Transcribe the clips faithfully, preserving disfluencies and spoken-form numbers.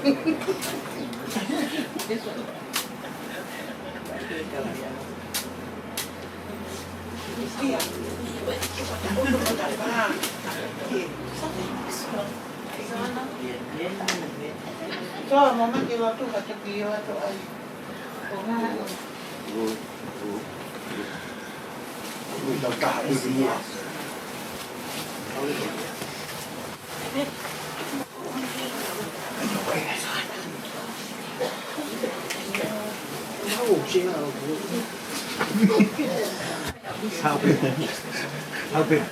Toa, mama, ke lotu ha te pio atu ai. Ko ngā. Help him. Help him.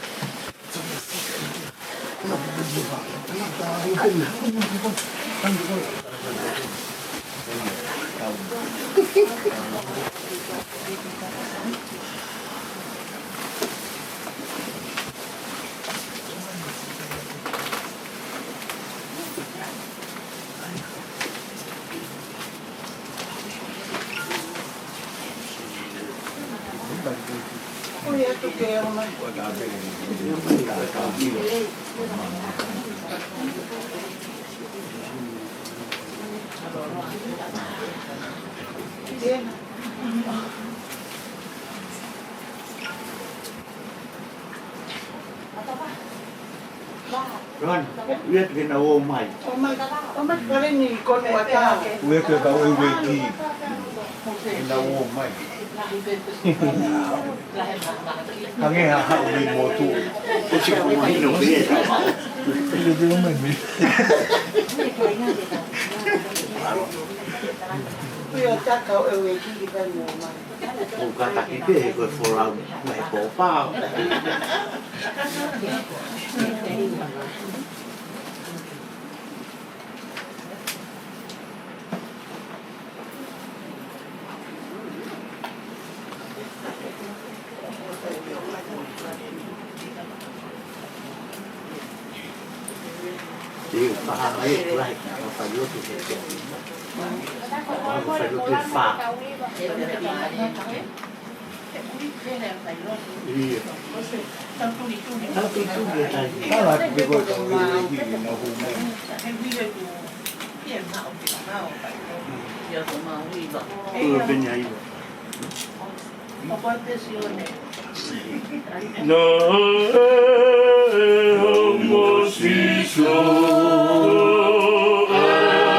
Ron, ia te kena o mai. O mai, o mai, kare ni konu ata. Ue ke ka ue ue ki. Kena o mai. Kange ha ha ui motu. Ko si ko mahino ke. Ia te o mai ni. Ue o taka o ue ki ki kanu o mai. Ko kataki pē he ko e folau mai pōpā. Te u paha mai e kulahi, ka fai lotu he te. Ka fai lotu he fā. Ia. Tau tui tui e tai. Ala ki pe ko e kau e ki ke mau hū mai. Ia ko mau iva. Ia pene ai. Naʻe ʻomi Sīsū ʻa e ʻoku lelei.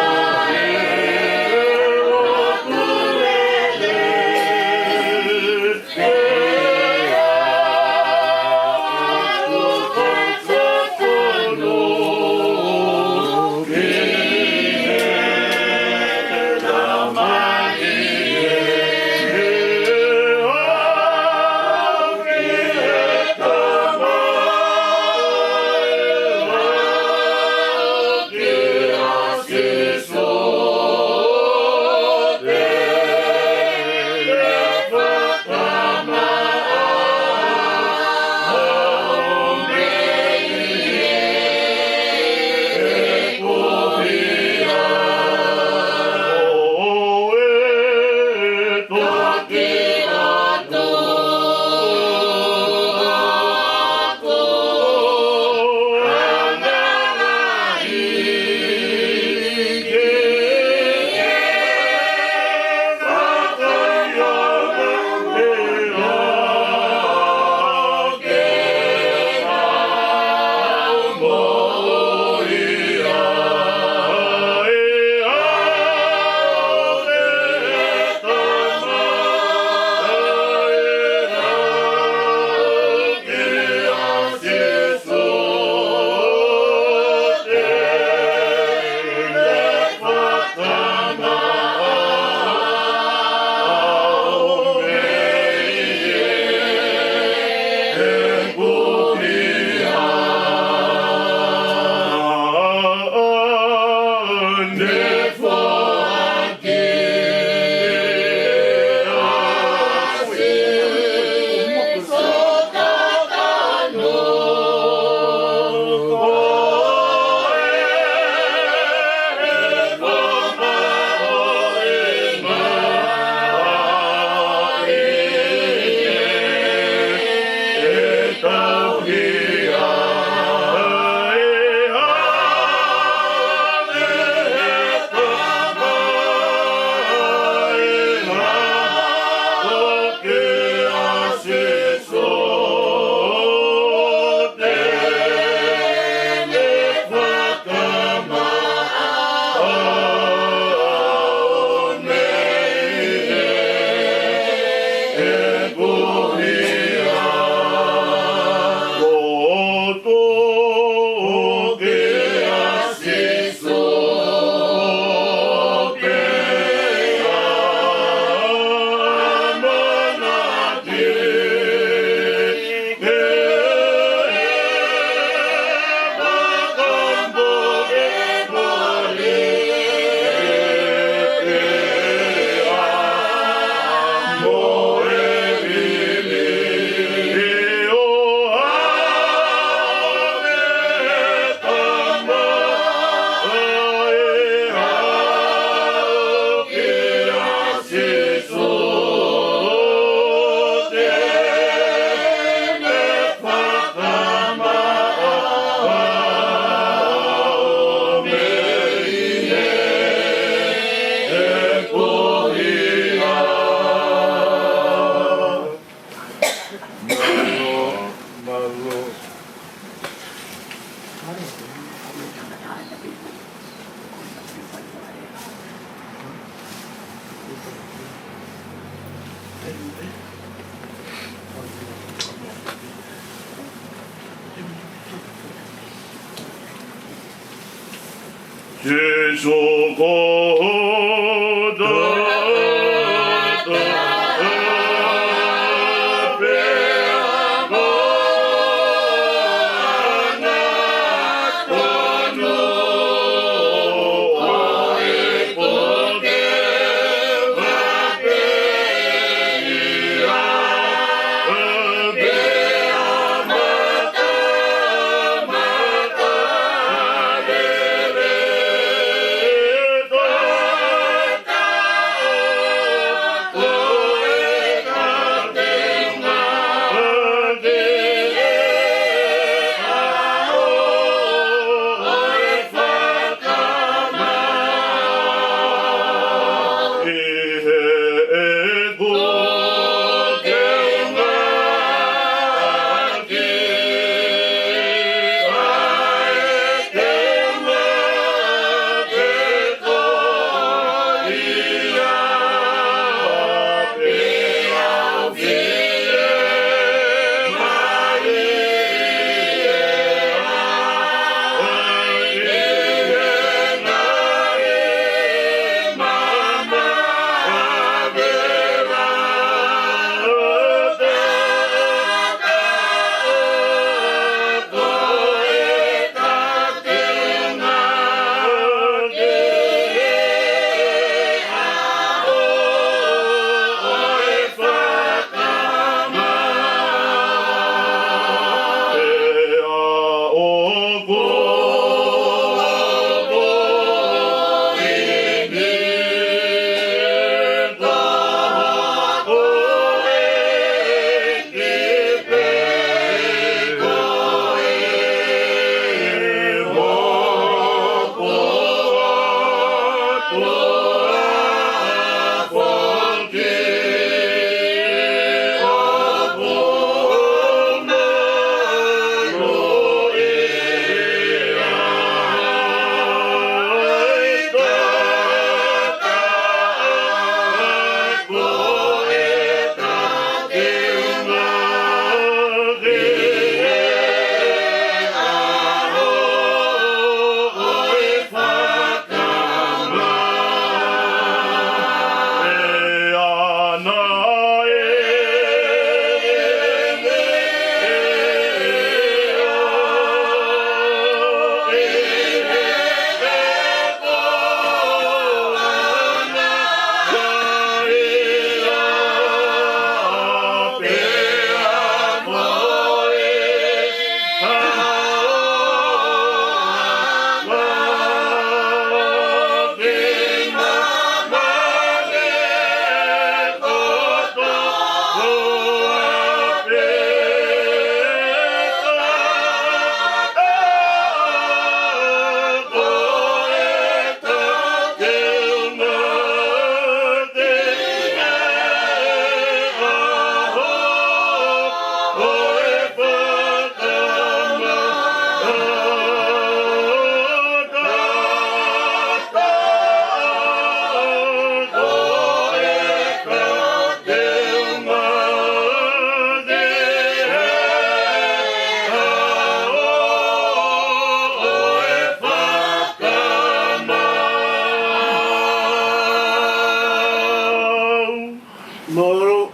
Mālō.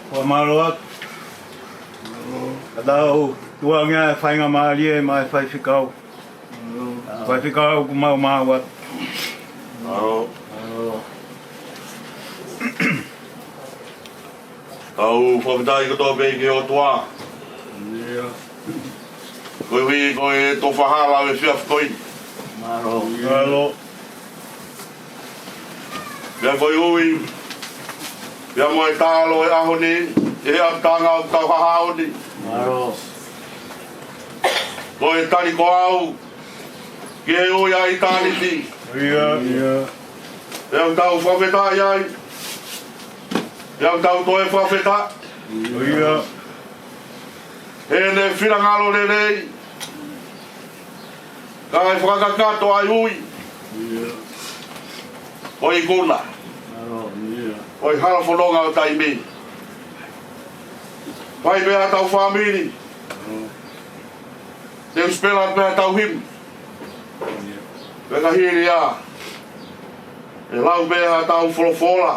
Fakamālō atu. Ka tau tuangia e faingamālie maʻa e faifekau. Faifekau ʻoku mau maʻu atu. Mālō. Tau fakafetaʻi kotoa pē ki he ʻOtua. Koeʻuhi ko e tofa hala ʻo e efiafi ko eni. Mālō. Pea koeʻuhi pea mo e talo ʻo e ʻaho ni, ʻi he ʻapitanga ʻoku tau haʻu ai. Ko e tali ko au ki he ui ʻa ʻitāniti. Pea ʻoku tau fakafetaʻi ai. Pea ʻoku tau toe fakafetaʻi. Heʻene finangalo lelei, kae fakakakato ʻa e ui. Ko e ikuna. Ko e hala fononga ʻo taimi. Fai pē ʻa e tau fāmili. Te u sipela pē ʻa e tau himi. Pea ka hili ia, ʻe lau pē haʻatau folofola.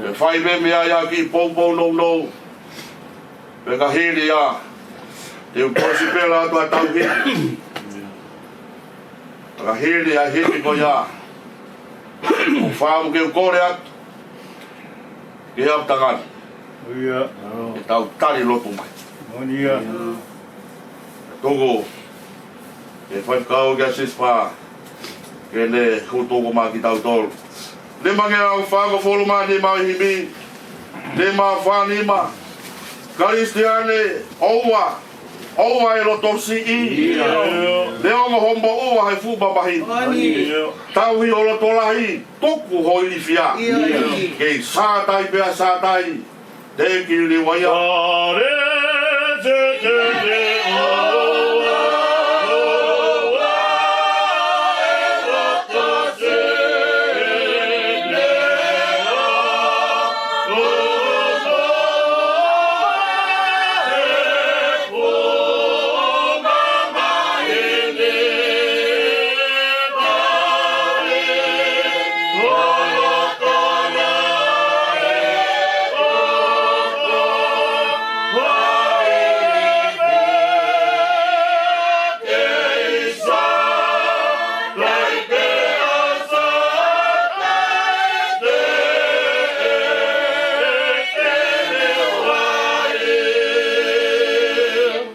Pea fai pē meʻa ia ki he poupou nounou. Pea ka hili ia, te u kosipela atu ʻa e tau hili. Pea ka hili ʻa e hili ko ia, ʻoku ou fakaʻamu ke u kole atu ki he ʻapitangani. ʻIo. Ke tau tali lotu mai. Moʻoni ia. Tuku e faifekau kia Sispa ke ne hū tuku mai kia kitautolu. Nima ngeau fāngofulu mā nima ʻo e himi. Nima fā nima. Kalisitiane, ʻoua, ʻoua ʻe loto siʻi. ʻIo. Neongo hoʻo moʻua he fuʻu mamahi. Moʻoni. Tauhi ho loto lahi, tuku ho ilifia. ʻIo. Kei sātai pea sātai, te u kili ua ia.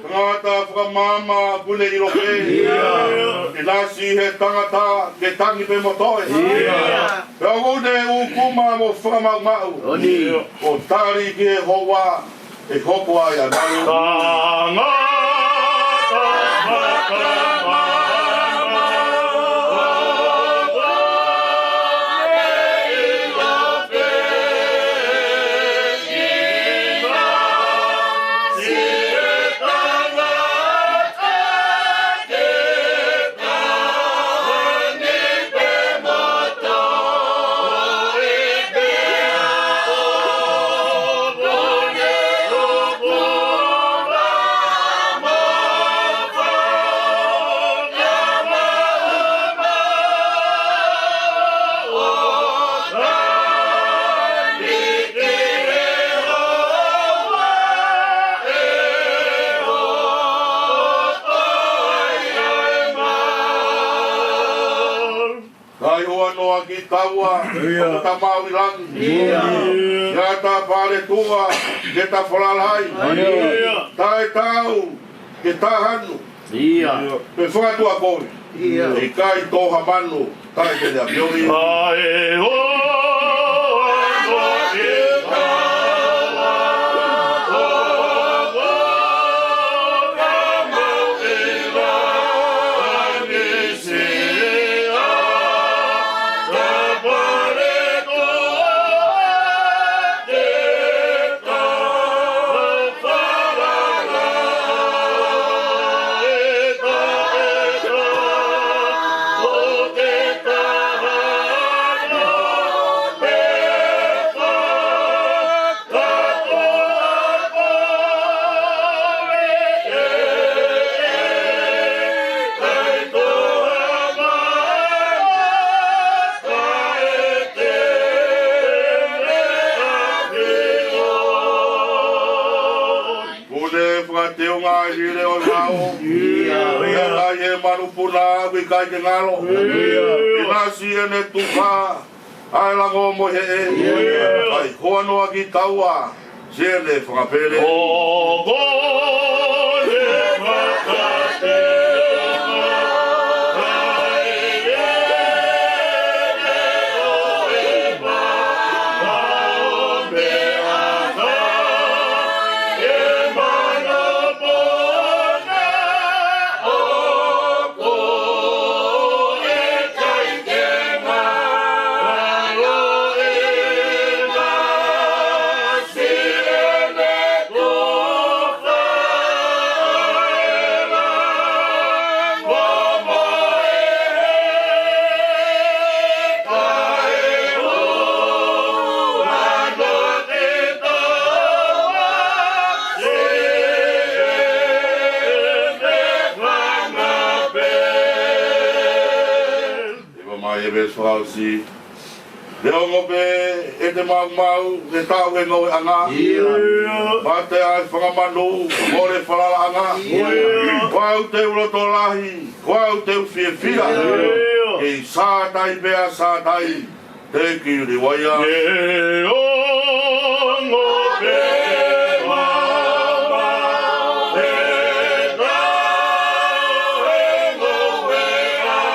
Tangata fakamaama, ʻoku ne ʻilo pē. ʻIo. ʻInasi he tangata, ke tangi pē mo toe. ʻIo. Pea ʻoku ne ʻukuma mo fakamaʻumaʻu. Moʻoni. ʻO tali ki he houa ʻe hoko ai ʻa e malu. Tangata fakamaama. Kae huanoa kitaua, ʻio, ʻo Tamau ʻi langi. ʻIo. Ke ta paletua, ke ta falalai. ʻIo. Taʻe tau, ke ta hanu. ʻIo. Pe fakatuʻakovi. ʻIo. ʻIkai tō ha manu, taʻe ke ne apiomi. Kae huanoa kitaua, Kuo ne fakateunga ʻi he leʻo ʻo e vao. ʻIo. ʻIo. ʻIkai ʻi he manupuna, ʻikai ke ngalo. ʻIo. ʻInasi ʻene tufa ʻa e lango mo e heʻe. ʻIo. Kae huanoa kitaua, siʻene fanga pele. ʻOku ne fakateunga ʻi he leʻo ʻo e vao. Mai e veesi fakaʻosi. Neongo pē ʻete maumau, ʻe taʻu he ngoueʻanga. ʻIo. Mate ai fanga manu, mole falalaʻanga. ʻIo. Ko au te u loto lahi, ko au te u fiefia. ʻIo. Kei sātai pea sātai, te u kiuli uaia. Neongo pē maumau, ʻe taʻu he ngoueʻanga.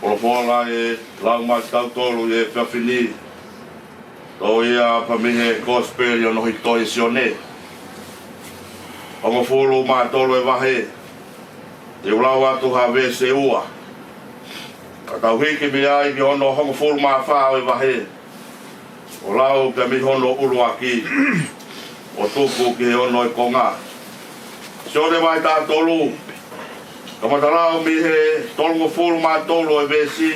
Folofola ʻe lau maʻa kitautolu ʻi he efiafi ni, toʻo ia pē mei he Kosipeli ʻo hono hiki ʻe Sione. Hongofulu mā tolu e vahe, te u lau atu ha veesi ʻe ua. Ka tau hiki mei ai ki hono hongofulu mā fā ʻo e vahe, ʻo lau pē mei hono ʻuluaki ʻo tuku ki he ono e konga. Sione vahe taha tolu, kamata lau mei he tolungofulu mā tolu e veesi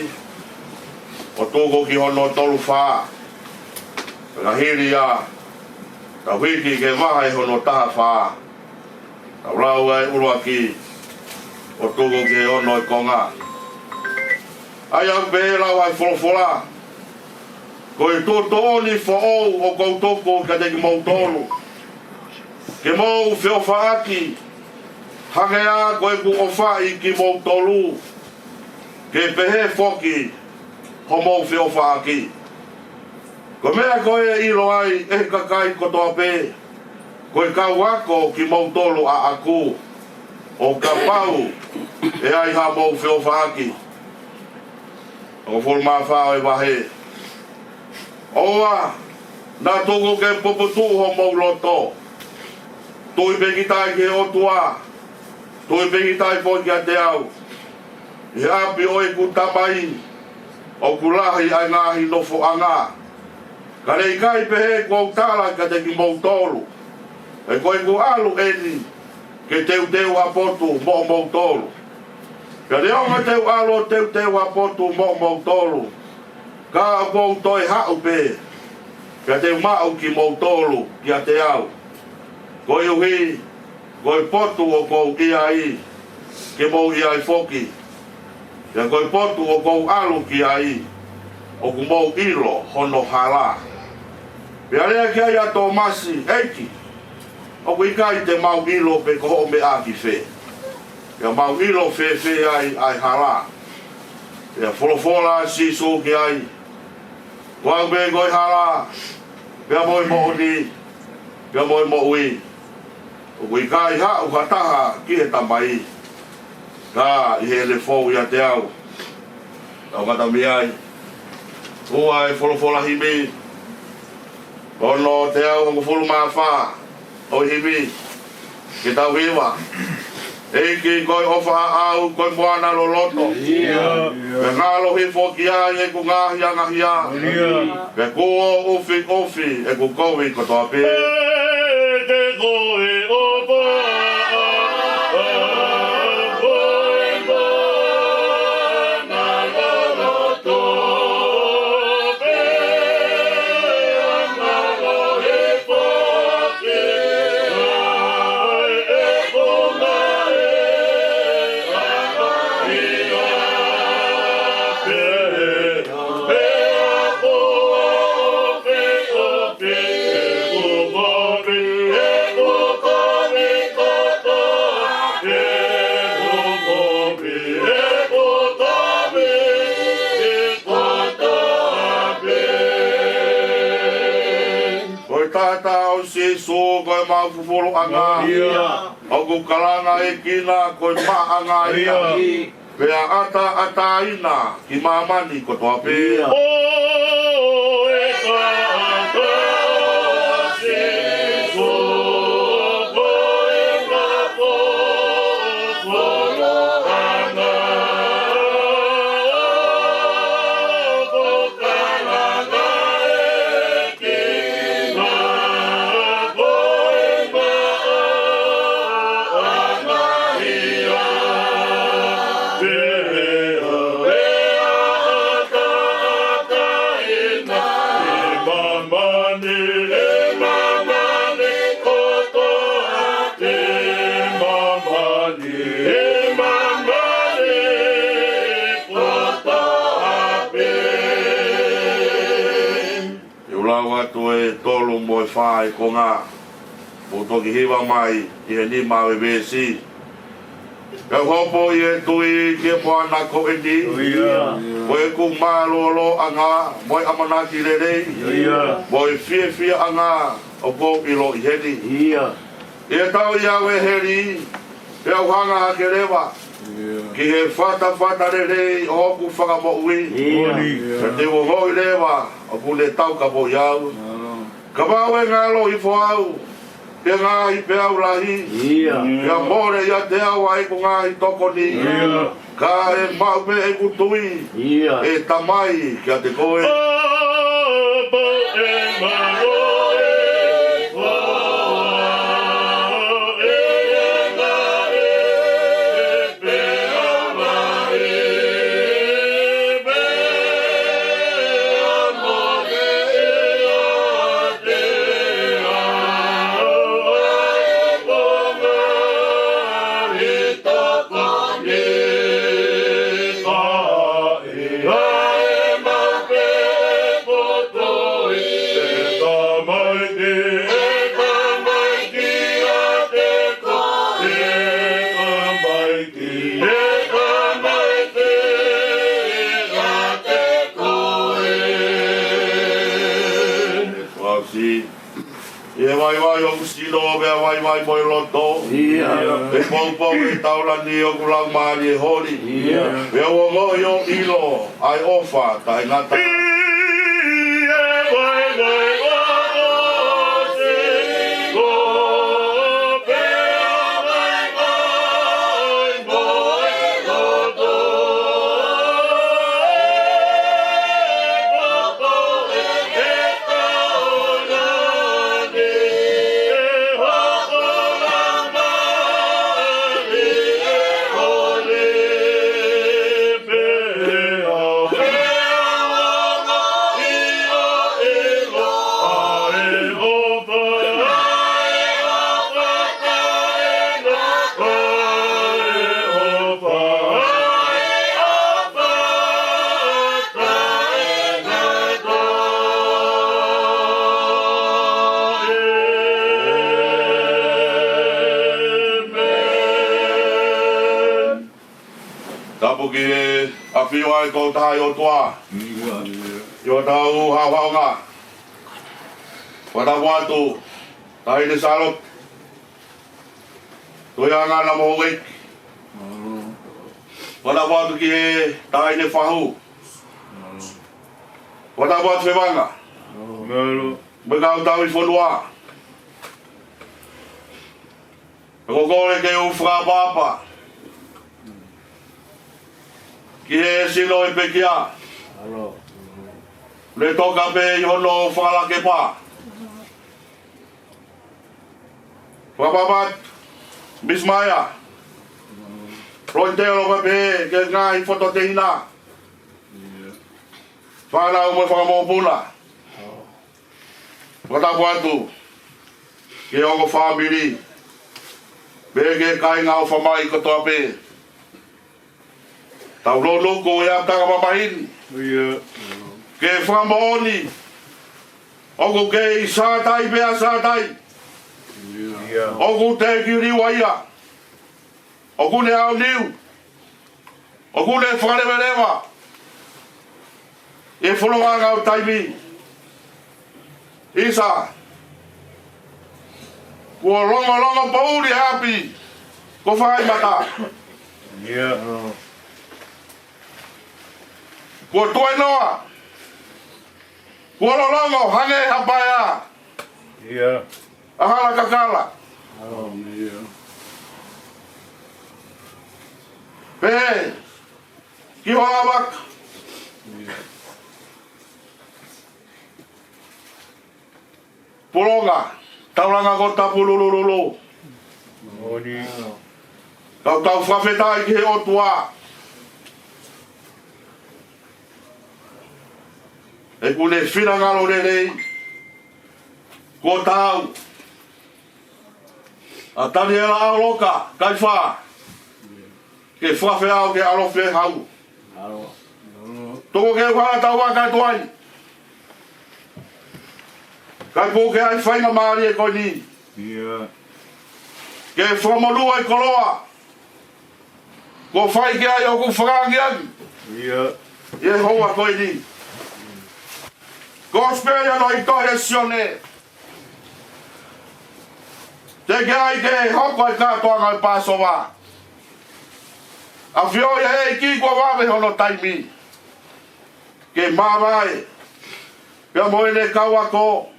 ʻo tuku ki hono tolu fā. Pea ka hili ia, tau hiki ki he vahe hono taha fā. Tau lau ʻa e ʻuluaki ʻo tuku ki he ono e konga. ʻA ia ʻoku pehē ʻa e lau ʻa e folofola: Ko e tuʻutuʻuni foʻou ʻoku ou tuku kiate kimoutolu, ke mou feʻofaʻaki, hangē ko ʻeku ʻofaʻi kimoutolu, ke pehē foki hoʻomou feʻofaʻaki. Ko e meʻa ko ē ʻe ʻilo ai ʻe he kakai kotoa pē ko e kau ako kimoutolu ʻaʻaku, ʻo kapau ʻe ai haʻamou feʻofaʻaki. Hongofulu mā fā ʻo e vahe. ʻOua naʻa tuku ke puputuʻu homou loto. Tui pīkitai ki he ʻOtua, tui pīkitai foki kiate au. ʻI he ʻapi ʻo ʻeku Tamai ʻoku lahi ʻa e ngaahi nofoʻanga. Ka ne ʻikai pehē kuo u tala kiate kimoutolu, he ko ʻeku ʻalu eni ke teuteu ha potu moʻomoutolu. Pea neongo te u ʻalu ʻo teuteu ha potu moʻomoutolu, ka ʻoku ou toe haʻu pē, pea te u maʻu kimoutolu kiate au. Koeʻuhi ko e potu ʻoku ou ʻi ai, ke mou ʻi ai foki. Pea ko e potu ʻoku ou ʻalu ki ai, ʻoku mou ʻilo hono hala. Pea lea ki ai ʻa Tōmasi: ʻEiki, ʻoku ʻikai te mau ʻilo pe ko hoʻo meʻa ki fē. Pea mau ʻilo fēfē ai ʻa e hala? Pea folofola ʻa Sīsū ki ai: Ko au pē ko e hala, pea mo e moʻoni, pea mo e moʻui. ʻOku ʻikai haʻu ha taha ki he Tamai, ka ʻi heʻene fou ʻiate au. Tau kamata mei ai. Ua e folofola himi, ono teau hongofulu mā fā ʻo e himi, ke tau hiva. ʻEiki, ko e ʻofa ʻaʻau ko e moana loloto. ʻIo. Pea ngalo hifo ki ai ʻeku ngaahi angahia. ʻIo. Pea kuo ʻufiʻufi ʻeku kovi kotoa pē. ʻE te koe ʻofa ʻaʻau ko e moana loloto. Ko e taʻataʻa ʻo Sīsū ko e maʻu fufuluʻanga. ʻIo. ʻOku kalanga ʻe kina ko e maʻaʻanga ia. ʻIo. Pea ʻataʻataina ki māmani kotoa pē. ʻIo. ʻO e taʻataʻa ʻo Sīsū, ko e mafola ʻanga, ʻo kalanga e Te u lau atu e tolu mo e fā e konga. ʻOku toki hiva mai ʻi he nima ʻo e veesi. Pea u hopo ʻi he tui ki he puana ko eni. ʻIo. Ko ʻeku mālōlōʻanga mo e ʻamanaki lelei. ʻIo. Mo e fiefiaʻanga ʻoku ou ʻilo ʻi heni. ʻIo. ʻI he tau ʻi au ʻe heli, pea u hanga hake leva ʻIo. ki he fatafata lelei ʻo hoku fakamoʻui. ʻIo. Pea te u ongoʻi leva ʻoku ne taukapoʻi au. ʻIo. Kapau ʻe ngalo hifo au ʻi he ngaahi peau lahi, ʻIo. pea mole ʻiate au ʻa ʻeku ngaahi tokoni. ʻIo. Ka ʻe maʻu pē ʻeku tui, ʻIo. ʻe Tamai, kiate koe. ʻApō, ʻe ngalo e foʻi ʻe ngalo e peau lahi, pea mole ʻiate au ʻa ʻeku ngaahi tokoni. Ka ʻe maʻu pē ʻeku tui, ʻe Tamai, ʻe Tamai, kiate koe, ʻe Tamai, ʻe Tamai, kiate koe. Fausi. ʻI he vaivai ʻoku sino, pea vaivai mo e loto. ʻIo. ʻI he poupou ʻi he taulani ʻoku laumālie holi. ʻIo. Pea u ongoʻi ʻo ʻilo ʻa e ʻofa taʻengata. ʻI he vaivai ʻoku sino, pea vaivai mo e loto. Tapu ki he ʻafio ʻa e Tokotaha ʻOtua ʻi hotau haohaonga. Fakatapu atu, Taʻahine Sālote. Tuiʻanga na mo houʻeiki. Fakatapu atu ki he Taʻahine Fahu. Fakatapu atu Fevanga. Mo e kau tauhi fonua. Pea ʻoku ou kole ke u fakaʻapaʻapa ki he sino ʻo e pekia. Ne toka pē ʻi hono fakalakepa. Fakapapau, Miss Maya. Loi telo ka pē ke ngaahi foto teina. Fānau mo e fakamōpuna. Fakatapu atu ki he ongo fāmili, pea ki he kāinga ʻofa mai kotoa pē. Tau loloto ko ia taka mamahi ni. ʻIo. Ke fakamoʻoni, ʻoku kei sātai pea sātai. ʻIo. ʻOku teʻeki liliu ia. ʻOku ne aoniu. ʻOku ne fakaleveleva ʻi he fononga ʻo e taimi. ʻIsa, kuo longolongo poʻuli ʻapi, kuo fai mata. ʻIo. Kuo tuenoa. Kuo lolongo hangē ha paea. ʻIo. ʻA hala kakala. ʻIo. Pehē ki hoʻo ʻavaka. ʻIo. Pulonga, taulanga ko Tapululululu. Moʻoni. Kau tau fakafetaʻi ki he ʻOtua. He kuo ne finangalo lelei. Kuo tau. ʻA Taniela ʻAoloka, Kaifā. Ke fakafeʻao ke ʻalofi hau. Tuku ke u hanga ʻo tau ʻa ka tuai. Kae puke ai faingamālie ko eni. ʻIo. Ke fakamonū ai koloa. Kuo fai ki ai ʻoku fakaangiangi. ʻIo. ʻI he houa ko eni. Kosipeli ʻa e tohi ʻa Sione. Teʻeki ai ke hoko ʻa e kātoanga ʻo e Pāsova. ʻAfioʻi ʻe he ʻEiki kuo vave hono taimi. Ke māvae. Pea mo ʻene kau ako.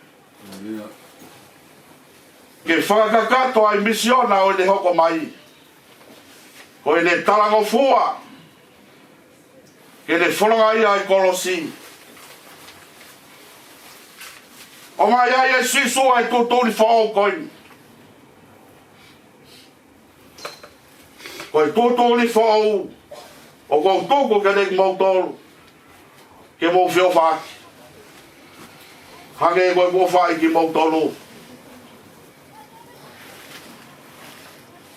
Ke fakakakato ʻa e misiona ʻo ʻene hoko mai. Ko ʻene talangofua. Ke ne fononga ia ʻi he kolosi. ʻOmai ai ʻe Sīsū ʻa e tuʻutuʻuni foʻou ko eni. Ko e tuʻutuʻuni foʻou ʻoku ou tuku kiate kimoutolu. Ke mou feʻofaʻaki. Hangē ko ʻeku ʻofaʻi kimoutolu.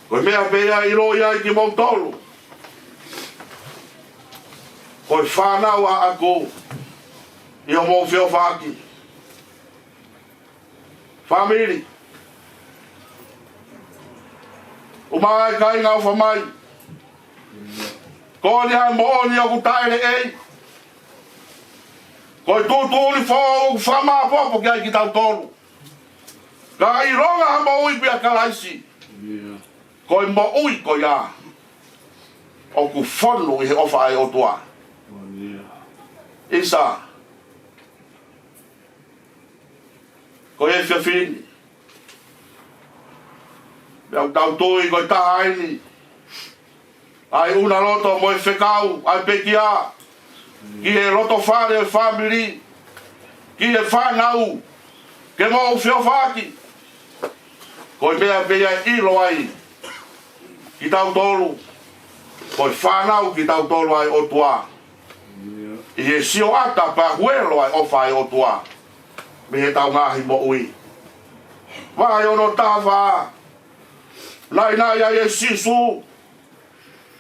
Ko e meʻa pē ia ʻe ʻiloʻi ai kimoutolu. Ko e fānau ʻaʻaku ʻi hoʻomou feʻofaʻaki. Fāmili. ʻUmā e kāinga ʻofa mai. Ko eni ʻa e moʻoni ʻoku taʻeleʻei. Ko e tuʻutuʻuni foʻou ʻoku fakamāʻopoʻopo kiate kitautolu. Ka ʻilonga ha moʻui pē ʻia Kalaisi. Ko e moʻui ko ia ʻoku fonu ʻi he ʻofa ʻa e ʻOtua. ʻIsa. Ko e efiafi ni. Pea ʻoku tau tui ko e taha eni. ʻA e ʻunaloto mo e fekau, ʻa e pekia. Ki he lotofale ʻo e fāmili. Ki he fānau. Ke mou feʻofaʻaki. Ko e meʻa pē ia ʻe ʻilo ai. Kitautolu. Ko e fānau kitautolu ʻa e ʻOtua. ʻI he sioʻata pea huelo ʻa e ʻofa ʻa e ʻOtua. Mei heʻetau ngaahi moʻui. Vahe ono taha fā. Naʻinaʻi ai ʻe Sīsū.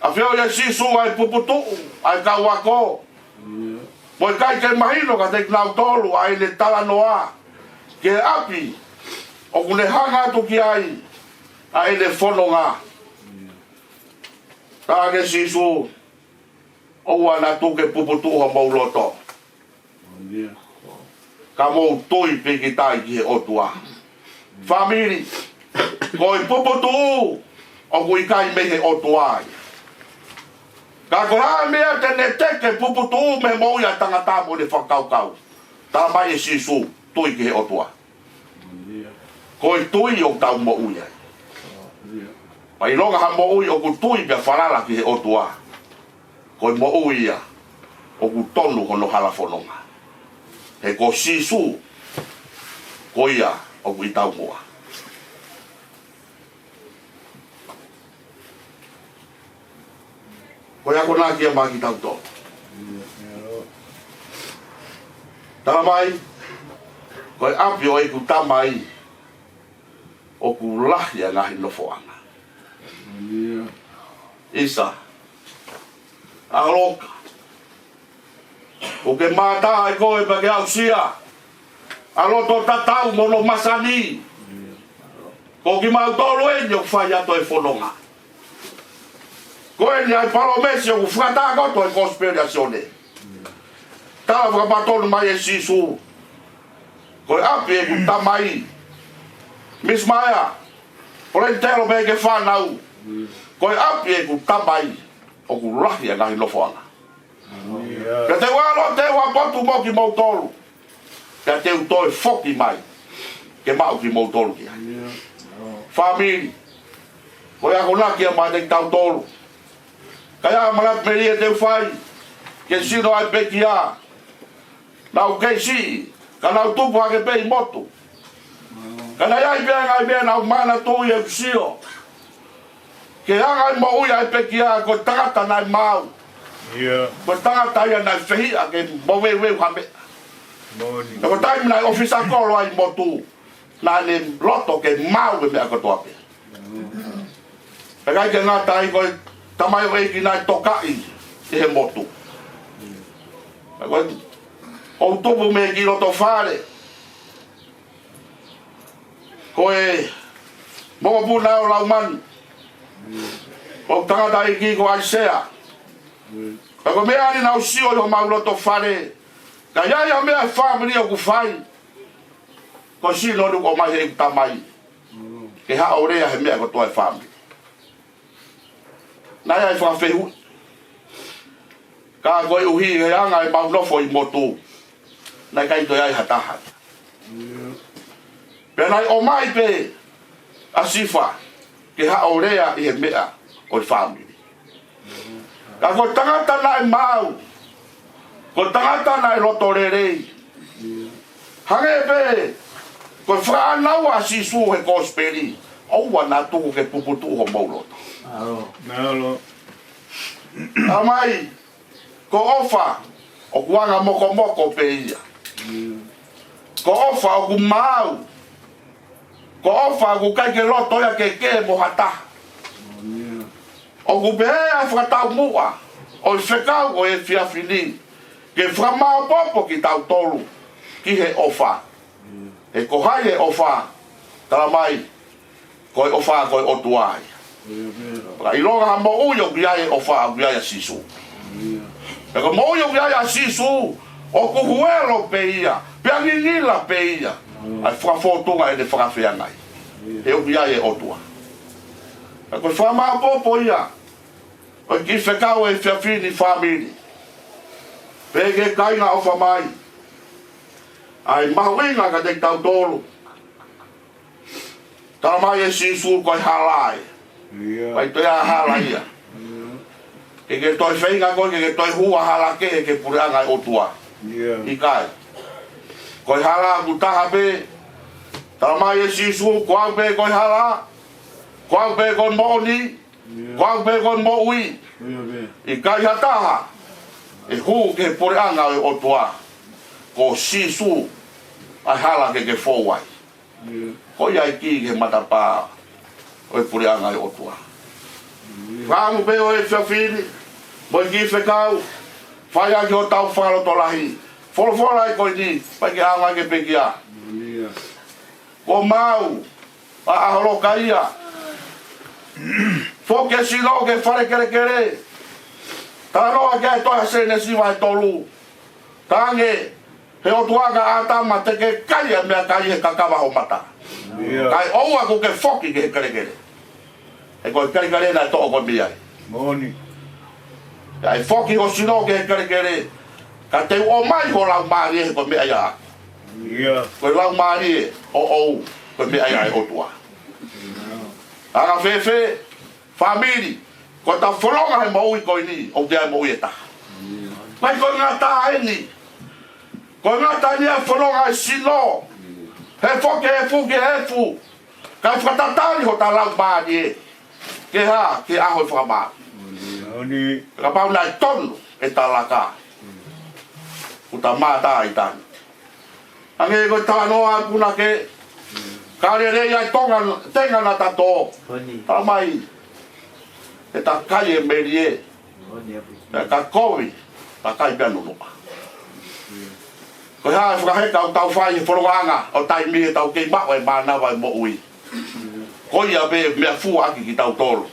ʻAfioʻi ʻe Sīsū ʻa e puputuʻu, ʻa e kau ako. Mo e ʻikai ke mahino kiate kinautolu, ʻa ʻene talanoa. Ki he ʻapi, ʻoku ne hanga atu ki ai, ʻa ʻene fononga. Talaange ʻe Sīsū, ʻoua naʻa tuku ke puputuʻu homou loto. Ka mou tui pīkitai ki he ʻOtua. Fāmili, ko e puputuʻu, ʻoku ʻikai mei he ʻOtua ia. Ka ko e hā e meʻa te ne teke puputuʻu mei he moʻui ʻa e tangata mo ʻene fakakaukau. Talamai ʻe Sīsū, tui ki he ʻOtua. Ko e tui ʻoku tau moʻui ai. Pea ʻilonga ha moʻui ʻoku tui pea falala ki he ʻOtua. Ko e moʻui ia, ʻoku tonu hono hala fononga. He ko Sīsū, ko ia ʻoku ʻi taumuʻa. Ko e akonaki ia maʻa kitautolu. Talamai, ko e ʻapi ʻo ʻeku Tamai, ʻoku lahi ʻa e ngaahi nofoʻanga. ʻIsa. ʻAoloka. ʻOku ke mātā ai koe pea ke aʻusia. ʻA e loto tatau mo hono masani. Ko kimautolu eni ʻoku fai atu e fononga. Ko eni ʻa e palōmesi ʻoku fakatakoto ʻi he kosipeli ʻa Sione. Tala fakapatonu mai ʻe Sīsū. Ko e ʻapi ʻeku Tamai. Misi Maea. Poleni Telo pea ke fānau. Ko e ʻapi ʻeku Tamai. ʻOku lahi ʻa e ngaahi nofoʻanga. Pea te u ʻalu atu ʻo potu mo kimoutolu. Pea te u toe foki mai ke maʻu kimoutolu ki ai. Fāmili, ko e akonaki ia maʻa kitautolu. Ka ʻi ai ha manatu melie te u fai ke sino ai pekia. Nau kei siʻi, ka nau tupu hake pē ʻi motu. Ka naʻe ʻi ai pē ngaahi meʻa naʻa ku manatuʻi ʻeku sio. Ke anga ʻi he moʻui ʻa e pekia, ko e tangata naʻe maau. Ko e tangata ia naʻe fehiʻa ke moveuveu ha meʻa. Ka ko e taimi naʻe ʻōfisa kolo ai ʻi motu, naʻa ne loto ke maau e meʻa kotoa pē. Pea ʻikai ke ngata ai, ko e tamaioʻeiki naʻe tokaʻi ʻi he motu. Pea ko e, ʻo tupu mei he kiʻi loto fale. Ko e mokopuna ʻo Laumanu. Ko e tangataʻeiki ko ʻAisea. Pea ko e meʻa eni naʻa ku sio ʻi homau loto fale. Ka ʻi ai ha meʻa ʻa e fāmili ʻoku fai, ko e sino eni ʻoku ʻomai heʻeku tamai ke haʻu ʻo lea he meʻa kotoa ʻa e fāmili. Naʻe ʻi ai e fakafehuʻi. Ka koeʻuhi he anga ʻemau nofo ʻi motu, naʻe ʻikai toe ʻi ai ha taha. Pea naʻe ʻomai pē ʻa Sifa ke haʻu ʻo lea ʻi he meʻa ʻo e fāmili. Ka ko e tangata naʻe maau, ko e tangata naʻe loto lelei. Hangē pē ko e fakaʻānaua ʻa Sīsū he kosipeli, ʻoua naʻa tuku ke puputuʻu homou loto. Mālō. Tamai, ko e ʻofa ʻoku anga mokomoko pē ia. Ko e ʻofa ʻoku maau. Ko e ʻofa ʻoku ʻikai ke loto ia ke kē mo ha taha. ʻOku pehē ʻa e fakataumuʻa ʻo e fekau ʻo e efiafi ni, ke fakamāopoopo kitautolu ki he ʻofa. He ko hai e ʻofa? Talamai, ko e ʻofa ko e ʻOtua ia. Ka ʻilonga ha moʻui ʻoku ʻi ai e ʻofa, ʻoku ʻi ai ʻa Sīsū. Pea ko e moʻui ʻoku ʻi ai ʻa Sīsū, ʻoku huelo pē ia, pea ngingila pē ia ʻa e fakafōtunga ʻene fakafeangai. He ʻoku ʻi ai e ʻOtua. Pea ko e fakamāopoopo ia ʻo e kiʻi fekau ʻo e efiafi ni, fāmili. Pea ke kāinga ʻofa mai, ʻa e mahuʻinga kiate kitautolu. Talamai ʻe Sīsū ko e hala ē. ʻIkai toe ʻi ai ha hala ia. Ke ke toe feinga koe ke ke toe hū ʻo hala kehe ki he puleʻanga ʻo e ʻOtua. ʻIkai. Ko e hala ʻoku taha pē. Talamai ʻe Sīsū, ko au pē ko e hala, ko au pē ko e moʻoni, ko au pē ko e moʻui. ʻIkai ha taha ʻe hū ki he puleʻanga ʻo e ʻOtua. Ko Sīsū ʻa e hala ke ke fou ai. Ko ia ʻa e kī ki he matapā ʻo e puleʻanga ʻo e ʻOtua. Fakaʻamu pē ʻo e efiafi ni mo e kiʻi fekau, fai ʻaki hotau fakalotolahi. Folofola ʻa e ko eni, ʻikai ke ʻaonga ke pekia. Ko e maau ʻa e ʻaho loka ia. Foki e sino ki he fale kelekele. Talanoa ki ai e tohi ʻa Sēnesi vahe tolu. Talaange ʻe he ʻOtua kia ʻĀtama, te ke kai ʻa e meʻakai he kakava ho mata, kae ʻoua kuo ke foki ki he kelekele. He ko e kelekele naʻe toʻo koe mei ai. Pea ʻe foki ho sino ki he kelekele, ka te u ʻomai ho laumālie he ko e meʻa ia. Ko e laumālie ʻoʻou, ko e meʻa ia ʻa e ʻOtua. Anga fēfē, fāmili, ko ʻeta fononga he moʻui ko eni, ʻoku ʻi ai e moʻui ʻe taha. ʻIkai ko e ngata eni. Ko e ngata eni ʻa e fononga ʻa e sino he foki e efu ki he efu, kae fakatatali hota laumālie ke hā? Ke ʻaho ʻe fakamā. Kapau naʻe tonu ʻeta laka, ʻoku ta mātā ʻitāniti. Hangē ko e talanoa ʻa e punake, ka lelei ʻa e tenga naʻa ta tō. Talamai, ʻe ta kai e melie, ka kovi, ta kai pea nunuʻa. Ko e hā e fakaheka ʻoku tau fai he fonongaʻanga ʻo taimi ʻe tau kei maʻu e mānava e moʻui? Ko ia pē meʻa fua ʻaki kitautolu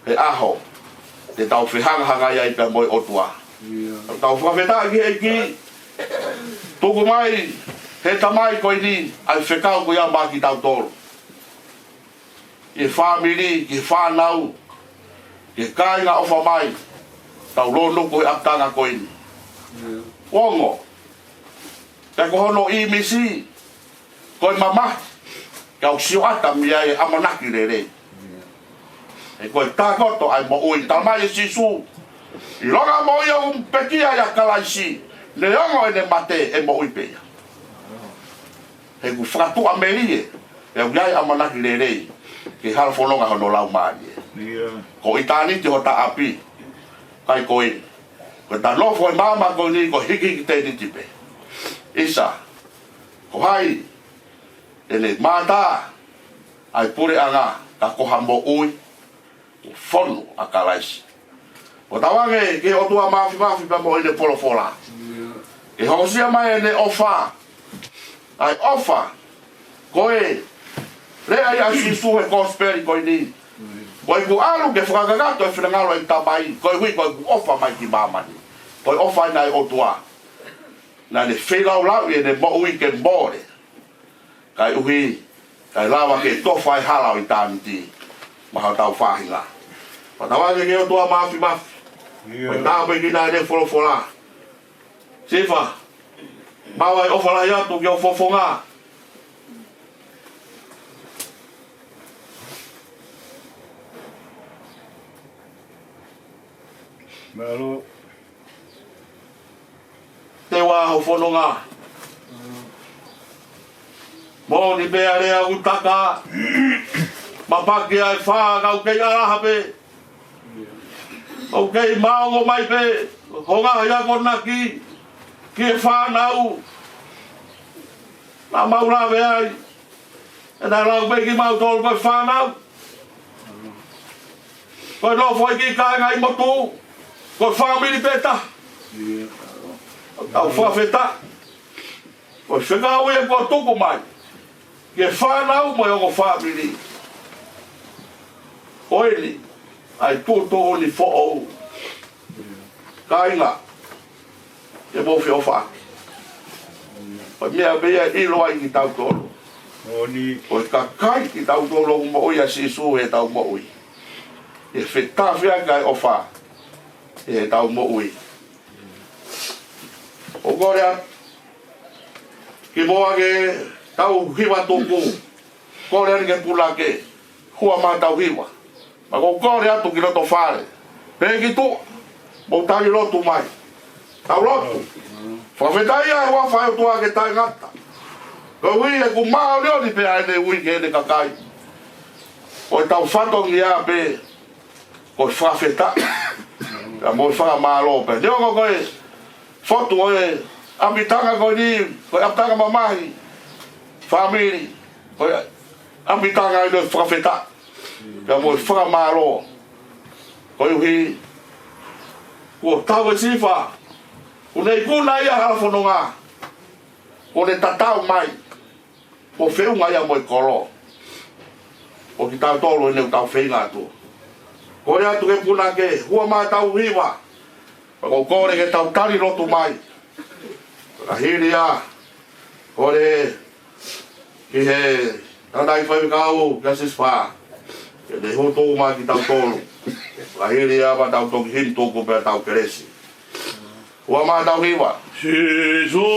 he ʻaho te tau fehangahangai ai pea mo e ʻOtua. Tau fakafetaʻi ki he ʻEiki, tuku mai ʻe he Tamai ko eni ʻa e fekau ko ia maʻa kitautolu. Ki he fāmili, ki he fānau, ki he kāinga ʻofa mai. Tau lōnuku he ʻapitanga ko eni. Ongo. Pea ko hono ʻīmisi, ko e mamahi, ka ʻoku sioʻata mei ai e ʻamanaki lelei. He ko e takoto ʻa e moʻui, talamai ʻe Sīsū, ʻilonga moʻui ʻoku pekia ʻia Kalaisi, neongo ʻene mate ʻe moʻui pē ia. He ʻoku fakatuʻamelie, pea ʻoku ʻi ai e ʻamanaki lelei, ke halafononga hono laumālie. Ko ʻitāniti hota ʻapi, kai ko e, ko ʻeta nofo he māmani ko eni ko e hikihiki tēniti pē. ʻIsa, ko hai ʻe ne mātā ʻa e puleʻanga, ka ko ha moʻui ʻoku fonu ʻa Kalaisi. ʻOku tau ʻoange ki he ʻOtua Māfimafi pea mo ʻene folofola, ke hokosia mai ʻene ʻofa, ʻa e ʻofa, ko e lea ia ʻa Sīsū he kosipeli ko eni. Ko ʻeku ʻalu ke fakakakato e finangalo ʻo e Tamai, koeʻuhi ko ʻeku ʻofa mai ki māmani. Ko e ʻofa eni ʻa e ʻOtua. Naʻa ne feilaulauʻi ʻene moʻui ke mole, kaeʻuhi, kae lava ke tofa e hala ʻo ʻitāniti maʻa hotau faʻahinga. Pea tau ʻoange ki he ʻOtua Māfimafi, ko e tāpuekina ʻene folofola. Sifa, maʻu ai e ʻofa lahi atu ki hoʻo fofonga. Mālō. Te ua ho fononga. Moʻoni pē ʻa e lea ʻoku taka, mapaki ʻa e fā, ka ʻoku kei ʻalaha pē. ʻOku kei maʻongo mai pē ho ngaahi akonaki ki he fānau. Naʻa mau lave ai, ʻe naʻe lau pē kimautolu ko e fānau. Ko e nofo ʻi he kāinga ʻi motu, ko e fāmili pē taha. ʻOku tau fakafetaʻi. Ko e fekau ia kuo tuku mai ki he fānau mo e ongo fāmili. Ko eni ʻa e tuʻutuʻuni foʻou. Kāinga, ke mou feʻofaʻaki. Ko e meʻa pē ia ʻe ʻilo ai kitautolu. Moʻoni. Ko e kakai kitautolu ʻoku moʻui ʻa Sīsū heʻetau moʻui. ʻE fetafiaki ʻa e ʻofa heʻetau moʻui. ʻOku kole atu kimuʻa ke tau hiva tuku, kole atu ki he punake, hua mai tau hiva. Pea ʻoku ou kole atu ki loto fale, pe ki tuʻa, mou tali lotu mai. Tau lotu. Fakafetaʻi ʻa e huafa ʻo e ʻOtua ke taʻengata. Koeʻuhi he ʻoku māʻoniʻoni pē ʻa ʻene ui ki heʻene kakai. Ko ʻetau fatongia pē ko e fakafetaʻi pea mo e fakamālō pē. Neongo ko e fotu ʻo e ʻapitanga ko eni, ko e ʻapitanga mamahi fāmili, ko e ʻapitanga ʻo e fakafetaʻi pea mo e fakamālō. Koeʻuhi kuo tau ʻe Sifa, kuo ne ikuna ia hala fononga, kuo ne tatau mai, kuo feʻunga ia mo e kolo. Ko kitautolu eni ʻoku tau feinga atu. Kole atu ki he punake, hua mai tau hiva. Pea ʻoku ou kole ke tau tali lotu mai. Ka hili ia, kole ki he tangataʻeiki faifekau, kia Sisifa, ke ne hū tuʻu mai kitautolu. Ka hili ia pea tau toki himi tuku pea tau kelesi. Hua mai tau hiva. Sīsū.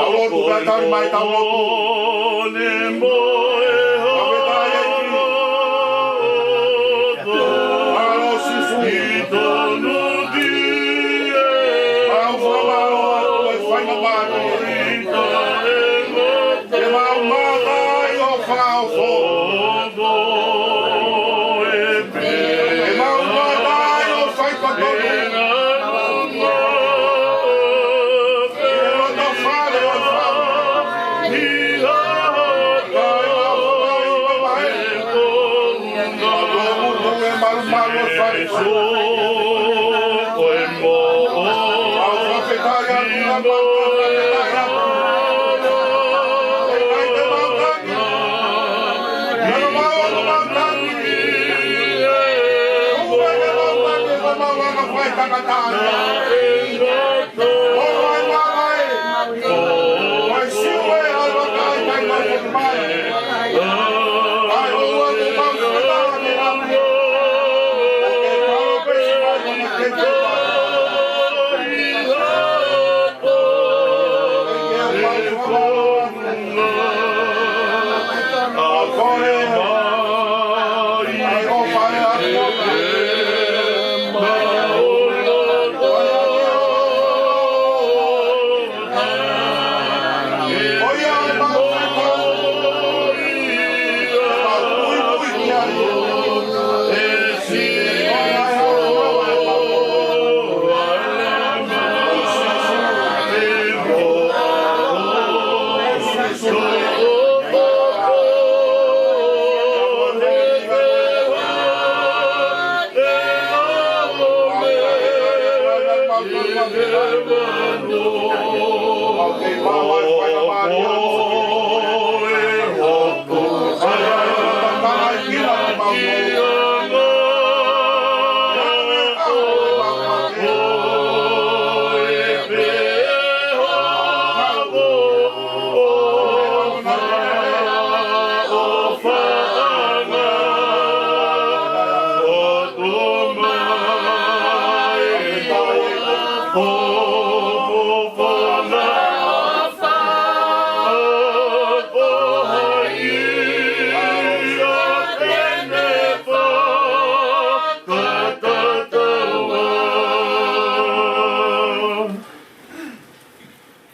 Tau lotu, tau tali mai, tau lotu. Fakafetaʻi ʻEiki. Mālō Sīsū. Mau fakamālō atu ʻa e faingamālie ke mau mātā ʻi ho fakaʻofoʻofa. Ke mau mātā ʻi ho faitotonu. Ke mau mātā ʻi ho fakaʻofoʻofa. Ke mau mātā ʻi ho fakaʻofoʻofa. Ke mau mātā ʻi ho fakaʻofoʻofa.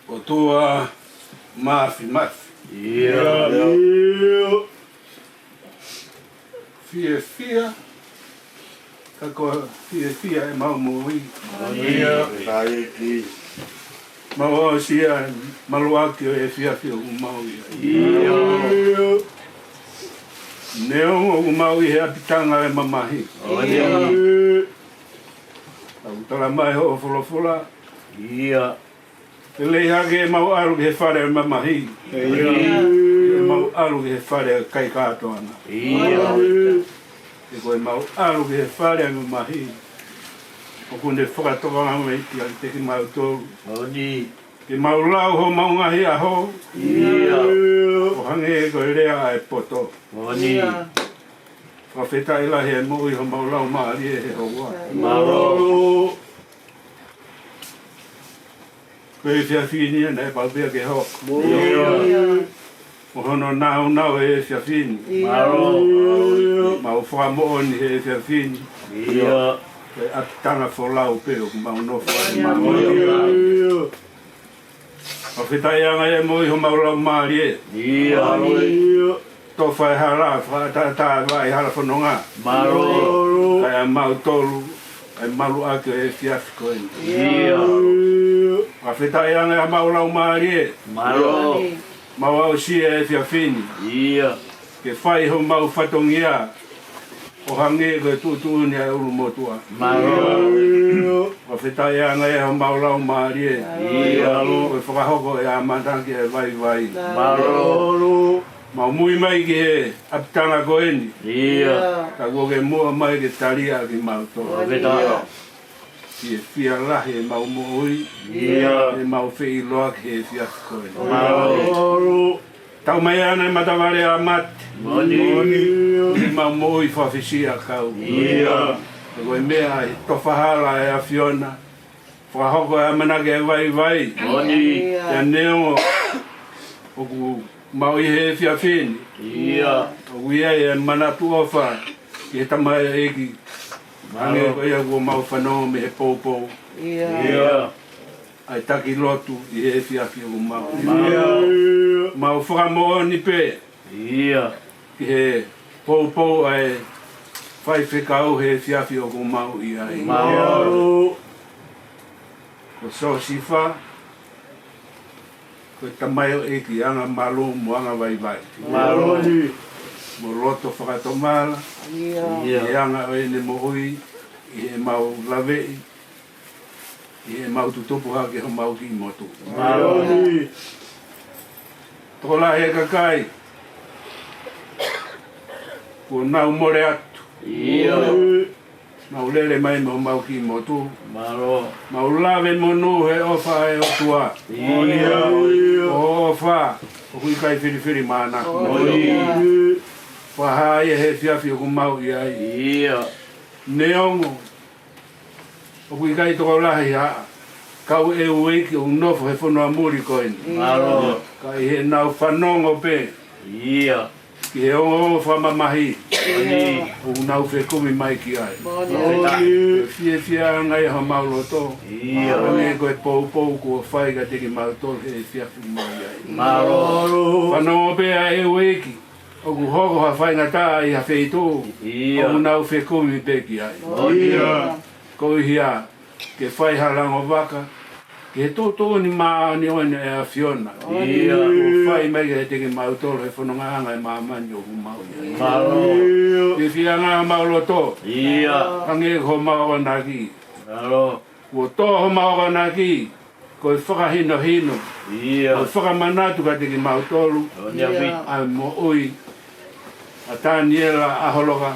ʻOtua Māfimafi. ʻIo. Fiefia, ka ko e fiefia ʻemau moʻui. ʻIo. Mau aʻusia e maluʻaki ʻo e efiafi ʻoku mau ʻi ai. ʻIo. Neongo ʻoku mau ʻi he ʻapitanga ʻo e mamahi. ʻIo. Ka ʻoku tala mai hoʻo folofola. ʻIo. Lelei hake ʻemau ʻalu ki he fale ʻo e mamahi. ʻIo. ʻEmau ʻalu ki he fale ʻo e kai kātoanga. ʻIo. He ko ʻemau ʻalu ki he fale ʻo e mamahi, ʻoku ne fakatokanga mai kiate kimautolu. Moʻoni. Ke mau lau homau ngaahi ʻaho. ʻIo. ʻO hangē ko e lea ʻa e poto. Moʻoni. ʻIo. Fakafetaʻi lahi e moʻui homau laumālie he houa. Mālō. Ko e efiafi ni naʻe pau pē ia ke hoko. ʻIo. Ko hono nāunau e efiafi ni. ʻIo. Mau fakamoʻoni he efiafi ni. ʻIo. Ko e ʻapitanga folau pē ʻoku mau nofo ai. ʻIo. Mau fakafetaʻi ange e moʻui homau laumālie. ʻIo. Tofa e hala, fakatātā e vaʻa hala fononga. Mālō. Kae ʻamautolu e maluʻaki ʻo e efiafi ko eni. ʻIo. Fakafetaʻi ange homau laumālie. Mālō. Mau aʻusia e efiafi ni. ʻIo. Ke fai homau fatongia ʻo hangē ko e tuʻutuʻuni ʻa e ʻulumotuʻa. Mālō. Fakafetaʻi ange homau laumālie. ʻIo. Ko e fakahoko e ʻamanaki e vaivai. Mālō. Mau muimui mai ki he ʻapitanga ko eni. ʻIo. Ka kuo ke muʻa mai ke tali ʻa kimautolu. Fakafetaʻi. Fiefia lahi ʻemau moʻui. ʻIo. ʻEmau feʻiloaki he efiafi ko eni. Mālō. Tau mai ana e matavale ʻa mate. Moʻoni. ʻEmau moʻui fakafisiʻiʻakau. ʻIo. He ko e meʻa ʻi he tofa hala ʻa e ʻAfiona. Fakahoko e ʻamanaki e vaivai. Moʻoni. ʻIo. Pea neongo ʻoku mau ʻi he efiafi ni. ʻIo. ʻOku ʻi ai e manatu ʻofa ki he tamaioʻeiki. Mālō. Hangē ko ia kuo mau fanongo mei he poupou. ʻIo. ʻIo. ʻA e taki lotu ʻi he efiafi ʻoku mau. ʻIo. Mau fakamoʻoni pē. ʻIo. Ki he poupou ʻa e faifekau he efiafi ʻoku mau ʻi ai. Mālō. Ko Siosifa, ko e tamaioʻeiki angamalū mo angavaivai. Mālō. Mo loto fakatomala. ʻIo. ʻI he anga ʻo ʻene moʻui, ʻi heʻemau laveʻi, ʻi heʻemau tutupu hake homau kiʻi motu. Mālō. Tokolahi e kakai kuo nau mole atu. ʻIo. Mau lele mai mo homau kiʻi motu. Mālō. Mau lave monū he ʻofa ʻa e ʻOtua. ʻIo. Ko e ʻofa ʻoku ʻikai filifilimānako. ʻIo. Fakahā ia he efiafi ʻoku mau ʻi ai. ʻIo. Neongo ʻoku ʻikai tokolahi ha kau ʻEueiki ʻoku nofo he fonua muli ko eni. Mālō. Ka ʻi heʻenau fanongo pē. ʻIo. Ki he ongoongo fakamamahi. ʻIo. ʻOku nau fekumi mai ki ai. Mālō. Fiefia ange ia homau loto. ʻIo. Hangē ko e poupou kuo fai kiate kimautolu he efiafi ʻoku mau ʻi ai. Mālō. Fanongo pē ʻa e ʻEueiki ʻoku hoko ha faingataʻa ʻi ha feituʻu. ʻIo. ʻOku nau fekumi pē ki ai. ʻIo. Ko ia, ke fai ha langovaka ki he tuʻutuʻuni māʻoniʻoni ʻa e ʻAfiona. ʻIo. Kuo fai mai kiate kimautolu he fonongaʻanga ʻo e māmani ʻoku mau ʻi ai. Mālō. Fiefia ange homau loto. ʻIo. Hangē ko homau ʻamanaki. Mālō. Kuo tō homau akonaki, ko e fakahinohino, ʻio, ko e fakamanatu kiate kimautolu, ʻio, ʻa e moʻui ʻa Taniela ʻAholoka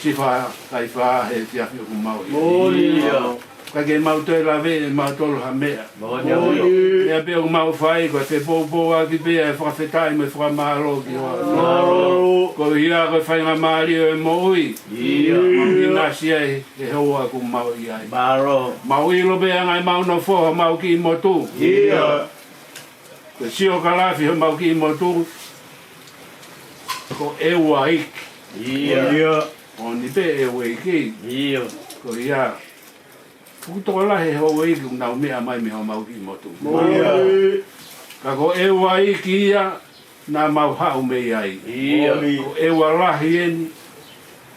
Sifa Kaifā he efiafi ʻoku mau ʻi ai. ʻIo. ʻIkai ke mau toe lave ʻe mautolu ha meʻa. Moʻoni. Meʻa pē ʻoku mau fai, ko e fepoupouaki pē ʻa e fakafetaʻi mo e fakamālō ki ho ʻAfio. Mālō. Koeʻuhi ko e faingamālie ʻo e moʻui. ʻIo. Mau ʻinasi ai he houa ʻoku mau ʻi ai. Mālō. Mau ʻilo pē ʻa e ngaahi mau nofo homau kiʻi motu. ʻIo. Ko e siokalafi homau kiʻi motu, ko ʻEuaiki. ʻIo. ʻIo. ʻOku ʻi ai pē ʻEuaiki. ʻIo. Ko ia. ʻOku tokolahi e houʻeiki ʻoku nau meʻa mai mei homau kiʻi motu. Moʻoni. Ka ko ʻEuaiki ia naʻa mau haʻu mei ai. ʻIo. Moʻoni. Ko ʻEualahi eni,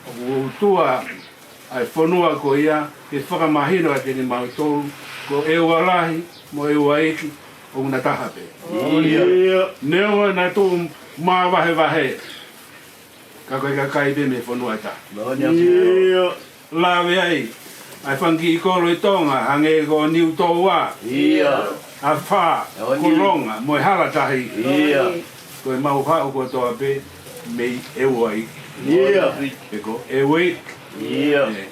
ʻoku ou tui ʻa e fonua ko ia, ke fakamahino kiate kimautolu, ko ʻEualahi mo ʻEuaiki, ʻoku na taha pē. ʻIo. Neongo ʻena tuʻu māvahevahe, ka ko e kakai pē mei he fonua ʻe taha. Moʻoni. ʻIo. Lave ai ʻa e fanga kiʻi kolo ʻi Tonga, hangē ko Niutoua, ʻIo. Afā, ʻIo. Kolonga, mo e Halatahi. ʻIo. Ko ʻemau haʻu kotoa pē mei ʻEuaiki. ʻIo. Pe ko ʻEuaiki. ʻIo. ʻE,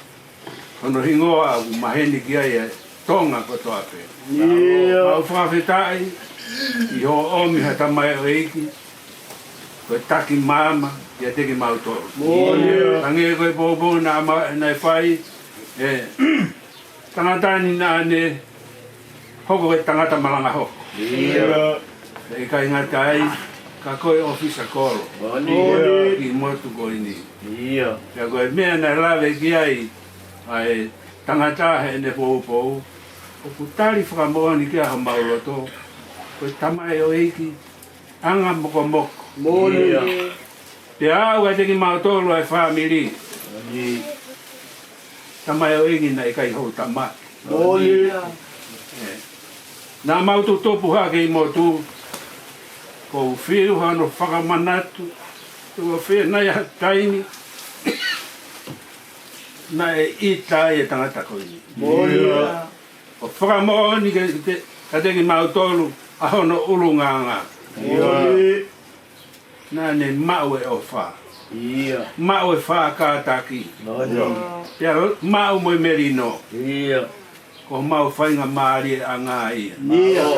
hono hingoa ʻoku maheni ki ai ʻa Tonga kotoa pē. ʻIo. Mau fakafetaʻi ʻi hoʻo ʻomi ha tamaioʻeiki ko e taki maama kiate kimautolu. Moʻoni. Hangē ko e poupou naʻa ma-, naʻe fai, ʻe, tangata ni naʻa ne hoko ko e tangata malanga hoko. ʻIo. Pea ʻikai ngata ai, ka ko e ʻōfisa kolo. Moʻoni. Ki he motu ko eni. ʻIo. Pea ko e meʻa naʻe lave ki ai ʻa e tangata heʻene poupou, ʻoku tali fakamoʻoni ki ai homau loto, ko e tamaioʻeiki anga mokomoko. Moʻoni. ʻIo. Pea aʻu kiate kimautolu ʻa e fāmili. Moʻoni. Tamaioʻeiki naʻe ʻikai houtamaki. Moʻoni. ʻE. Naʻa mau tutupu hake ʻi motu, ʻoku ou fili hano fakamanatu, ʻoku ou fili ʻi ha taimi naʻe ʻita ai e tangata ko eni. Moʻoni. ʻIo. ʻO fakamoʻoni ke, ke, kiate kimautolu ʻa hono ʻulungaanga. ʻIo. Naʻa ne maʻu e ʻofa. ʻIo. Maʻu e faʻa kātaki. Moʻoni. Pea maʻu mo e melino. ʻIo. Ko homau faingamālieʻanga ia. ʻIo.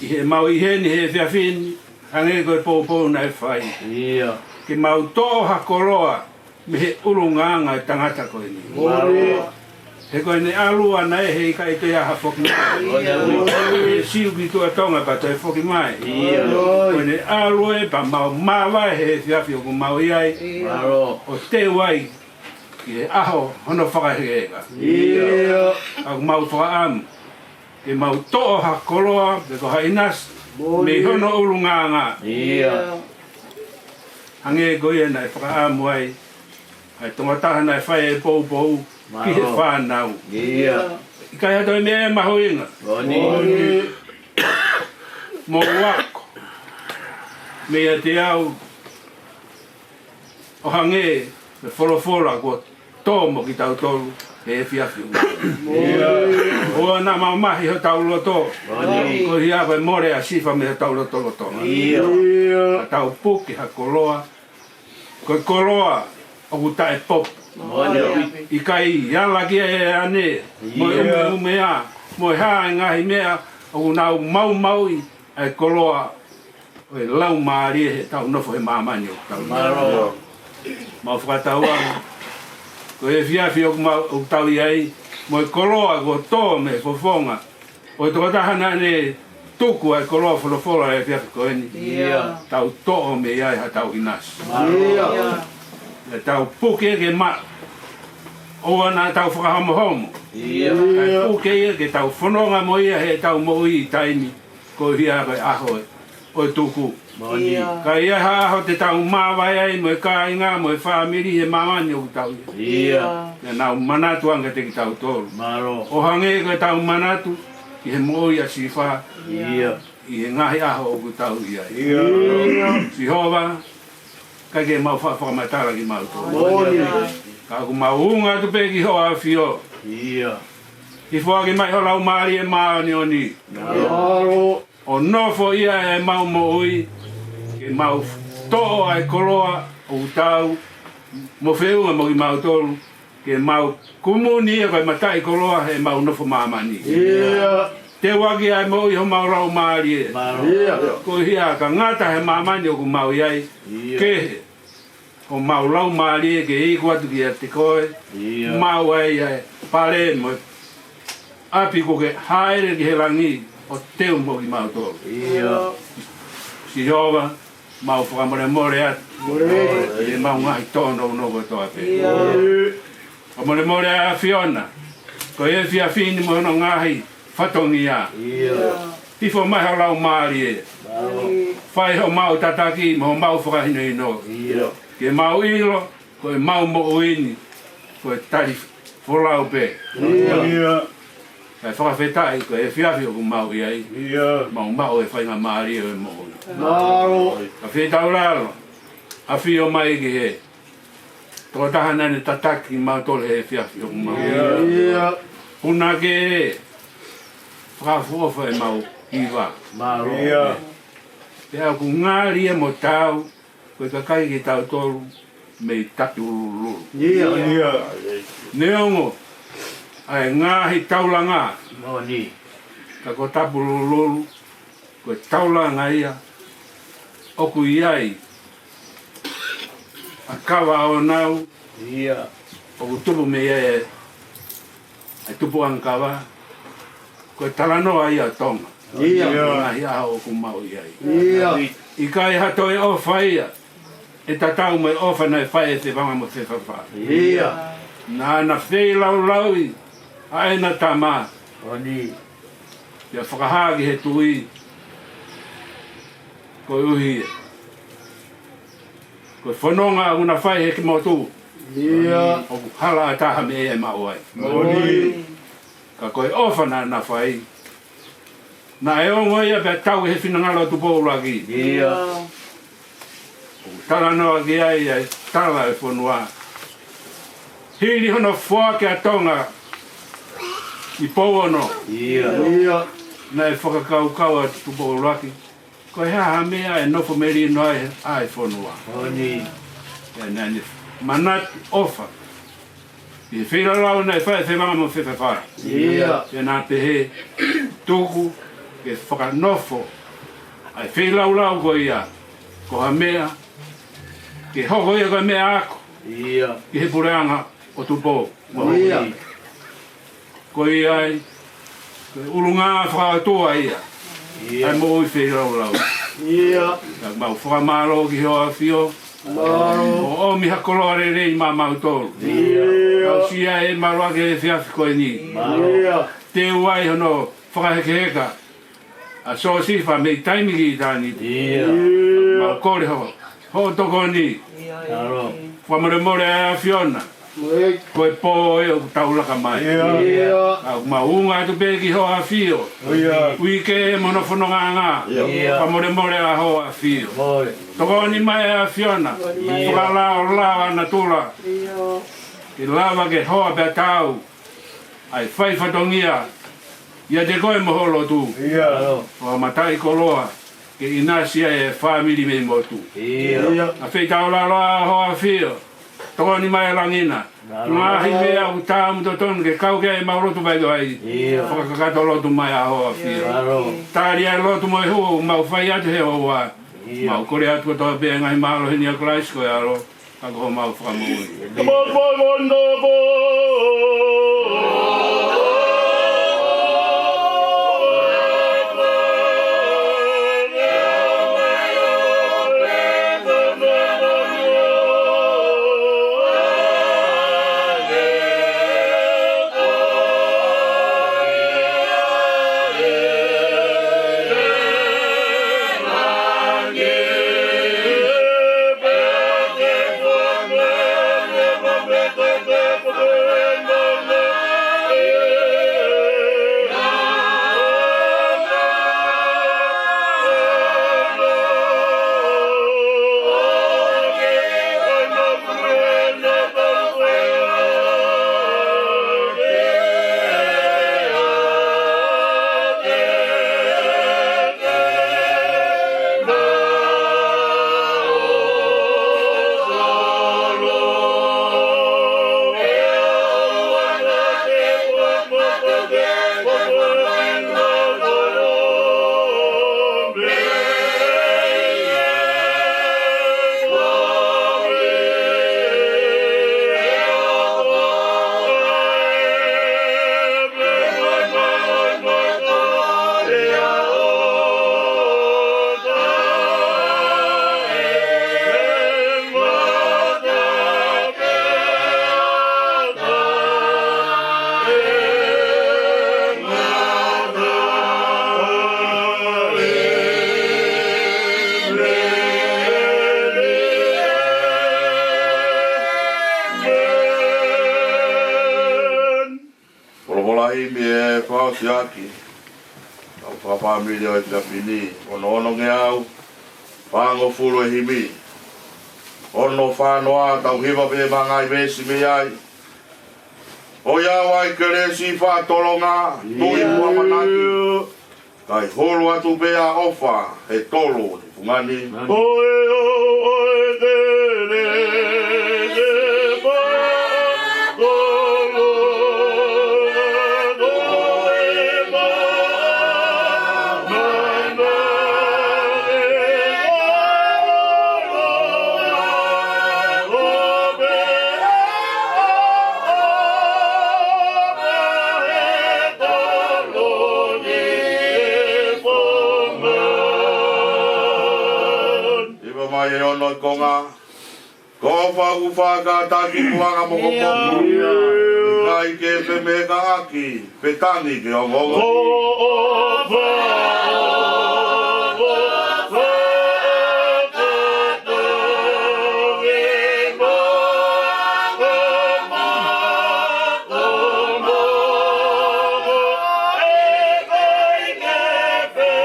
ʻI heʻemau ʻi heni he efiafi ni, hangē ko e poupou naʻe fai. ʻIo. Ke mau toʻo ha koloa mei he ʻulungaanga e tangata ko eni. Moʻoni. He ko ʻene ʻalu ʻana ē he ʻikai toe ʻi ai ha foki mai. Moʻoni. He siu ki tuʻa Tonga pea toe foki mai. ʻIo. Ko ʻene ʻalu ē pea mau māvae he efiafi ʻoku mau ʻi ai. ʻIo. ʻO teu ai ki he ʻaho hono fakaheka. ʻIo. ʻOku mau fakaʻamu ke mau toʻo ha koloa, pe ko ha ʻinasi, Moʻoni. Mei hono ʻulungaanga. ʻIo. Hangē ko ia naʻe fakaʻamu ai ʻa e tokotaha naʻe fai e poupou ki he Mālō. Fānau. ʻIo. ʻIkai ha toe meʻa ia mahuʻinga. Moʻoni. Moʻoni. Mou ako meiate au, ʻo hangē ko e folofola kuo tō mo kitautolu he efiafi. ʻIo. ʻOua naʻa mamahi hotau loto. Moʻoni. Koeʻuhi ko e mole ʻa Sifa mei hotau lotolotonga. ʻIo. ʻIo. Ka tau puke ha koloa, ko e koloa ʻoku taʻepopo. Moʻoni. ʻIkai ala ki ai e ane, mo e ʻIo. Umeumea, mo e hā e ngaahi meʻa ʻoku nau maumauʻi ʻa e koloa ʻo e laumālie heʻetau nofo he māmani ʻoku tau ʻi ai. Mālō. Mau fakatauange ko e efiafi ʻoku mau, ʻoku tau ʻi ai, mo e koloa kuo tō mei he fofonga ʻo e tokotaha naʻa ne tuku ʻa e koloa folofola he efiafi ko eni. ʻIo. Tau toʻo mei ai haʻatau ʻinasi. Mālō. ʻIo. Pea tau puke ke maʻu. ʻOua naʻa tau fakahomohomo. ʻIo. Kae puke ia ke tau fononga mo ia heʻetau moʻui ʻi taimi, koeʻuhi ko e ʻaho ē ʻo e tuku. Moʻoni. ʻIo. Ka ʻi ai ha ʻaho te tau māvae ai mo e kāinga mo e fāmili he māmani ʻoku tau ʻi ai. ʻIo. ʻIo. Pea nau manatu ange kiate kitautolu. Mālō. ʻO hangē ko ʻetau manatu ki he moʻui ʻa Sifa. ʻIo. ʻI he ngaahi ʻaho ʻoku tau ʻi ai. ʻIo. Sihova, ʻikai ke mau faʻa fakamatala kimautolu. Moʻoni. Ka ʻoku mau unga atu pē ki ho ʻAfio. ʻIo. Hifo ʻaki mai ho Laumālie Māʻoniʻoni. ʻO nofo ia ʻi heʻemau moʻui, ke mau toʻo ʻa e koloa ʻoku tau mo feʻunga mo kimautolu, ke mau kumuni ia ko e mataʻikoloa heʻemau nofo māmani. Teuaki ʻa e moʻui homau laumālie. Ko ia ka ngata he māmani ʻoku mau ʻi ai, kehe homau laumālie ke iku atu kiate koe, mau ai ʻa e pale mo e ʻapi kuo ke hāʻele ki he langi ʻo teu mo kimautolu. Sihova, mau fakamolemole atu ʻi heʻemau ngaahi tōnounou kotoa pē. Fakamolemole ʻa e ʻAfiona, ko e efiafi ni mo hono ngaahi fatongia. Hifo mai ho Laumālie. Fai homau tataki mo homau fakahinohino. Ke mau ʻilo, ko ʻemau moʻui ni, ko e tali folau pē. Kae fakafetaʻi ko e efiafi ʻoku mau ʻi ai. Mau maʻu e faingamālie ʻo e moʻui. Ka fetaulalo, ʻafio mai ki he tokotaha naʻa ne tataki kimautolu he efiafi ʻoku mau ʻi ai. Punake, fakaʻofoʻofa ʻemau hiva. Pea ʻoku ngali ia mo tau, ko e kakai kitautolu mei Tapulululu. Neongo ʻa e ngaahi taulanga, ka ko Tapulululu, ko e taulanga ia ʻoku ʻi ai ʻa Kavaʻonau, ʻoku tupu mei ai ʻa e tupuʻanga kava, ko e talanoa ia ʻo Tonga. Ngaahi ʻaho ʻoku mau ʻi ai. ʻIkai ha toe ʻofa ia ʻe tatau mo e ʻofa naʻe fai ʻe Tevanga mo Fefafa. Naʻa na feilaulauʻi ʻa ʻena tama, pea fakahā ki he tuʻi, koeʻuhi ko e fononga ʻoku na fai he kiʻi motu, ʻoku hala ʻatā ha meʻa ia ʻe maʻu ai. Ka ko e ʻofa naʻa na fai, naʻe ongo ia pea tau he finangalo ʻo Tupou ʻUluaki. ʻOku talanoa ki ai ʻa e tala ʻo e fonua. Hili hono foaki ʻa Tonga ʻi Pouono, naʻe fakakaukau ʻa Tupou ʻUluaki, ko e hā ha meʻa ʻe nofo melino ai ʻa e fonua. Pea naʻa ne manatu ʻofa ʻi he feilaulau naʻe fai ʻe Tevanga mo Fefafa. Pea na pehē, tuku ke fakanofo ʻa e feilaulau ko ia ko ha meʻa ke hoko ia ko e meʻa ako ki he puleʻanga ʻo Tupou. Ko ia ai, ko e ʻulungaanga fakaʻotua ia ʻa e moʻui feilaulau. Ka mau fakamālō ki hoʻo ʻAfio, ʻo ʻomi ha koloa lelei maʻamautolu. Aʻusia ʻemau loa ki he efiafi ko eni. Teu ai hono fakahekeheka ʻa Siosifa mei taimi ki ʻitāniti. Mau kole hoʻo, hoʻo tokoni. Fakamolemole ʻa e ʻAfiona, ko e pō ē ʻoku tau laka mai. Ka mau unga atu pē ki hoʻo ʻAfio, uike mo hono fonongaʻanga. Fakamolemole ʻa hoʻo ʻAfio. Tokoni mai ʻa e ʻAfiona, fakalaolao ʻa natula, ke lava ke hoa pea tau ʻa e fai fatongia ʻiate koe mo ho lotu. ʻO ha mataʻikoloa ke ʻinasi ai e fāmili mei motu. ʻA feitaulalo ʻa hoʻo ʻAfio, tokoni mai ʻa e langi na. Ngaahi meʻa ʻoku taau mo totonu ke kau ki ai ʻemau lotu vaivai, fakakakato lotu mai ʻa hoʻo ʻAfio. Tali ʻa e lotu mo e hū ʻoku mau fai atu he houa. Mau kole atu kotoa pē ngaahi mālohi ni ʻia Kalaisi ko e ʻAlo, ka ko homau Fakamoʻui. Siaki, ʻetau fakafāmili ʻo e efiafi ni, ono ono ngeau fāngofulu e himi. Ono fā noa, tau hiva pē mei he ngaahi veesi mei ai. ʻOiauē kelesi, fakatolonga, tui mo ʻamanaki, kae hulu atu pē ʻa e ʻofa he tolu ni fungani. ʻOiauē kelesi, fakatolonga, tui mo ʻamanaki, Hiva mai e ono konga. Ko e ʻofa ʻoku fakataki kuanga mokomoko. ʻIkai ke femeʻaʻaki, pe tangi ke ongoongo. Ko e ʻofa ʻoku fakataki kuanga mokomoko. ʻIkai ke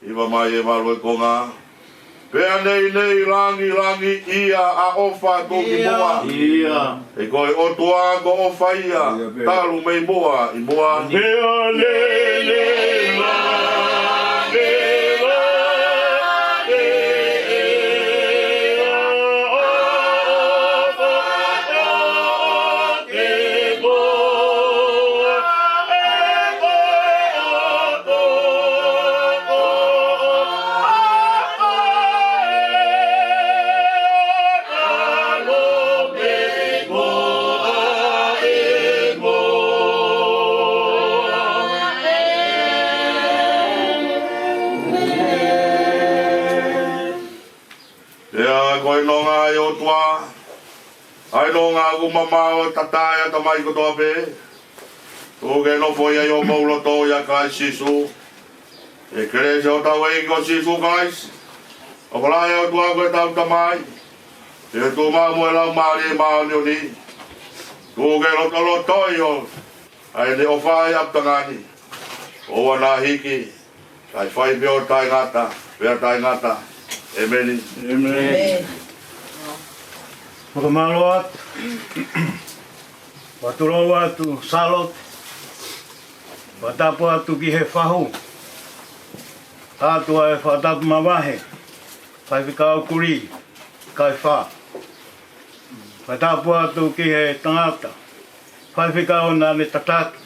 Hiva mai e valu e konga. Pea neʻineʻi langilangiʻia ʻa e ʻofa tuʻukimuʻa. ʻIo. He ko e ʻOtua ko e ʻofa ia, ʻio, pea talu mei muʻa ʻi muʻa. Pea neʻineʻi langilangiʻia ʻa e ʻofa tuʻukimuʻa. Pea ko e nonga ʻa e ʻOtua, ʻa e nonga ʻoku mamaʻo ʻo tatai ʻa e ʻatamai kotoa pē, tuku ke nofo ia ʻi homou loto ʻia Kalaisi Sīsū. ʻE kelesi ʻa hotau ʻEiki ko Sīsū Kalaisi, ʻofa lahi ʻa e ʻOtua ko ʻetau Tamai, ʻa e tuʻumaʻu mo e Laumālie Māʻoniʻoni, tuku ke lotolotoi ʻa ʻene ʻofa ʻi he ʻapitanga ni, ʻo ʻoua naʻa hiki, kae fai pē ʻo taʻengata pea taʻengata. ʻĒmeni. ʻĒmeni. Fakamālō atu. Fakatulou atu Sālote. Fakatapu atu ki he fahu. Atu ʻa e fakatapu mavahe. Faifekau Kuli, Kaifā. Fakatapu atu ki he tangata faifekau naʻa ne tataki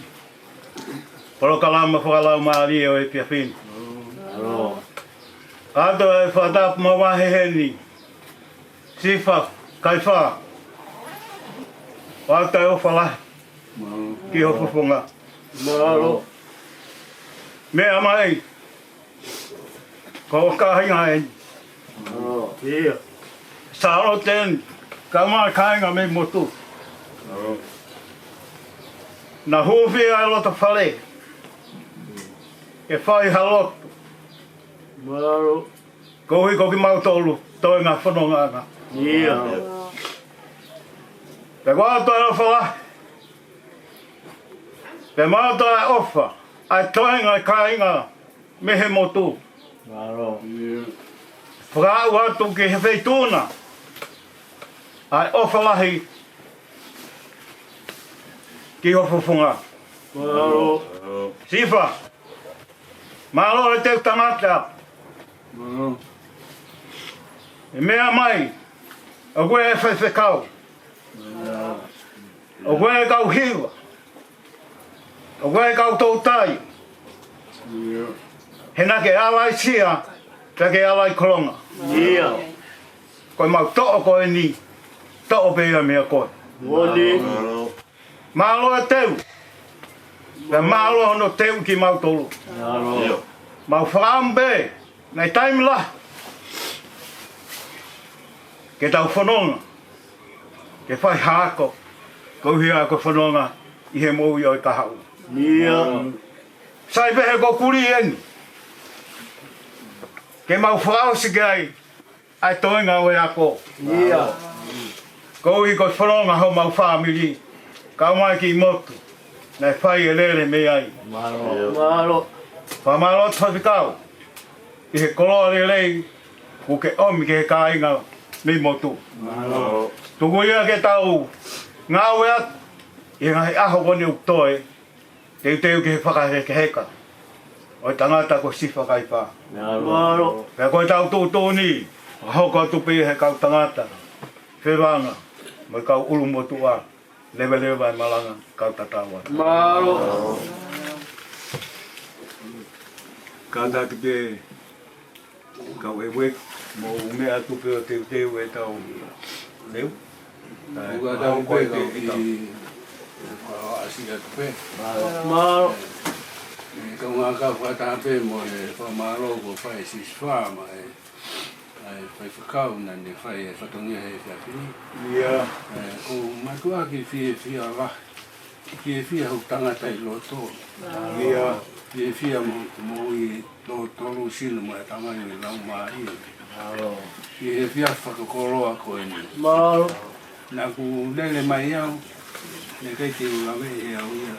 polokalama fakalaumālie ʻo e efiafi ni. Atu e fakatapu mavahe heni, Sifa, Kaifā. ʻOatu e ʻofa lahi ki ho fofonga. Meʻa mai, ko e kāinga eni. ʻIo. Sālote eni, kae ʻumaʻā e kāinga mei motu. Naʻa hūfia e loto fale ke fai ha lotu. Koeʻuhi ko kimautolu toenga fononga. ʻIo. Pea ko e ʻoatu e ʻofa lahi, pea mo e ʻoatu e ʻofa ʻa e toenga e kāinga mei he motu. Mālō. Fakaaʻu atu ki he Feituʻu na ʻa e ʻofa lahi ki ho fofonga. Mālō. Sifa, mālō e teu tangata. Mālō. ʻE meʻa mai, ʻoku ʻi ai e faifekau, ʻoku ʻi ai e kau hiva, ʻoku ʻi ai e kau toutai. He naʻa ke ala ʻi Sia, pea ke ala ʻi Kolonga. Ko e mau toʻo ko eni, toʻo pē ia meia koe. Mālō e teu, pea mālō hono teu kimautolu. Mau fakaʻamu pē, naʻe taimi lahi ke tau fononga, ke fai ha ako, koeʻuhi ko e fononga ʻi he moʻui ʻo e kahaʻu. Sai pē he ko Kuli eni, ke mau fakaʻosi ki ai ʻa e toenga ʻo e ako. Ia. Koeʻuhi ko e fononga homau fāmili, kau mai ki motu, naʻe fai e lele mei ai. Mālō. Mālō. Fakamālō atu Faifekau, ʻi he koloa lelei kuo ke ʻomi ki he kāinga mei motu. Mālō. Tuku ia ke tau ngāue atu ʻi he ngaahi ʻaho ko eni ʻoku toe, teuteu ki he fakahekeheka ʻo e tangata ko Sifa Kaifā. Mālō. Pea ko ʻetau tuʻutuʻuni, fakahoko atu pē he kau tangata, fevanga, mo e kau ʻulumotuʻa, leveleva e malanga, kau tatau atu. Mālō. Kātaki pē kau ʻEueki, mou meʻa atu pē ʻo teuteu ʻetau leu. Ua tau pē kau ki ʻetau fakaʻasi atu pē. Mālō. ʻE, kau ngā kau fakataha pē mo e fakamālō kuo fai ʻe Sisifā maʻa e, ʻa e Faifekau naʻa ne fai e fatongia he efiafi ni. Ia. ʻE, ʻoku ou mātuʻaki fiefia lahi. Fiefia hoku tangata ʻi loto. Ia. Fiefia mo, mo ʻi loto, tolu sino mo e tamai ʻi laumālie. Mālō. ʻI he efiafi fakakoloa ko eni. Mālō. Naʻa ku lele mai au, naʻe ʻikai te u lave ʻe au ia,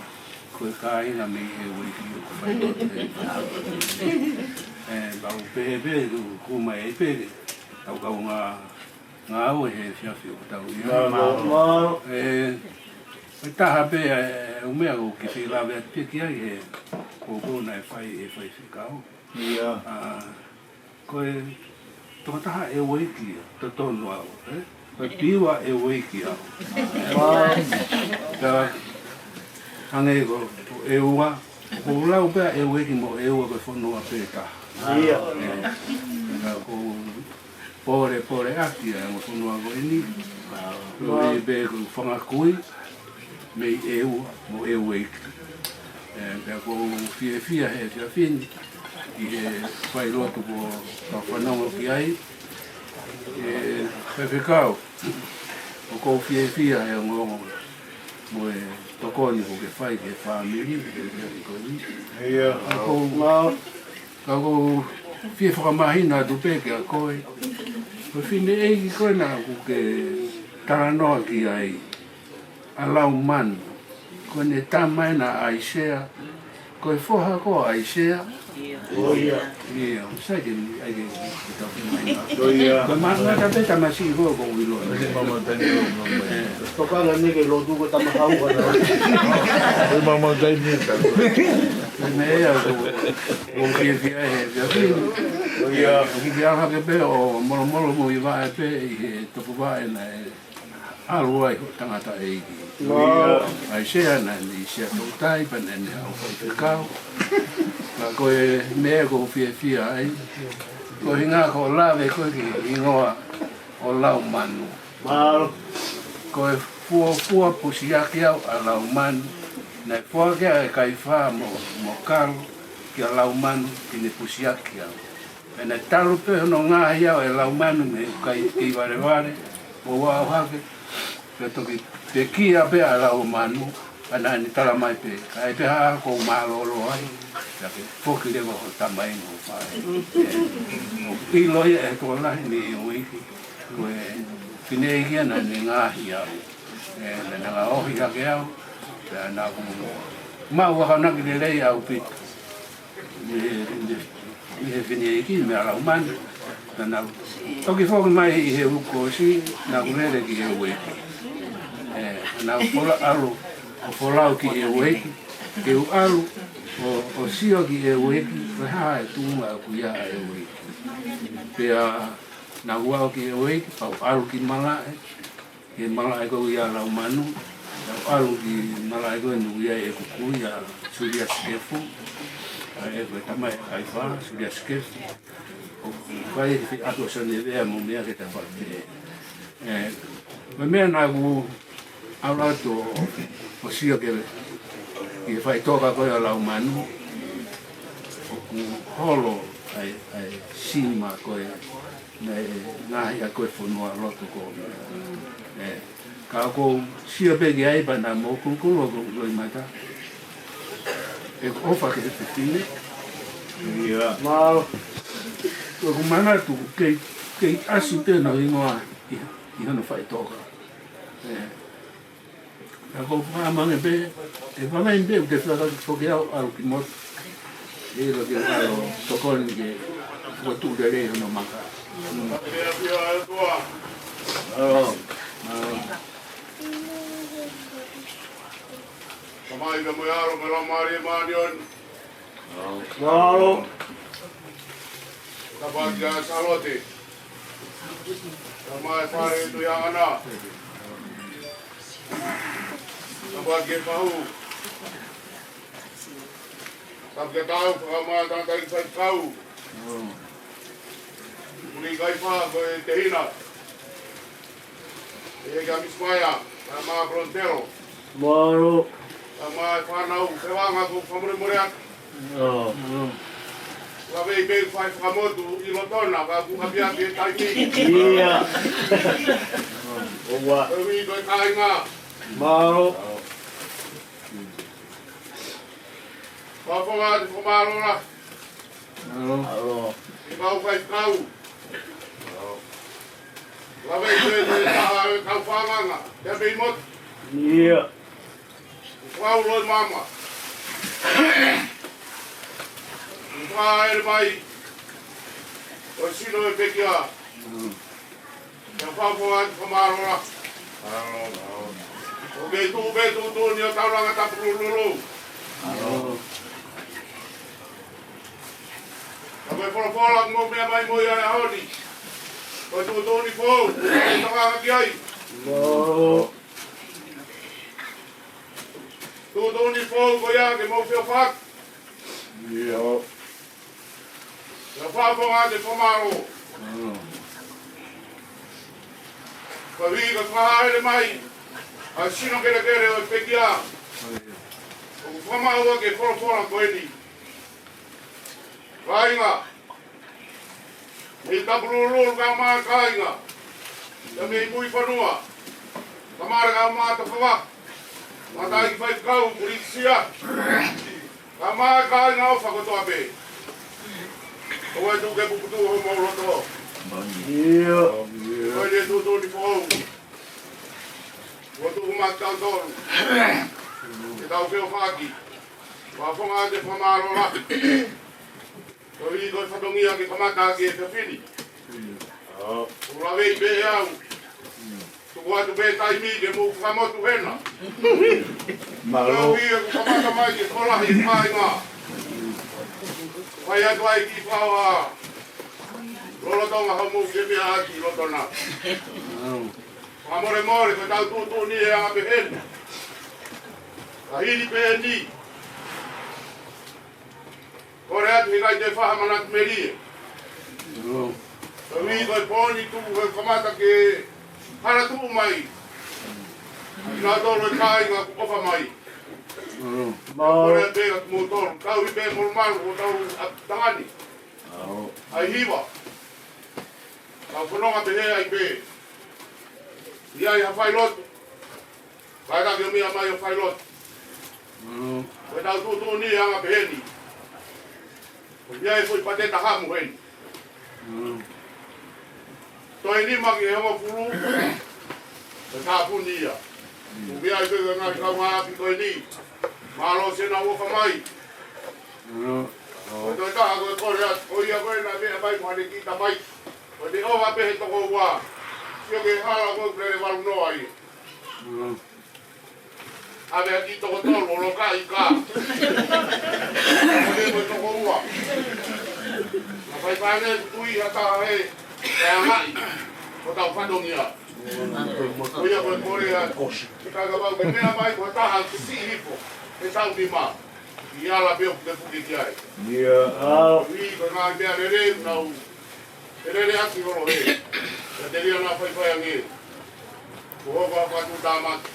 ko e kāinga mei ʻEueki ʻoku fai lotu he. ʻE, pau pehē pē, ku, ku mai ai pē, tau kau ngā ngāue he efiafi ʻoku tau ʻi ai. Mālō. Mālō. ʻE, ʻe taha pē, ʻe, ʻe, ʻū meʻa ʻoku ke feilave atu pē ki ai he, ko, ko naʻe fai ʻe Faifekau. Ia. ʻA, ko e tokotaha ʻEueki totonu au, ē? Ko e piua ʻEueki au. Mālō. Ka, hangē ko, ko ʻEua, ʻoku ou lau pē ʻEueki mo ʻEua ko e fonua pē taha. Ia. Ka ʻoku ou pōlepole ʻaki ʻa e ongo fonua ko eni. Ko e pē ko e fanga kui mei ʻEua mo ʻEueki. ʻE, pea ʻoku ou fiefia he efiafi ni ʻi he fai lotu kuo ka fanongo ki ai. ʻE, Faifekau, ʻoku ou fiefia he ongoongo mo e tokoni kuo ke fai ki he fāmili, he efiafi ko eni. Ia. ʻOku ou Ka ʻoku ou fie fakamahino atu pē kia koe. Ko e fineʻeiki ko ē naʻa ku ke talanoa ki ai, ʻa Laumanu. Ko ʻene tama ʻena ʻa ʻAisea. Ko e foha ko ē ʻo ʻAisea. Ia. Ia, sai ke ni, ʻai ke, ke tau ki mai na. Ko ia. Ko e manga ta pē tamasiʻi ko ē ʻoku ou ʻilo. Ko e mama tani ʻo mama. Tokanga ni ke lotu ko e tama hau ana. Ko e mama tani ʻo tau. Ko e meʻa ia ʻoku, ʻoku fiefia he, fiefia. Ia. ʻOku ke ala hake pē ʻo molomolo mo i vaʻe pē ʻi he topuvaʻe naʻe ʻalu ai hoʻo tangataʻeiki. Ia. ʻAisea naʻa ne ʻi Siaʻatoutai pea naʻa ne haʻu faifekau. Ka ko e meʻa ʻoku ou fiefia ai, ko e hinga ko e lave ko ē ki he hingoa ʻo Laumanu. Mālō. Ko e fuofua pusiaki au ʻa Laumanu. Naʻe foaki ʻe Kaifā mo, mo Kalo kia Laumanu ke ne pusiaki au. Pea naʻe talu pē hono ngaohi au ʻe Laumanu mei he kai kei valevale, ʻo aʻu hake, pea toki pekia pē ʻa Laumanu, pea naʻa ne tala mai pē, ka ʻe pehē ʻoku ou mālōlō ai, pea ke foki leva ho tamai mo ho faʻē. ʻE, ʻoku ʻilo ia ʻe he tokolahi mei ʻEueki, ko e fineʻeiki ia naʻa ne ngaohi au. ʻE, naʻa ne ngaohi hake au, pea naʻa ku maʻu akonaki lelei ʻaupito mei he, mei he, mei he fineʻeiki, meia Laumanu. Naʻa, naʻa ku toki foki mai ʻi he uike kuo ʻosi, naʻa ku lele ki ʻEueki. ʻE, naʻa ku folau, ʻalu ʻo folau ki ʻEueki, ke u ʻalu ʻo, ʻo sio ki ʻEueki, ko e hā e tuʻunga ʻoku ʻi ai ʻa ʻEueki. Pea naʻa ku aʻu ki ʻEueki, pea u ʻalu ki Malaʻe, ki Malaʻe ko ē ʻoku ʻi ai ʻa Laumanu, pea u ʻalu ki Malaʻe ko ē ʻoku ʻi ai ʻeku kui ʻa Sulia Sikefu, ʻa ē ko e tamai ʻa Kaifā, Sulia Sikefu. ʻO fai e kiʻi ʻapi ʻo Sonevea mo meʻa ke ta fai pē. ʻE, ko e meʻa naʻa ku ʻalu atu ʻo, ʻo sio ki he, ki he faʻitoka ko ē ʻa Laumanu, ʻoku holo ʻa e, ʻa e sima ko ē, naʻe ngaohi ʻaki ko ē e fonualoto ko ē. ʻE, ka ʻoku ou sio pē ki ai pea naʻa mo kulukulu hoku loʻimata. ʻE, ʻofa ki he fefine. Ia. Mālō. Ko ʻeku manatu, kei, kei ʻasi pē hono hingoa ʻi, ʻi hono faʻitoka. ʻE, ka ko e fakamange pē, ʻe fakamange pē, te faka foki au, ʻalu ki motu. ʻE, ka ke ʻalu, tokoni ke, ko tu lele hono maka. ʻAlo, ʻalo. Tamai, ka mo e ʻAlo, mo e Laumālie Māʻoniʻoni. Mālō. Tapu kia Sālote. Tapu mo e fale Tuihaʻana. Tapu kia Pahu. Tapu kia Tau, tapu mo e tangataʻeiki faifekau. Muli kai fa ko e tehina. ʻE kia Misi Maia, tapu mo Polontelo. Mālō. Tapu mo e fānau, Fevanga, ko e fakamolemole atu. ʻIo. Lave i mei fai fakamotu ʻi Lotona, ka kuo ʻapiʻapi e taimi. ʻIo. ʻOua. Ko e ui ko e kāinga. Mālō. Fakafofonga atu e fakamālō lahi. ʻAlo. ʻAlo. Ki he kau faifekau. Lave i mei he taha e kau fānganga, te mei motu. ʻIo. Kau loi mama. Fakaʻele mai. ʻO sino e pekia. Ke fakafofonga atu e fakamālō lahi. ʻOku kei tuʻu pē tuʻutuʻuni ʻo taulanga tapu lulululu. Ka ko e folofola ʻoku mou meʻa mai mo ia he ʻaho ni. Ko e tuʻutuʻuni foʻou, ʻe tokanga ki ai. Tuʻutuʻuni foʻou ko ia ke mou feʻofaʻaki. ʻIo. Ke fakafofonga atu e fakamālō. Ka ui ka fakaʻele mai ʻa e sino kelekele ʻo e pekia. ʻOku fakamālō ki he folofola ko eni. Kāinga. Mei Tapulululu kae ʻumaʻā e kāinga. Pea mei Muifonua. Tamale kae ʻumaʻā Tafava. Tangataʻeiki faifekau, Pulisia. Kae ʻumaʻā e kāinga ʻofa kotoa pē. ʻOua ʻe tuku ke puputuʻu homou loto. ʻIo. Ko e tuʻutuʻuni foʻou. Kuo tuʻu maʻa kitautolu. Ke tau feʻofaʻaki. Fakafofonga atu e fakamālō lahi. Ko e ʻi ko e fatongia ke kamata ki he fefini. ʻOku lave i pē au. Tuku atu pē taimi ke mou fakamotu hena. Mālō. Ko e ʻi ʻoku kamata mai ke kolahi e kāinga. Fai atu ai ki fao ʻa lolotonga hoʻomou ke meʻa ʻaki Lotona. Fakamolemole ko ʻetau tuʻutuʻuni he anga pehē ni. Ka hili pē eni. Kole atu he ʻikai te faʻa manatu melie. Ko e ʻi ko e pō ni tuku he kamata ke hala tuʻu mai. Kinautolu e kāinga kuo ʻofa mai. Kole atu pē kia kimoutolu. Tau ʻi pē molumalu ʻo tau ʻa tangani. ʻAi hiva. Tau fononga pehē ai pē. ʻI ai ha failotu. Kātaki ʻo meʻa mai ʻo failotu. Ko ʻetau tuʻutuʻuni anga pehē ni. ʻOku ʻi ai e foʻi pateta hamu heni. Toe nima ki he hongofulu. Ko e tāpuni ia. ʻOku ʻi ai pē ngaahi kaungāʻapi ko eni. Mālō siʻenau ʻofa mai. Ko e toe taha ko e kole atu, ko ia ko ē naʻe meʻa mai mo haʻane kiʻi tamai. Ko e te ova pē he toko ua. Sio ki he hala ko ē ʻoku lele valu noa ia. ʻAve ʻa e kiʻi toko tolu ʻo loka ʻi ka. Ko e ko e toko ua. Naʻe fai fānau tui ha taha he, he angaʻi. Ko ʻetau fatongia. Ko ia ko e kole atu. Ke kākā vau ke meʻa mai ko e taha ke siʻi hifo. He tau nima. ʻI ala pē ʻoku te puke ki ai. ʻIo. ʻAu. ʻI ko e ngaahi meʻa lelei, nau lelei ʻaki holo he. Ka te lia nā faifai ange. Ko hoko a fatu tāmaki.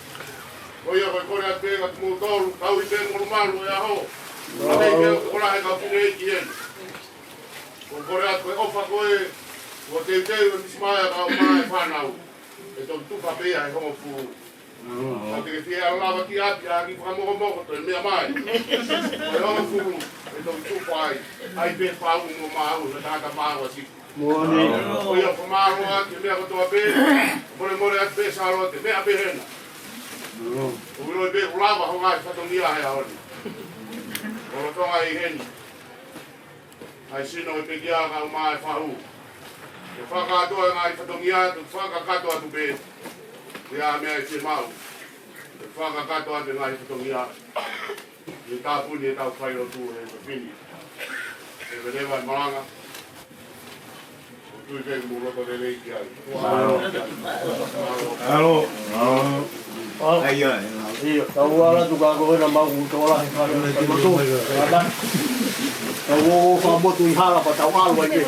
Ko ia ko e kole atu pē kia kimoutolu, tau ʻi pē molumalu e ʻaho. Ka te ʻi pē ʻoku kola he kau fine ʻi ki heni. Ko e kole atu ko e ʻofa ko ē, ko e teuteu e Misi Maia kae ʻumaʻā e fānau. ʻE tonu tupa pē ia he hongofulu. Ka te ke fie ʻalu lava ki ʻapi, ʻa ki fakamokomoko, toe meʻa mai. Ko e hongofulu, ʻe toki tufa ai. ʻAi pē Fau mo Maʻau, na tangata māua siku. Moʻoni. Ko ia fakamālō atu, meʻa kotoa pē, molemole atu pē Sālote, meʻa pē hena. ʻOku ʻiloʻi pē ʻoku lava hoʻo ngaahi fatongia he ʻaho ni. Lolotonga ʻi heni. ʻAi sino e pekia ka uma e fahu. Ke fakakātoa e ngaahi fatongia, ke fakakakato atu pē. Ia meʻa ʻe fiemaʻu. Ke fakakakato atu e ngaahi fatongia. ʻI he tāpuni ʻetau failotu he efiafi ni. Ke veleva e malanga. ʻOku ou tui pē mou loto lelei ki ai. Mālō. Mālō. Mālō. ʻIo, tau ala tu ka ko ena mau kutola he fale. Tau ō fakamotu ʻi hala pea tau ʻalu ai pē.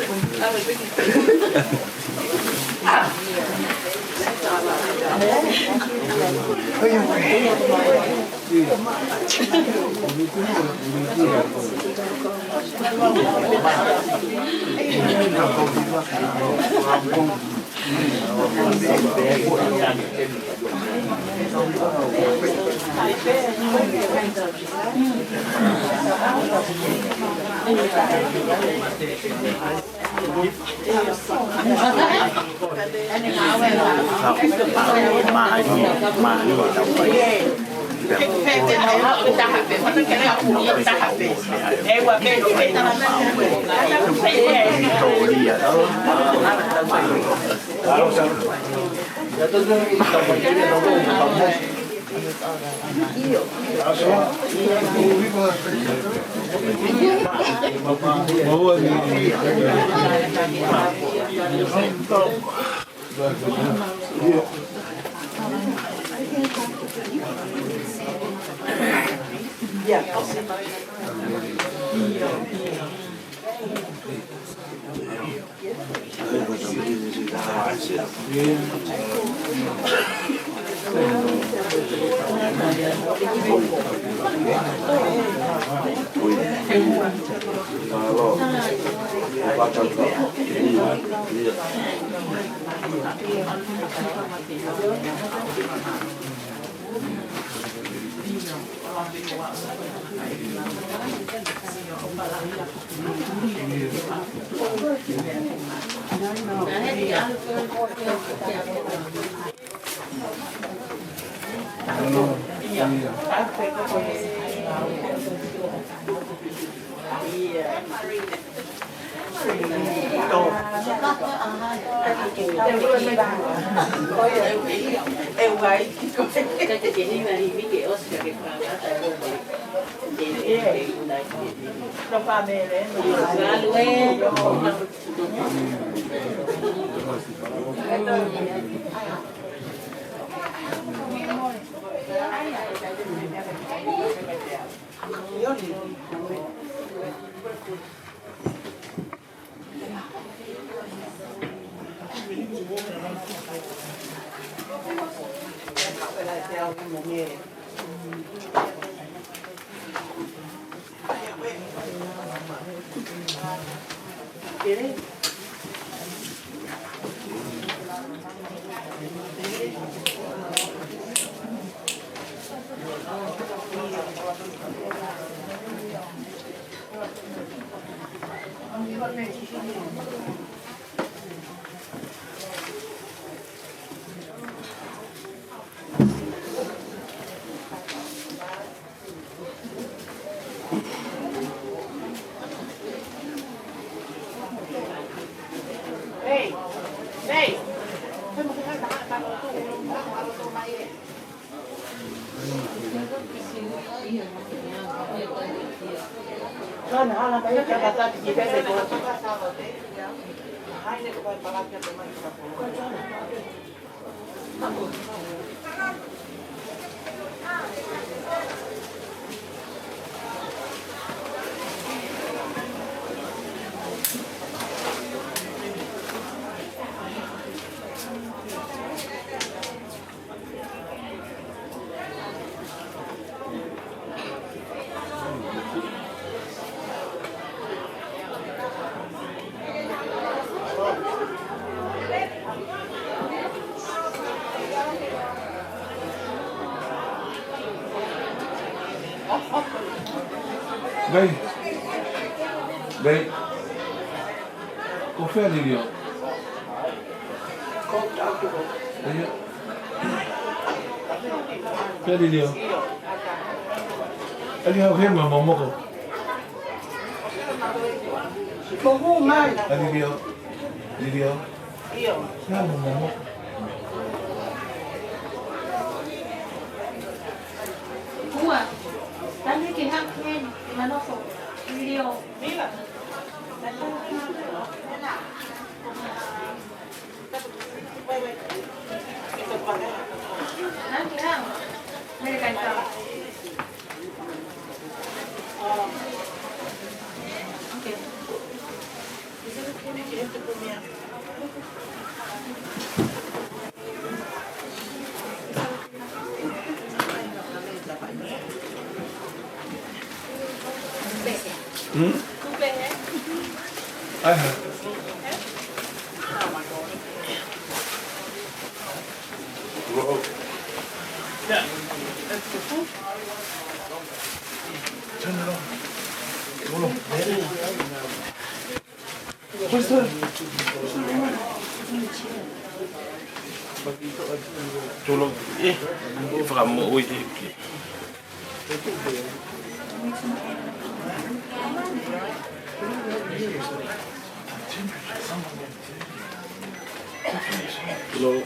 Mei. Mei. Ko fē Lilio? ʻIo. Fē Lilio? ʻAli hau hema momoko. Ko hū mai. ʻAli Lilio. Lilio. ʻIo. Hema momoko. Ua. Tani ke hau hema. Manofo. Lilio. Mila. Hmm? Ai, ha. Whoa. Turn it on. Hold on. Tolo. Eh, fakamoʻui ke. Tolo.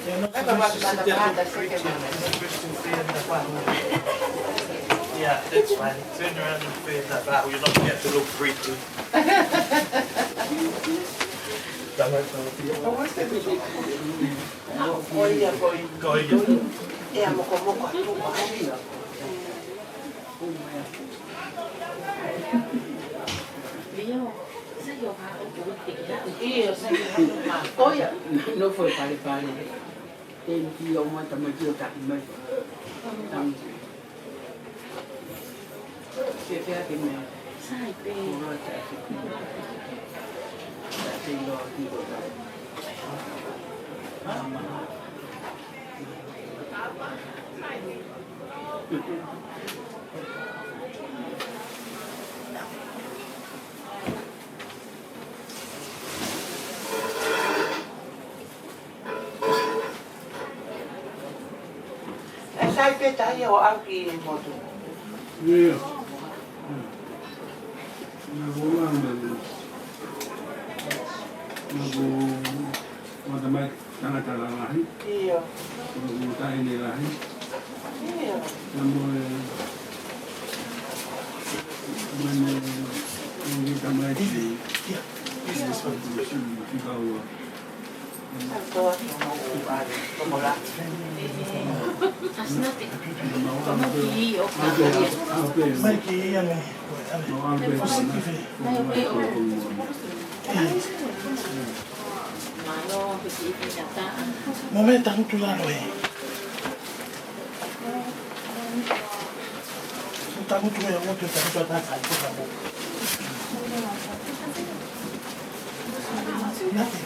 Yeah, no, so this is the other grade two. This is grade two, three and the one. Yeah, that's fine. Turn around and fade that back. You're not get to look grade two. That might sound Ko ia, ko ia. Ko ia. ʻE a mokomoko atu. ʻIo, sai ʻo ka o ko te ia. ʻIo, sai ʻo ka. Ko ia. Nofo palepale. Thank you, ʻo mai tamai ki o taki mai. Thank you. Sai pē. ʻE sai pē tahi ʻo aʻu ki motu. ʻIo. Naʻa ku ʻalu mai. Naʻa ku ʻalu mai tangata lalahi. ʻIo. Naʻa ku taʻahine lahi. ʻIo. Naʻa mo e, mo e, mo e tamaiki. ʻIo. Fika ua. Mai ki ange. Mo me tangutu lalo e. Tangutu e o te tangutu ata kai ko mo. Nate.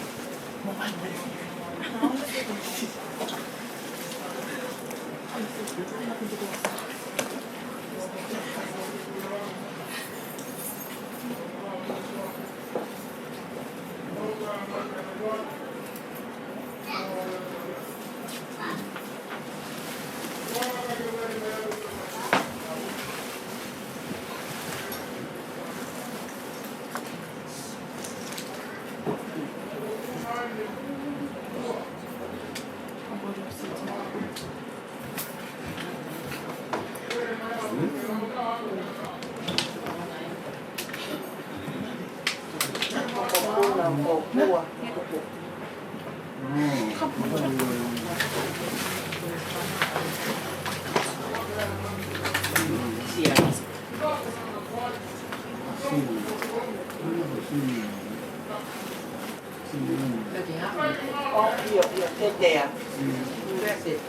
Oh, ʻio, ʻio, tētea. That's it.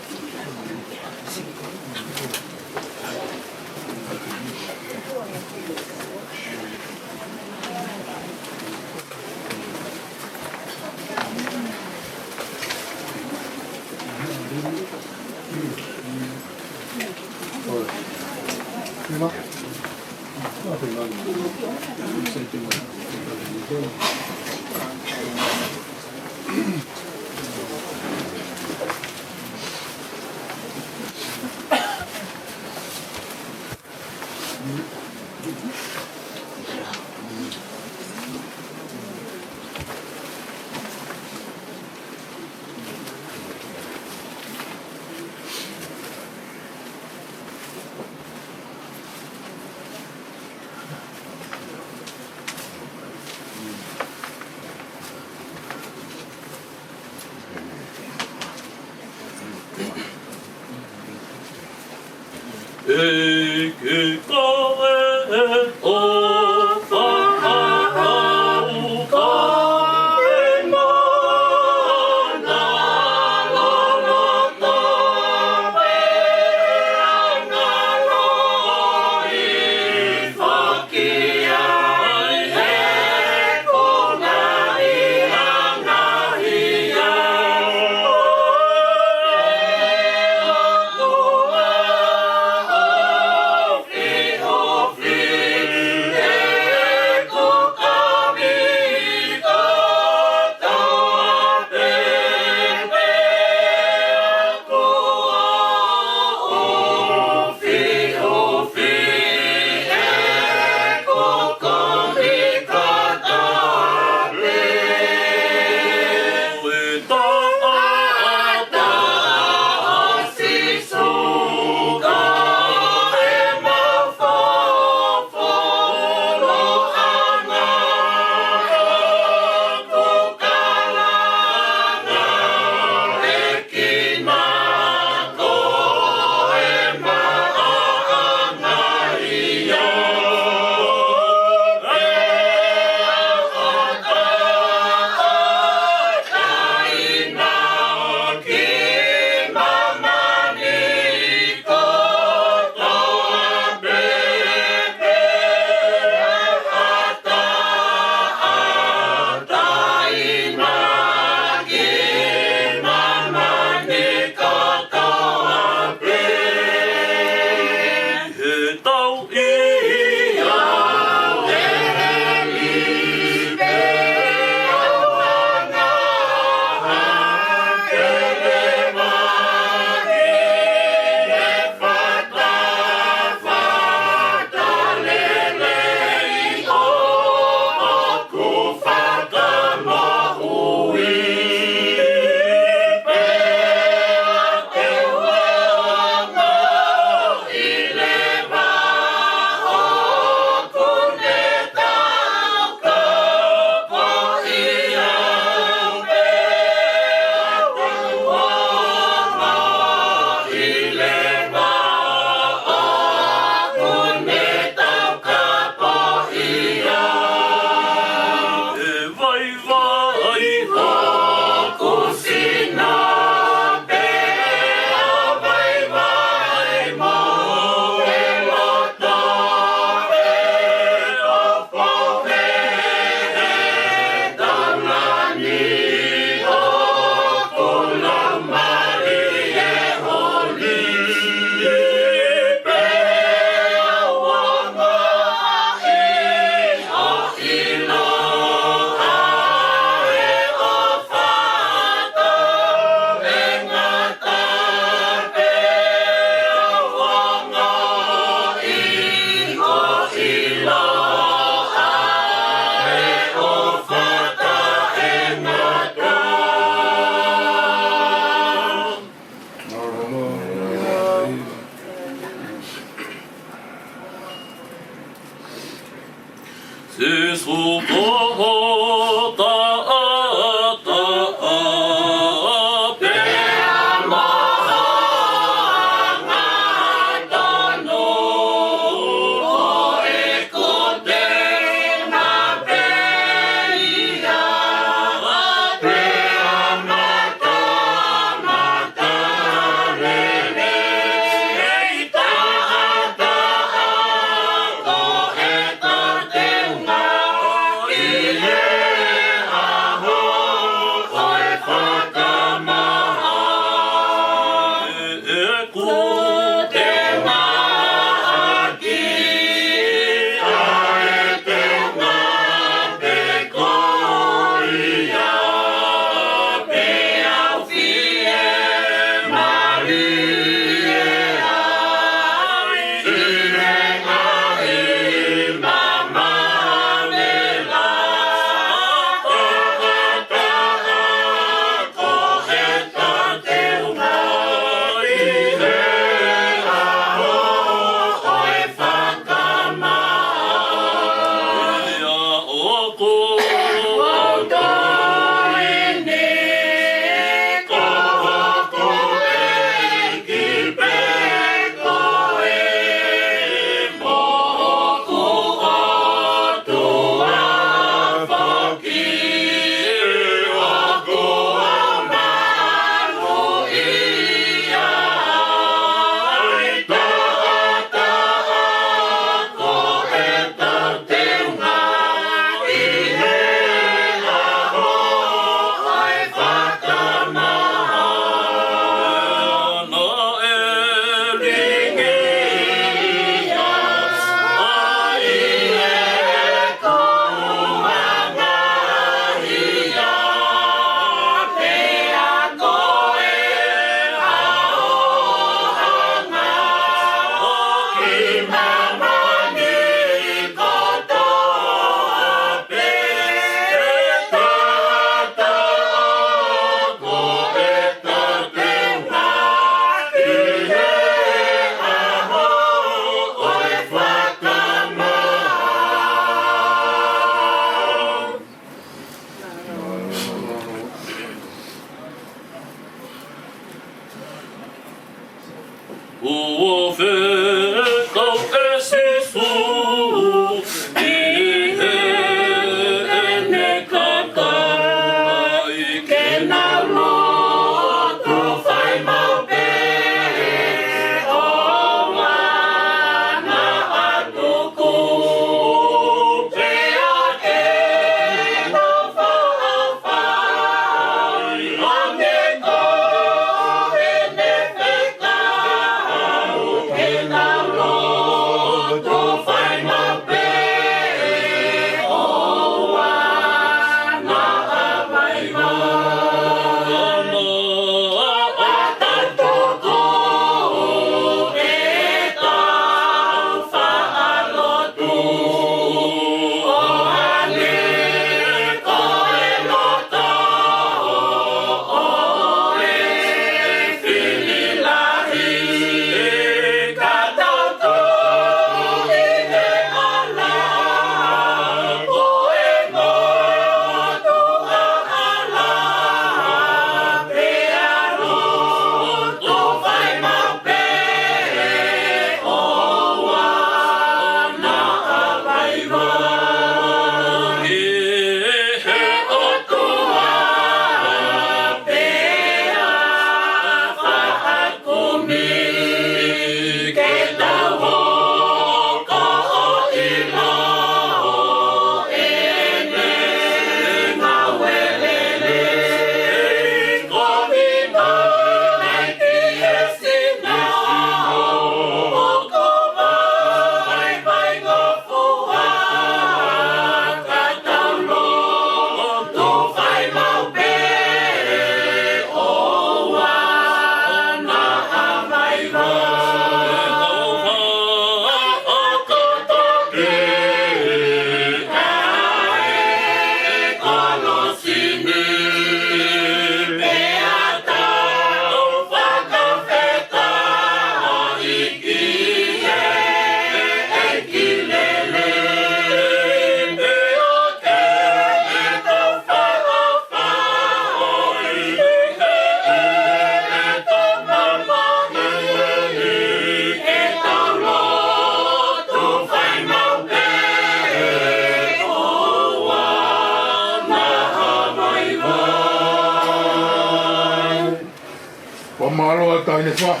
Mālō ʻa e taʻahine fai.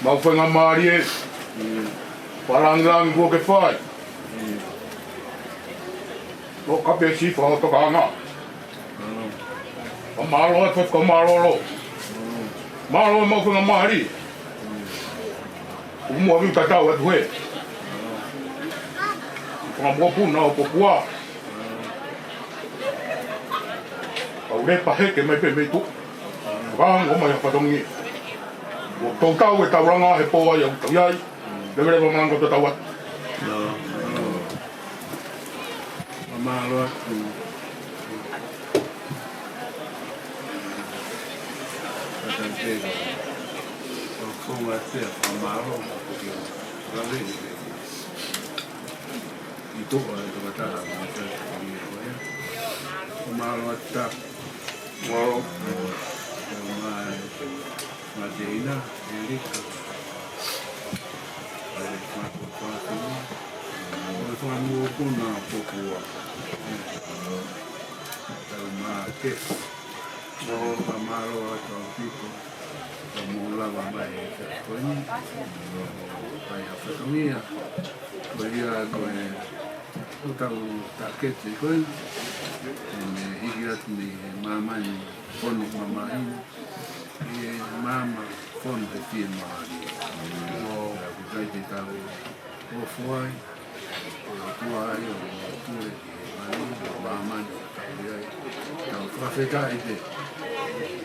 Mau faingamālie. Fakalāngilangi kuo ke fai. ʻO ka pē siʻi fai ho tokanga. Fakamālō atu, fakamālō. Mālō mau faingamālie. Kuo mou ʻalu tatau atu hē. Fanga mokopuna ʻo Popua. Kau lepa heke mai pē mei tuʻa. Fakaongo mai ha fatongia. Kuo tau tau e taulanga he pō ʻa ia ʻoku tau ʻi ai. Leveleva malanga ʻo tatau atu. Mālō atu. Fakamālō. ʻI tuʻa e tokatā, mālō atu. Mālō atu. Mālō. Mālō. Mateina, Elika. Mālō. Mālō. Mālō. Mālō. Mālō. Mālō. Mālō. Mālō. Mālō. Mālō. Ka mou lava mai he taimi ko eni, ʻo fai ha fatongia, ko ia ko e, ʻoku tau takete ko eni, ʻene hiki atu mei he māmani fonu mamahi, ʻi he maama fonu he fiemālie. ʻOku ʻikai te tau ʻofa ai, ʻOtua ia ʻoku tuli ki he manu, ʻo māmani ʻoku tau ʻi ai. Tau fakafetaʻi pē.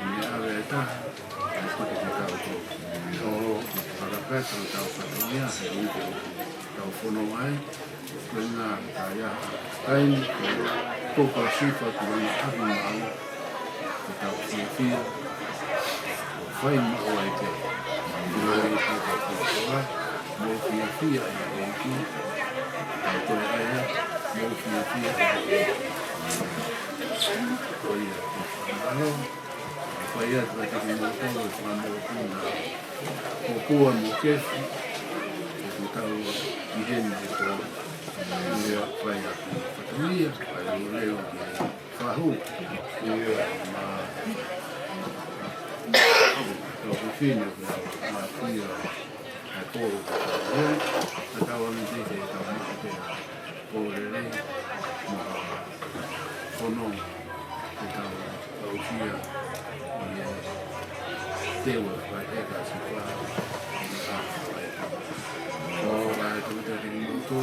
Meʻa ʻave ʻe taha, ʻe koe ke tau tō. ʻO fakakakato ʻetau fatongia, he ʻuhi ko ʻetau fononga ai. Ko e ngaahi taimi, ko e tokosifa ki langa ʻapi maʻu. Ke tau fiefia, ʻo fai maʻu ai pē. Mou fiefia ʻi he ʻEiki. Tau toe ʻai ā, mou fiefia ʻi he ʻEiki. Ko ia, mālō. Fai atu ʻa e taki mou tau e fanga mokopuna. Ko Kua mo Kefi. Ko tau ʻi heni he pō. Ia fai atu. Ia, fai atu leo ki he Fahu. Ia, ma. Tau fefine, ma, ma, ia, ʻa e pō, ia, ʻa tau ange te te tau ma te pō lelei, ma, kono, te tau, tau fia, ia, te ua, fai e ka si fa, ia, fai e ka. Fai e ka te te ni mo to,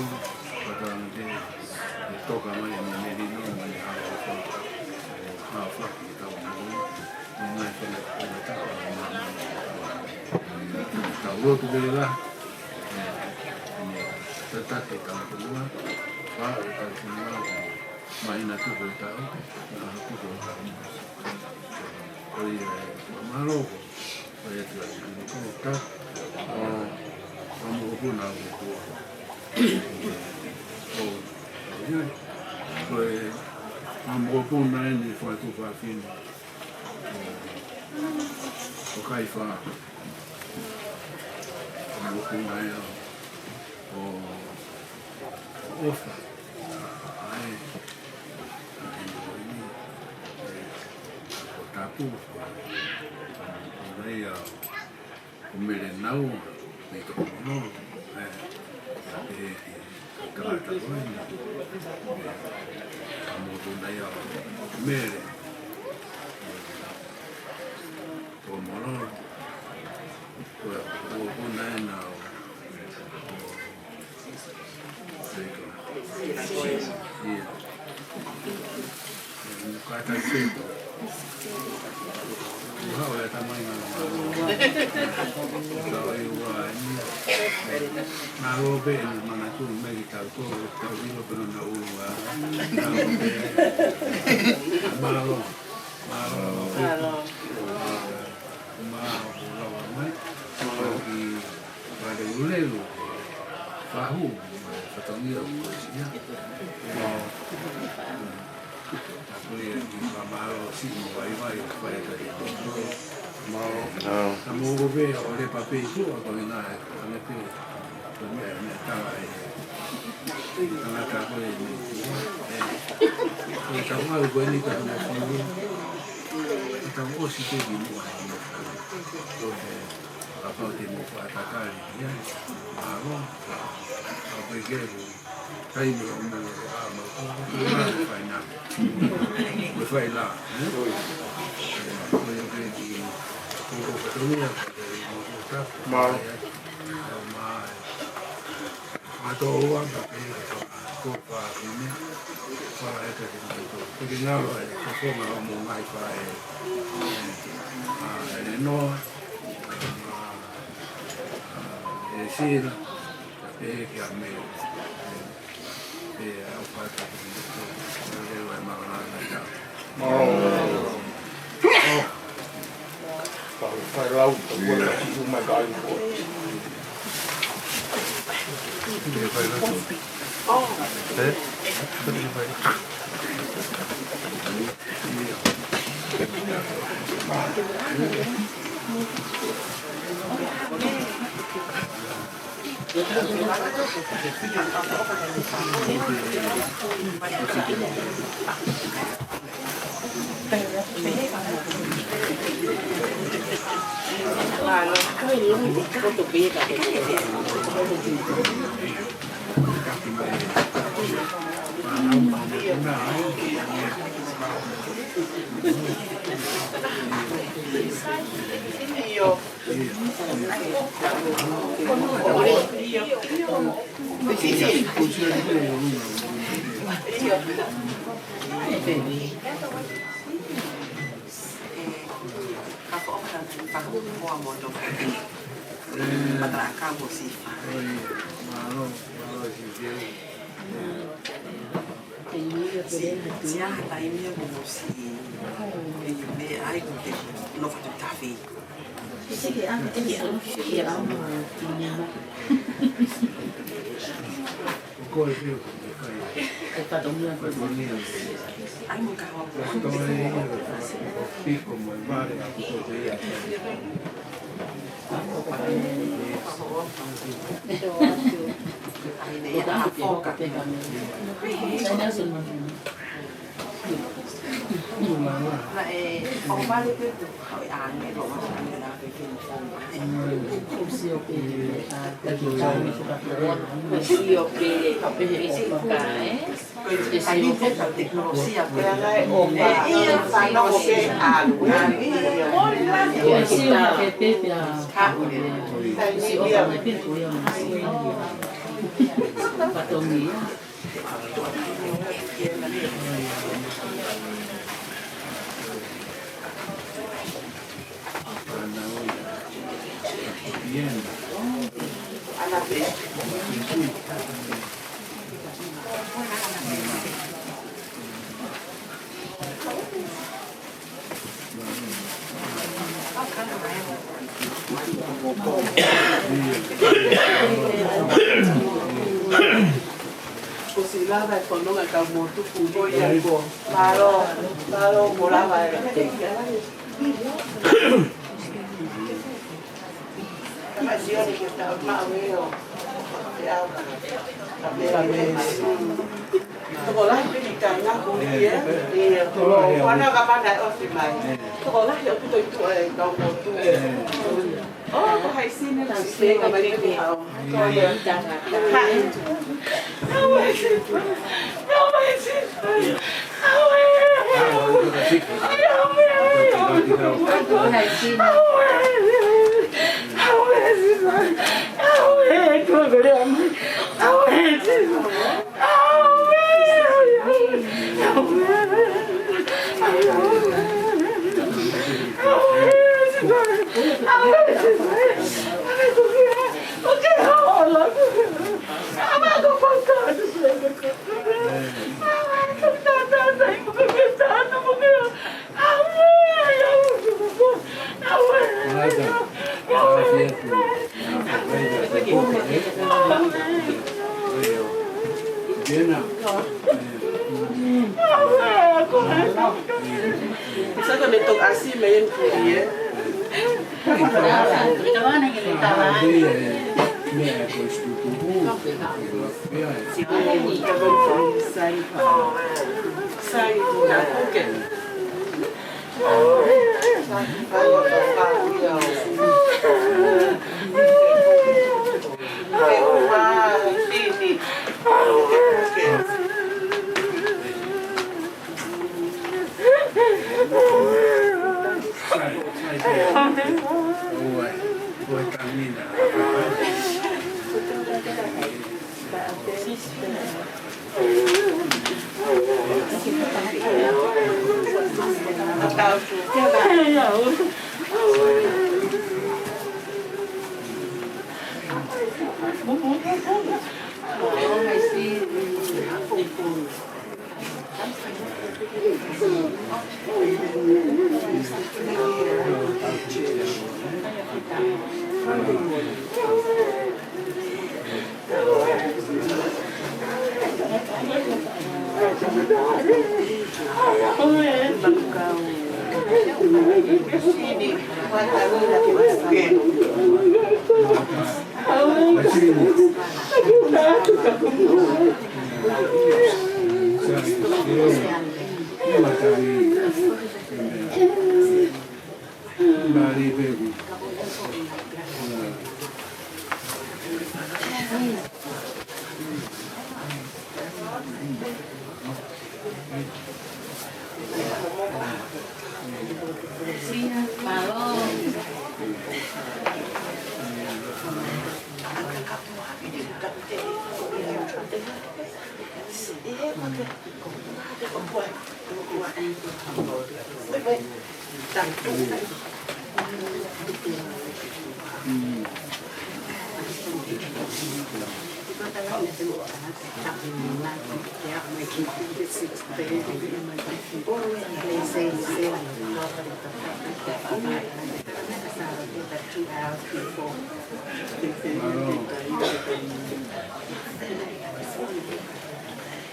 fai ka ange te, ʻe toka mai ʻa e melino, mai ha ʻofa, ha ʻofa ki tau moʻui, ʻi he ngaahi fanga fanga tau, ʻi he ngaahi fanga tau. Tau lotu pē la, ʻe, ʻe, tataki tau fonua, fai tau fonua, mai na tuku tau, na tuku tau. Ko ia ē, mālō. Ko ia ē, ko e tau, ʻo, ʻo mokopuna ʻo Popua. ʻO, ʻo ia, ko e, ʻo mokopuna eni fai tuʻu fafine. ʻO, ʻo kai fa. ʻO mokopuna ia, ʻo, ʻo ʻofa. ʻAi, ʻo tapu, ʻo, ʻo, ʻo, ʻo Mele Naua, mei Tokomono, ē, ē, ē, ka ka ta ko ē, ē, ka mo ko na ia, Mele, Tokomono, ko, ko, ko na ena, ē, ē, Seiko. Ia. Ka ta Seiko. Ua hau e tamai na. Ka ʻi ua ni. Mālō pē eni manatu mai ki tau ko, tau ʻilo pē na ua. Mālō pē. Mālō. Mālō. Mālō. Mālō. Mālō. Mālō. Mālō. Mālō. Fahu, fatongia ʻo Kolosia. Ko ia ʻi he fakamālō siʻi mo vaivai, fai atu ʻi he mālō. Mālō. Ka mou ko pē, ʻo le pape i tuʻa, ko ina e, ane pē, ko mea, mea tala e. Tangata ko e, e, e tau au ko e ni ka tau fonu. E tau ʻosi pē ki muʻa, e. Ko e kapau te mou fakatatali, ia. Mālō, ka, ka peke ku, taimi o mou, a, mou, ko, ko, ko, ko, fai na. Ko fai la, eh? Ko ia ke ki, ko, ko, ko, ko, ia, ko, ko, ko, ko, Mālō. Ia, ia, mālō. Mātou ua ka pē ka ko pa kine. Pa e ka kine ko. Ko kina ua e ko ko ma mo mai pa e. A e no. E sina. Ka pē ki a me. E au pa ka kine ko. E ua e manga na. Mālō. Kau fai lau, kau fai lau, kau fai lau. Ko e siʻi lava e fononga ka mo tuku ia ko. Mālō, mālō, ko e lava e. Tokolahi pē ki ka ngā kuli, ē? Ia, tokolahi. Kuo ʻosi ka mana ʻosi mai. Tokolahi ʻoku toe tuʻu e kau motu. ʻO, ko hai sini, si fenga mai ki hao. Ko ia. Hai. Hai sini. Saka me tok asi me en kurie. Sai, sai, sai, okay. Ua, ua tamina.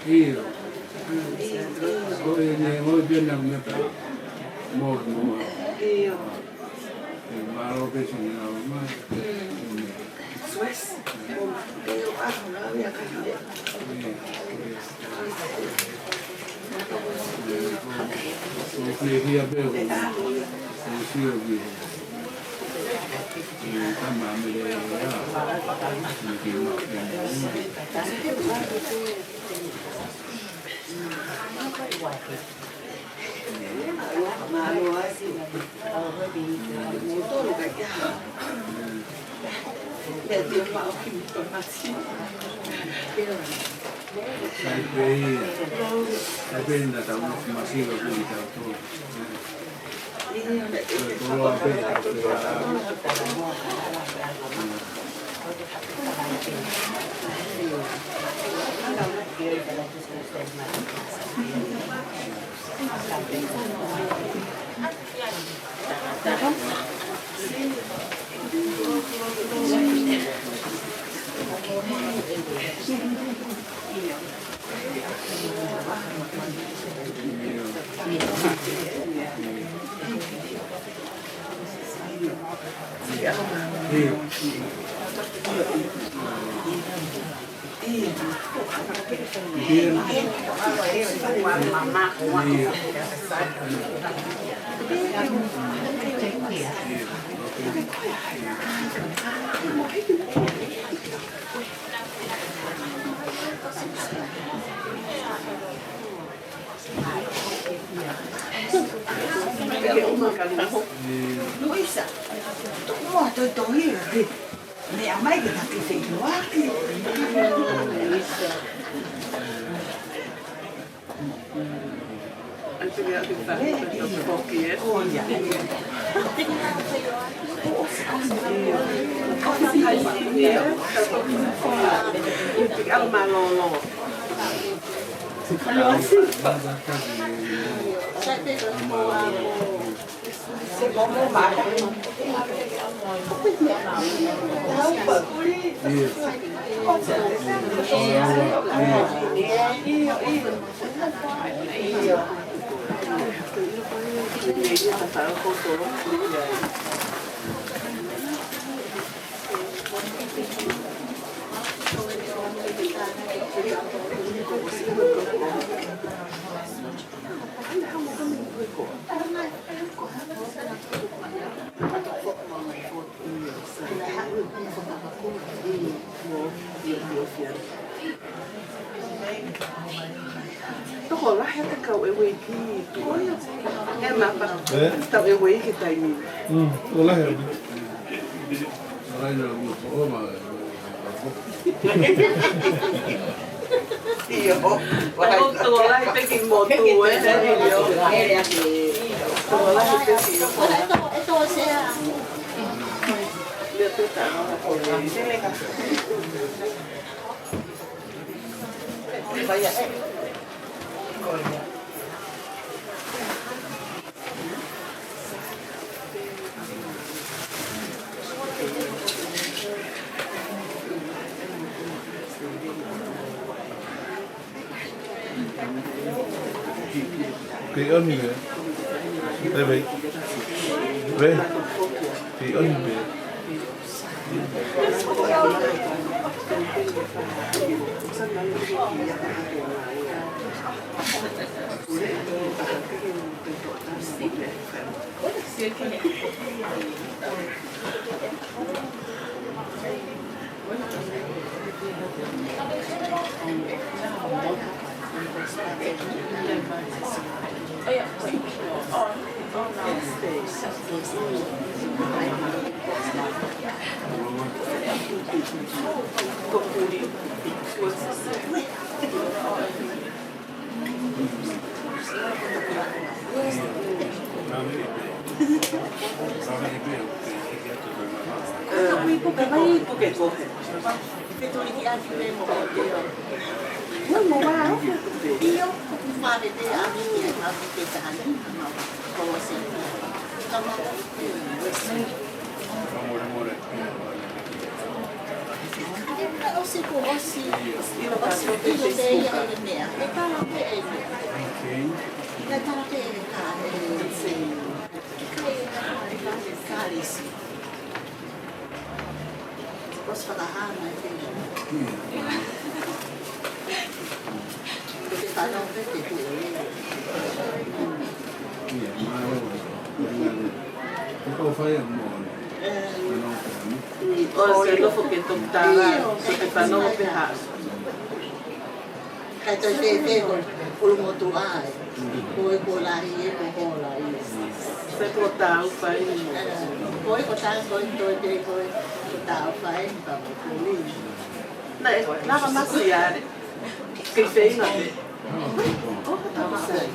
ʻIo. Ko e ne ngoi pena meta. Mo, mo. ʻIo. Mālō pē siʻi ngāue mai. Sues. ʻIo, ʻio. Ko e hia pē o. Ko e sio ki he. ʻIo, tama mele ia. Ni ki ma. Sai pē ia. Sai pē na tau masiva kui tau tō. Koloa pē tau pē. Luisa, tuku muʻa toe tohi ē. Meʻa mai ke ta ke feʻiloaki. Ai, pili atu ka ʻoku foki ē. ʻIo, ʻio. ʻIo. Pili ʻalu mālōlō. He te kau e ueiki. He mapa. Eh? Tau e ueiki taimi. Mm, o lahi. ʻIo. Tau tokolahi pē ki motu, ē, ē, ʻio. Tokolahi pē ki. Lea pē tā. Pē ʻoni pē. Pē, pē. Pē. Pē ʻoni pē. ʻOsi ko ʻosi, ʻilo pē ia e meʻa. ʻE tala pē e meʻa. ʻE tala pē e ka, e, e, e kalisi. ʻOsi fakahā mai pē. Ko te fānau pē te tuʻu. Ko fai a mo. ʻOsi nofo ke toketā, ko te fānau pē hā. Kai toi fēfē ko ʻulumotuʻa ē. Ko e ko lahi ē ko hola ē. Sai ko tau fai. Ko e ko tau ko e toi pē ko e ko tau fai ka mo ko li. Naʻe lava masiʻi ʻa e. Ke feinga pē. ʻO ka tau sai.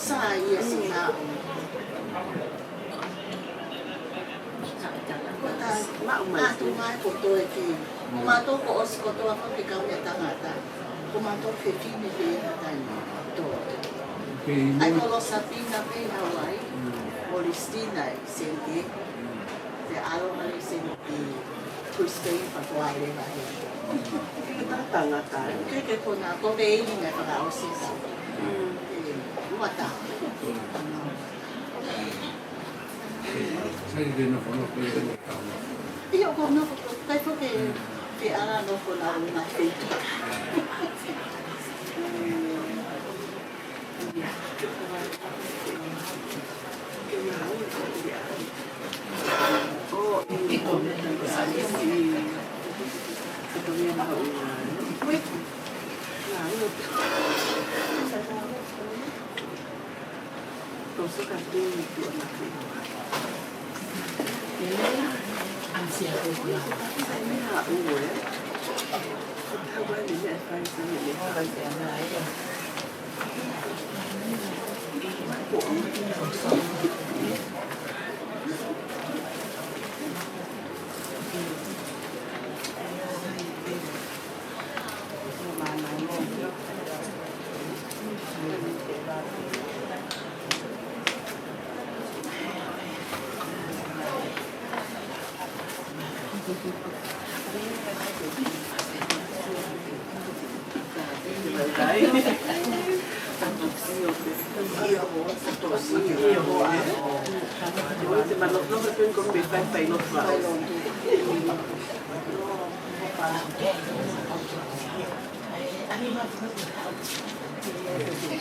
Sai ia si na. Ko ta maʻu mai. Atu mai ko toe ki. Ko mātou ko ʻosi kotoa ko ke kau ia tangata. Ko mātou fefine pē ia taimi. Toe. ʻAi ko Losapina pē Hawaii. Ko Listina ē. Senti. Te alo mai senti Brisbane pa ko ai le vahe. Ke ke tangata. Ke ke kona ko veini me fakaʻosi sa. Mm. E, ua ta. Sai ke nofo nofo. ʻIo ko nofo, kai ko ke ke ala nofo na una feiki.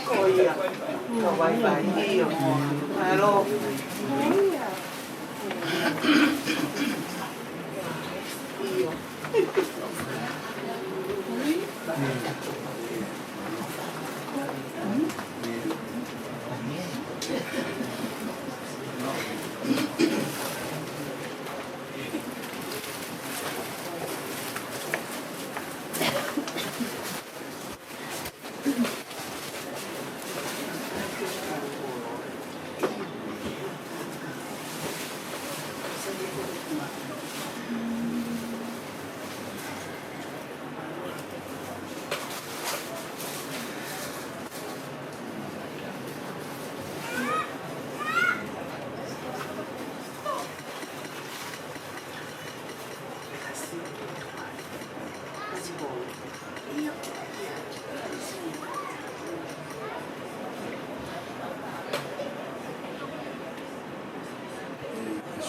Ko ia, ka wai wai, ʻio. Mālō. ʻIo.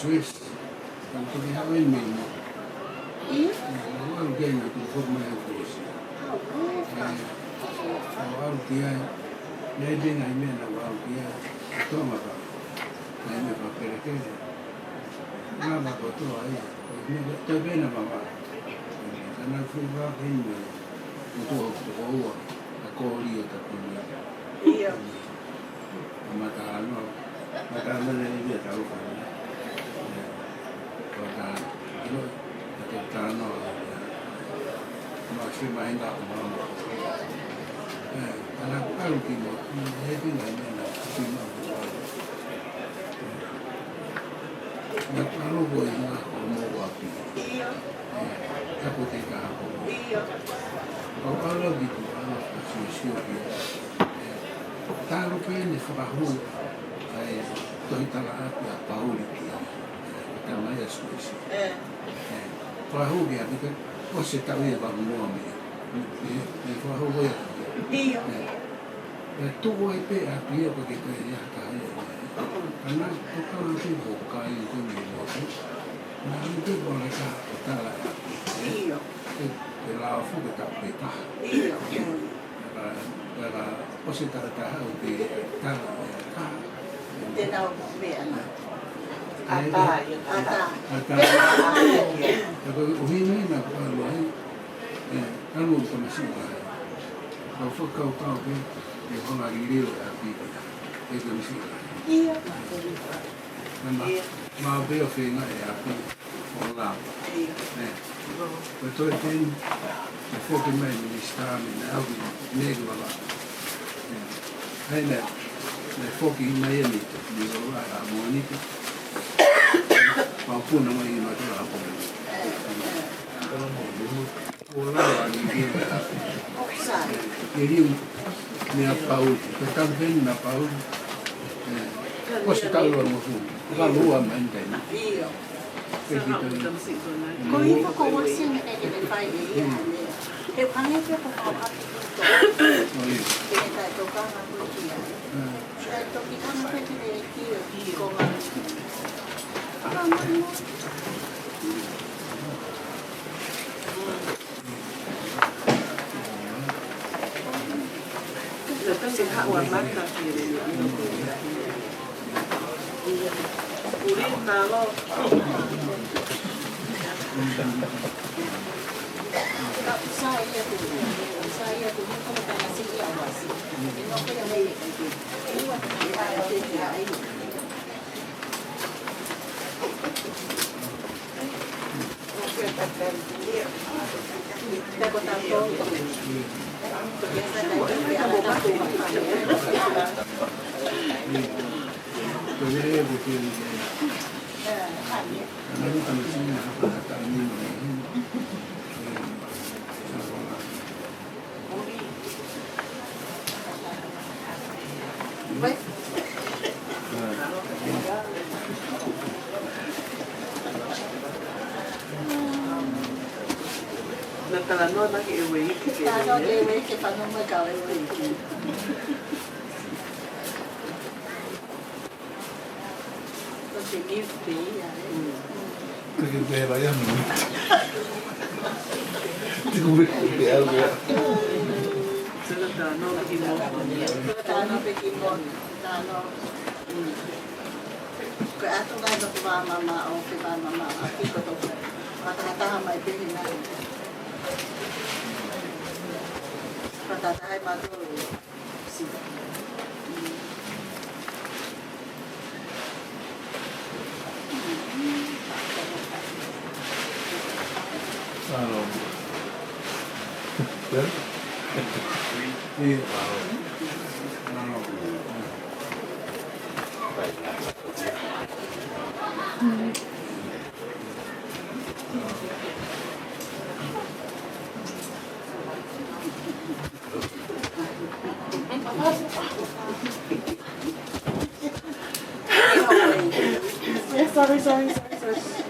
Suez, ʻoku toki haʻu eni mei muʻa. ʻIo. ʻOku ʻalu ki ai ʻo tuku foki mai ʻa e kuo ʻosi. ʻOku ʻalu ki ai, naʻe ʻi ai e ngaahi meʻa naʻa ku ʻalu ki ai, ʻi Tonga pē. Ngaahi meʻa fakapelekele. Ngaahi meʻa kotoa ia. Meʻa toe pē naʻa mamaʻo. Ka naʻa ku fai eni mei muʻa, ʻo tuʻu ʻo toko ua, ʻa Koli ʻo tapu ni. ʻIo. Mata ano, mata ano le ni tau fai. Mata ano, mata ano. Masi mai na ko mama. Ana kalu ki mo, he ki na na ki mo. Na kalu ko i na ko mo wa ki. ʻIo. Ka ko te ka ko. ʻIo. Ko ala ki tu ala ka si si o ki. Talu ki ne fakahū ai tohi talaʻapi ʻa Pauli ki ai. Tama ia Suesi. ʻE. Fakahū ki ai, ko se tau ia wa mua me. Me, me fakahū ia. ʻIo. ʻE. Tuku ai pē ʻapi ia ko ke pē ia ka ia. Ana ko ka ʻapi ko kai ko ni mo. Na ʻapi ko le ka talaʻapi. ʻIo. ʻE, ʻe la fu ke ka pē ka. ʻIo. Ka, ka, ka, ʻosi takataha ʻo te tala, ka. Te nau meʻa na. ʻAtā, ia ʻatā. ʻAtā. Ka ko e ʻuhinga ia naʻa ku ʻalu ai, ʻe, ʻalu ʻo tamasiʻi lahi. Ka u fakakaukau ke, ʻe hanga liliu e ʻapi, ʻe tamasiʻi lahi. ʻIo. Mama, ʻIo. Mau pē ʻo feinga e ʻapi ʻo lava. ʻIo. ʻE. Ko e toe teni, ʻe foki mai minisitā mei na au ki ne ki lava. ʻE. Hai na, na foki mai ʻe ni, ni lava a Monika. Pau puna mai ʻi ma tala puna. ʻO lava ni ki. ʻOku sai. Ke liu ni a Pauli, ko e tau peni na Pauli. ʻE, ko se tau lua mo fu. Ka lua mai ni kai. ʻIo. Ko e hifo ko Washington ke ne fai e ia ane. He ʻoku hangē pē ko ka ʻapi kuto. ʻIo. Ke ne kai tokanga ko e kia. ʻE. Sai toki hanga pē ki he kia. Ko ma. Ka ma. Na talanoa na ki ʻEueike. Talanoa ki ʻEueike, fanongo mai ka ʻEueike. Ko e gift ia, ʻe. Ko e gift ia, ʻe. Te ko me ko ke au ia. Sila tano ki mo. Sila tano pe ki mo. Tano. Ko e ʻato ngai no ko ma ma ma o ke ma ma ma a ki ko to. Mata hata mai pe ni nai. Mata hata mai ma to. Yeah, sorry, sorry, sorry, sorry.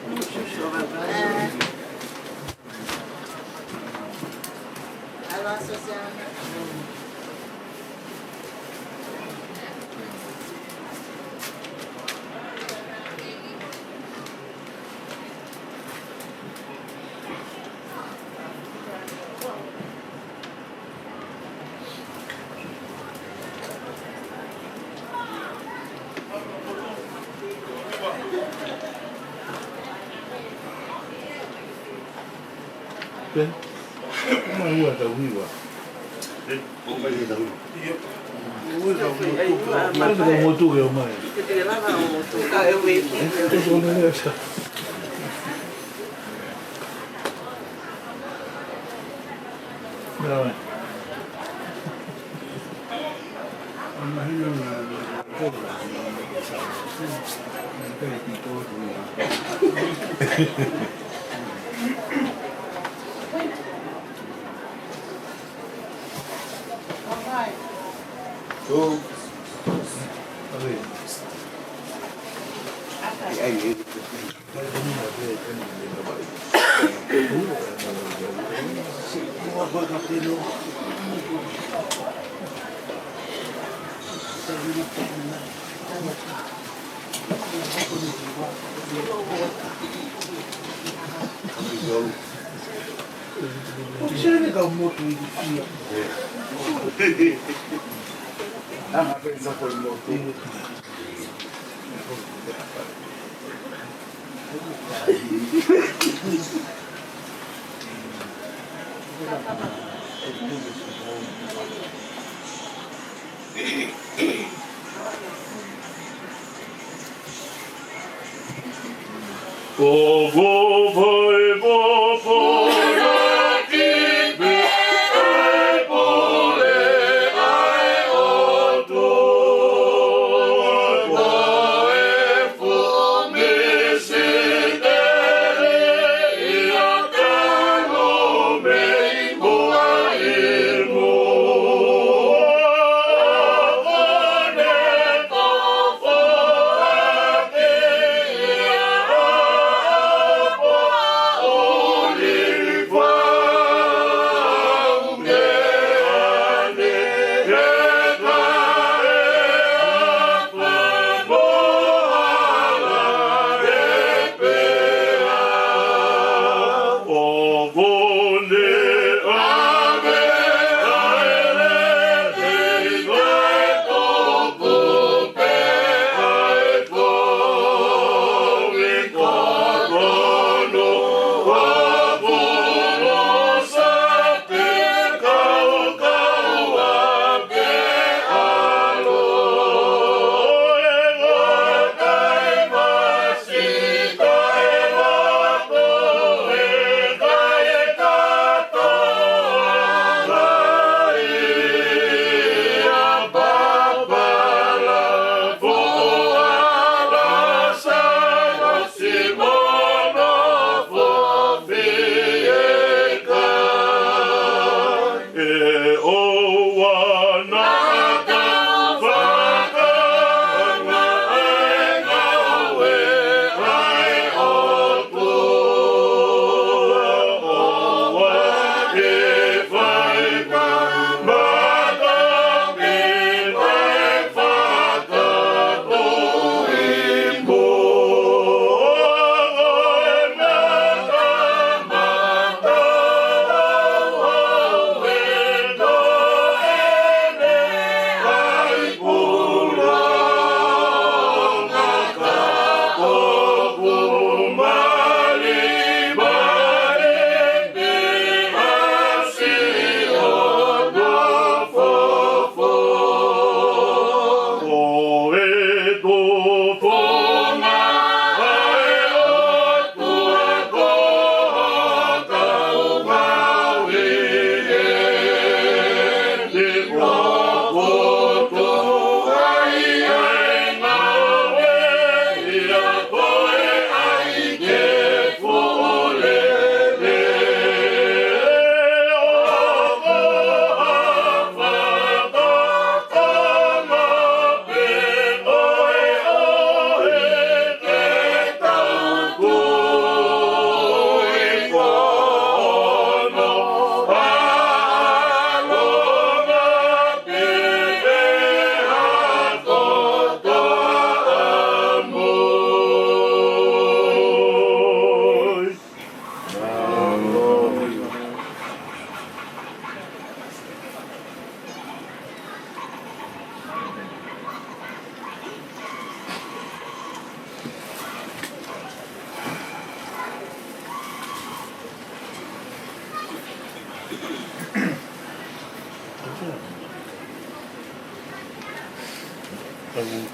ʻIma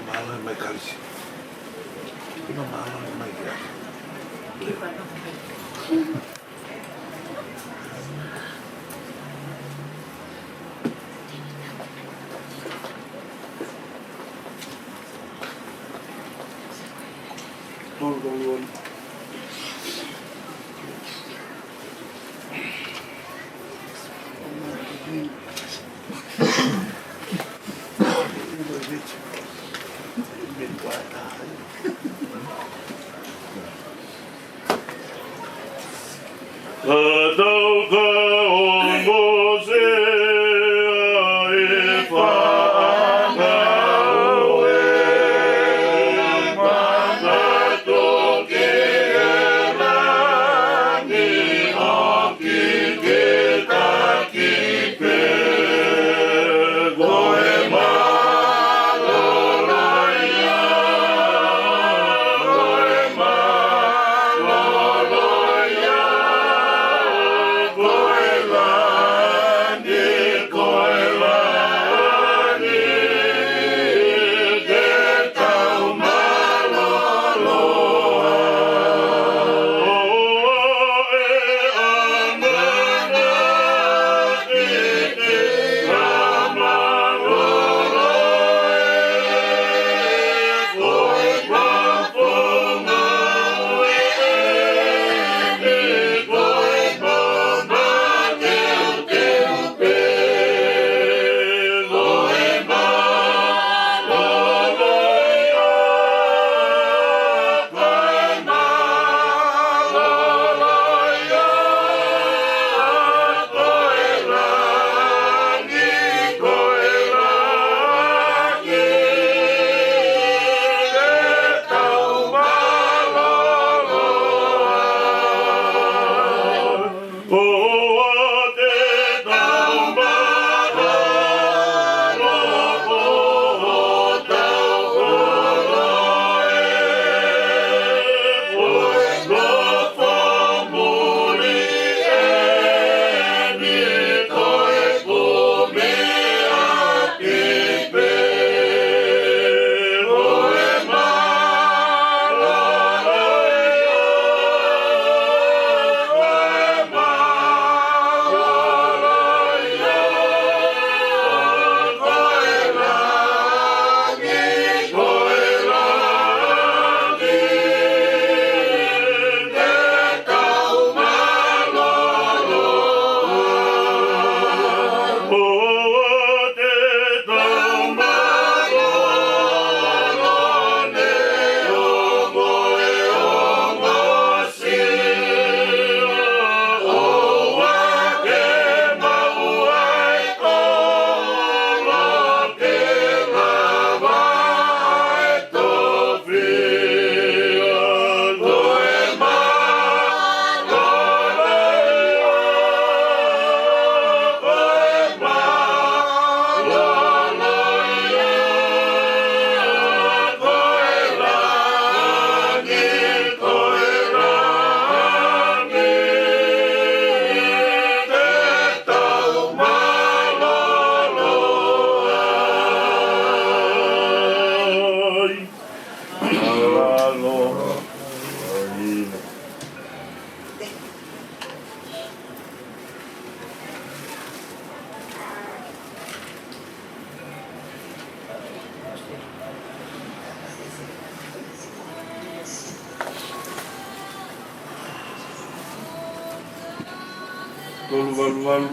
mālō mai Kalisi. ʻIma mālō mai kia. Tolu, tolu, tolu. Ka tau ka ongosia e fānau ē, manatuʻi e langi ʻoku ke taki pē. Ko e mālōlō ia, ko e mālōlō ia, ko e langi, ko e langi, ke tau mālōlō ai. Tolu valu valu.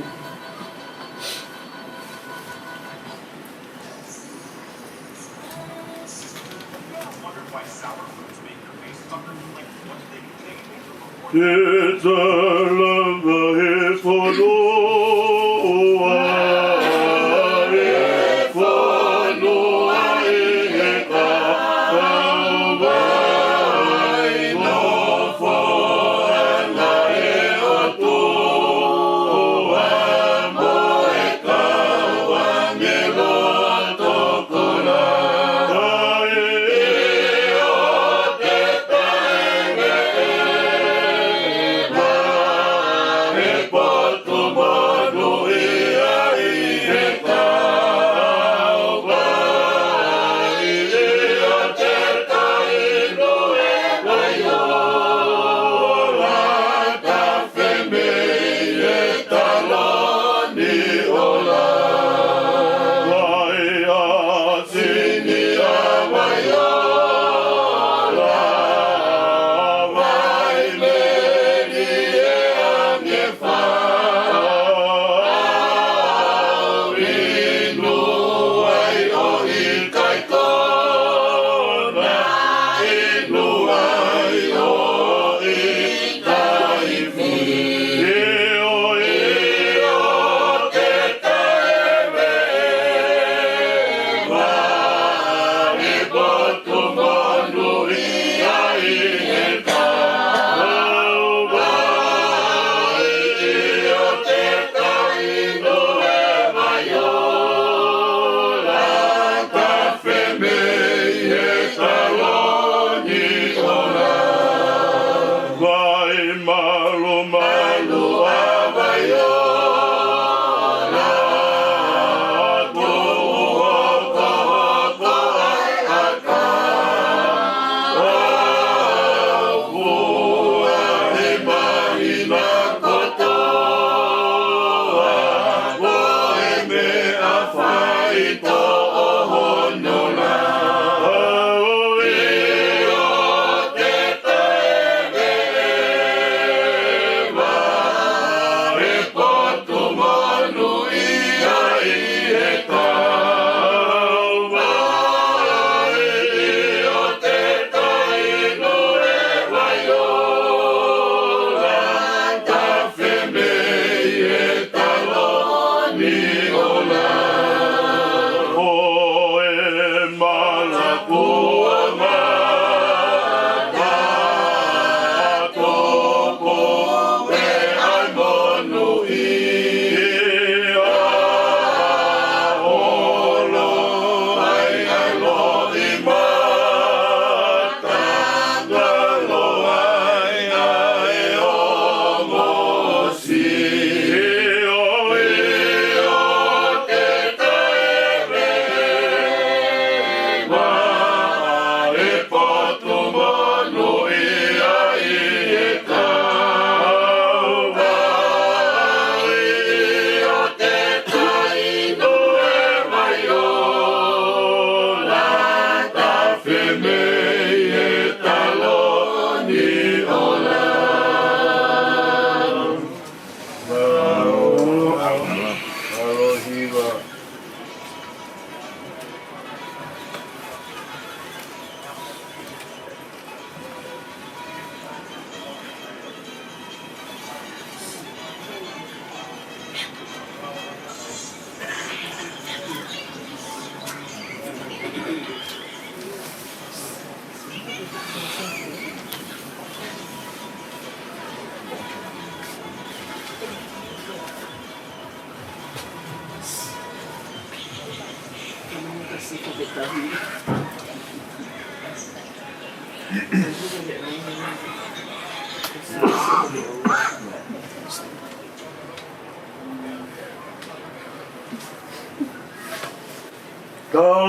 Te ta langa he fonua, he fonua ʻi he kahaʻu vai, nofo ange he ʻOtua mo e kau ʻāngelo tokolahi.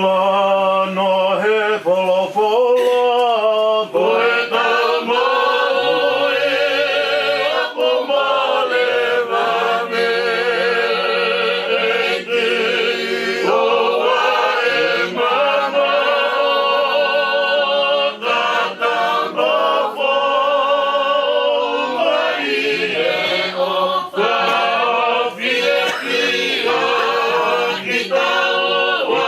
Talanoa he folofola, ko e tau moʻui ʻoku mole vave, ʻEiki, ʻoua ʻe mamaʻo, ka tau nofo mai he ʻofa fiefia kitaua.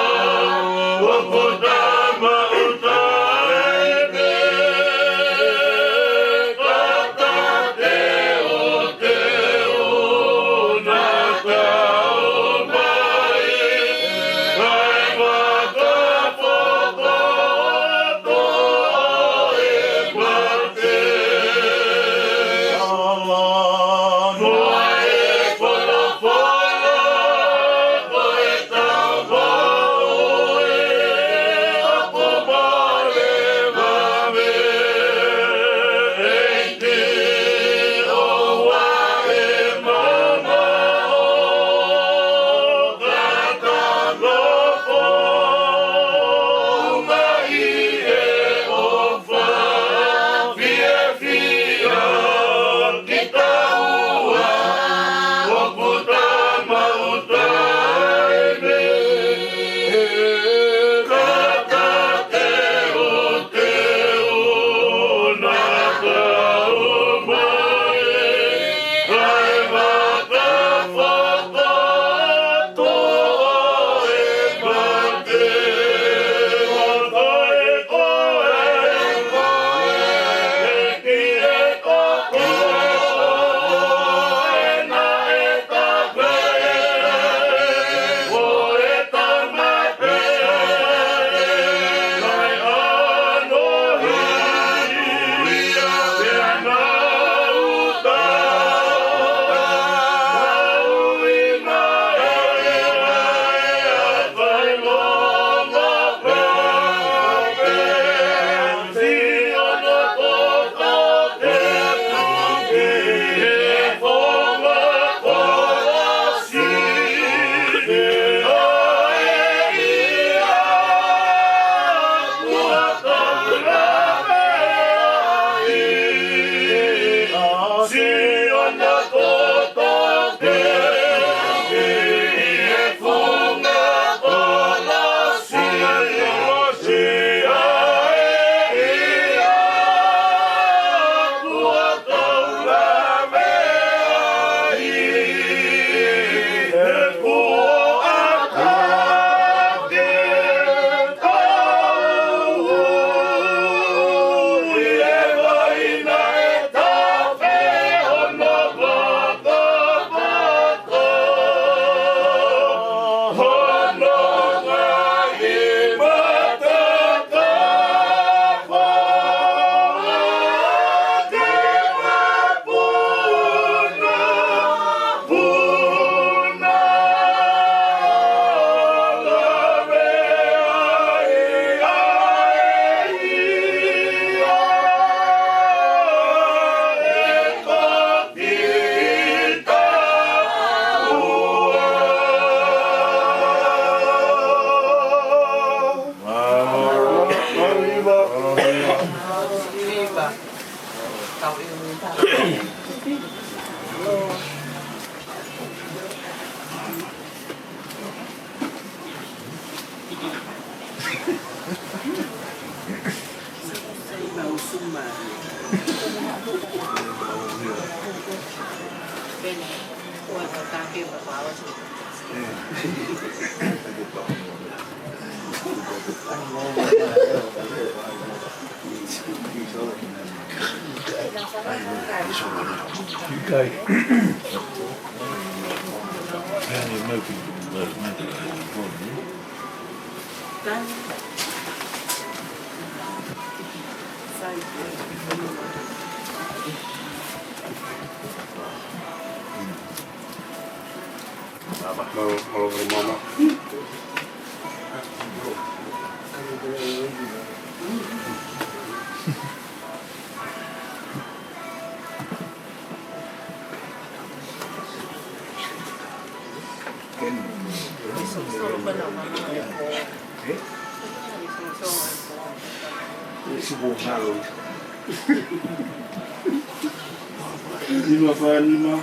Lima pa lima.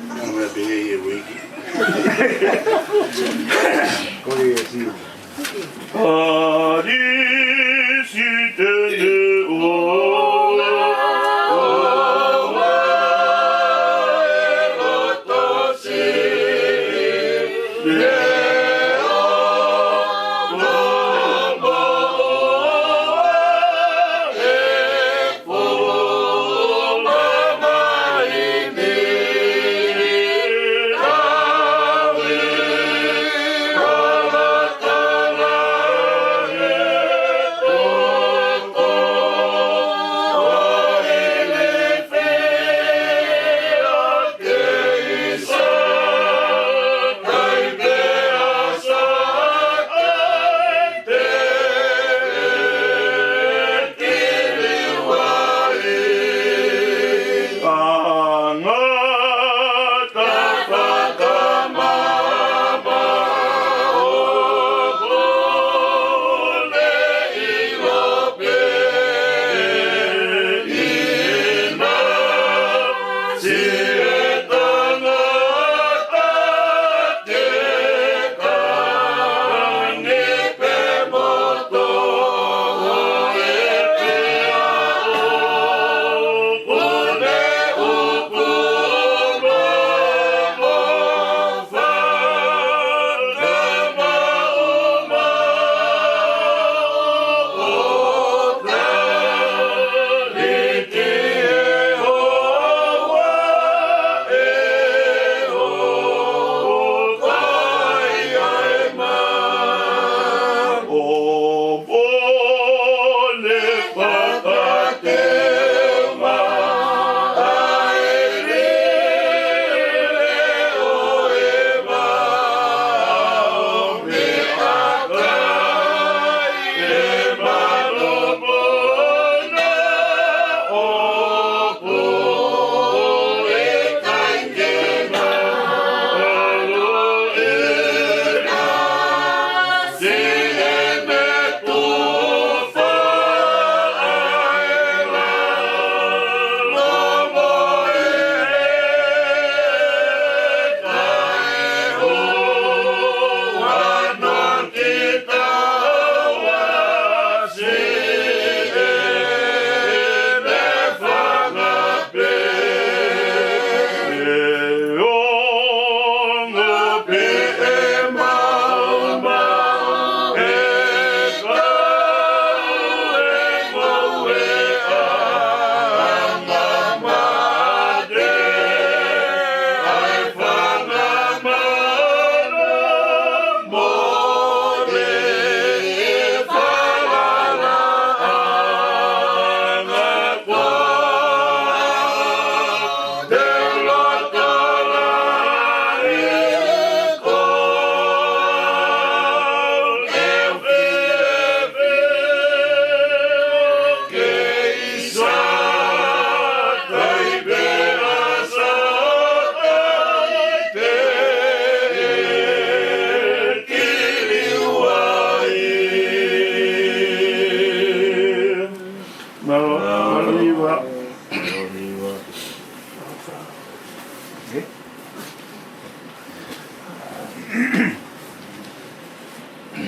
Nang la pehē ia wiki. Ko ia si. Parisitene o.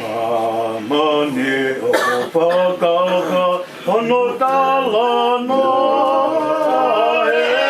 Māmani ʻoku fakahā hono talanoa ʻa e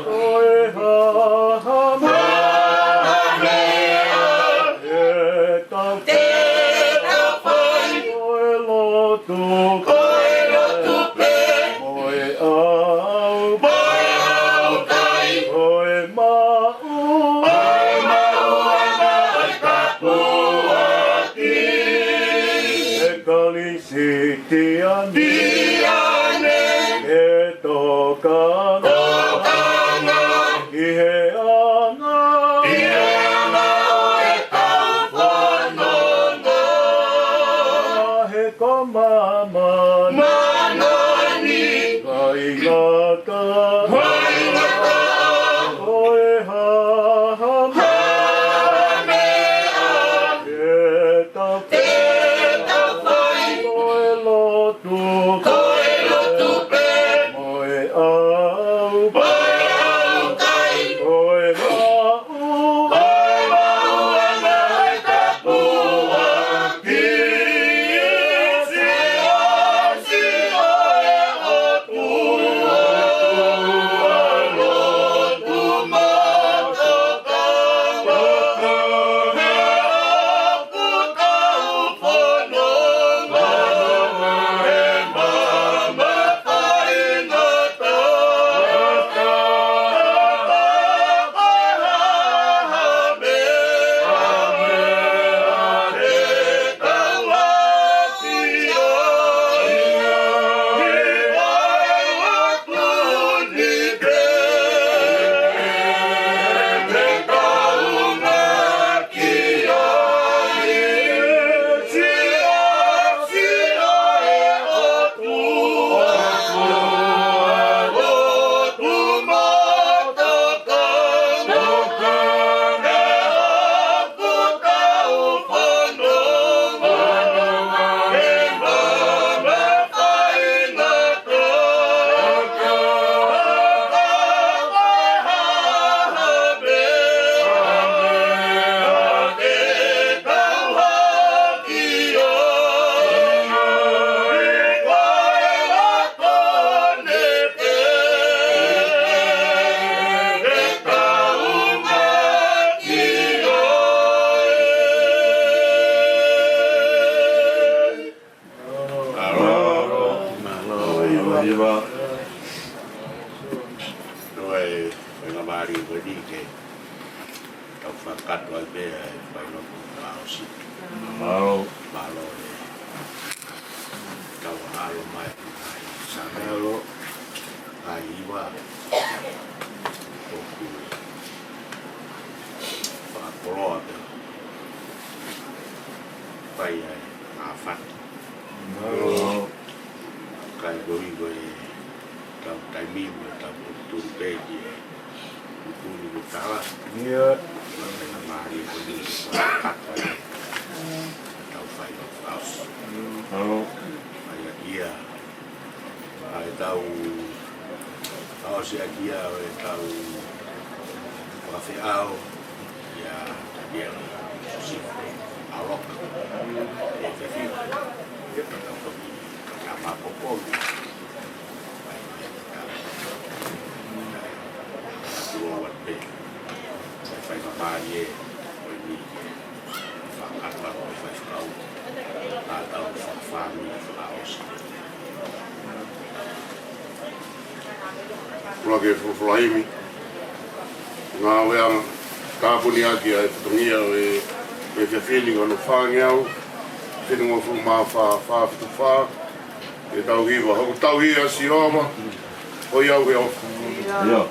Ko e hā ha meʻa ʻe tau fai? Ko e lotu, ko e lotu pē. Ko e ʻau, ko e ʻaukai. Ko e maʻu, ko e maʻu ʻa e tāpuaki. ʻE Kalisitiane, ke tokanga, tokanga ki he anga, ki he anga ʻo ʻetau fononga. He ko māmani, māmani, faingataʻa, faingataʻa. Ko e hā ha meʻa ʻe tau fai? Ko e lotu, ko e lotu pē. Ko e ʻau, ko e ʻaukai. Ko e maʻu, ko e maʻu ʻa e tāpuaki. Mālō. Mālō. Mālō. Mālō. Mālō. Mālō. Mālō. Tau fakakātoa ai pē ʻa e failotu fakaʻosi. Mālō. Mālō e tau ʻalu mai ʻi Sāmelo. ʻAi iwa. ʻOku fakakoloa pē. Fai ai ngā fatu. Mālō. Kae koe ko e tau taimi mo e tau tūtū pē ki he tūtū ni ko tala. ʻIo. Ko e ngaahi mālie ko eni ko e kata e tau failotu fakaʻosi. Mālō. ʻAi ʻa ia, ʻa e tau fakaʻosi ʻa ia ʻo e tau fakafeʻao ʻia Taniela Siosifa ʻAloka. ʻE fefine. Ke tau foki, ka tau mapokomi. ʻAi, ʻe tau. Tau atu pē. Sai fai mamālie, ko eni ke fakakātoa ko e faifekau. Ka tau fakafāmili fakaʻosi. Kula ke folofola himi. Ngāueʻanga, tāpuni ʻaki ʻa e fatongia ʻo e, ʻo e fefine ko hono fāngeau, fefine hongofulu mā fā, fā fitu fā, ʻe tau hiva, hoku tauhi ʻa Sihova, ʻoiauē ʻofa. ʻIo.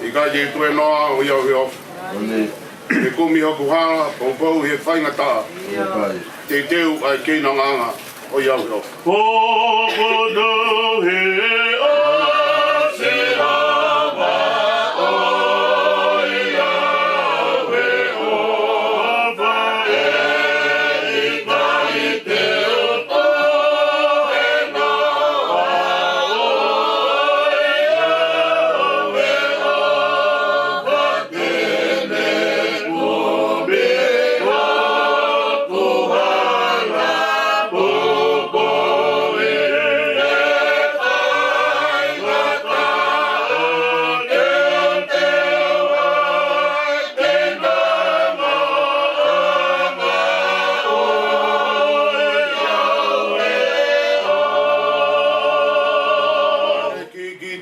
ʻIkai te u tuēnoa, ʻoiauē ʻofa. ʻIo. ʻE kumi hoku hala, poupou he faingataʻa. ʻIo. Teuteu ʻa e keinangaanga, ʻoiauē ʻofa. Ko hoku tauhi ʻa Sihova, ʻoiauē ʻofa. ʻE ʻikai te u tuēnoa, ʻoiauē ʻofa.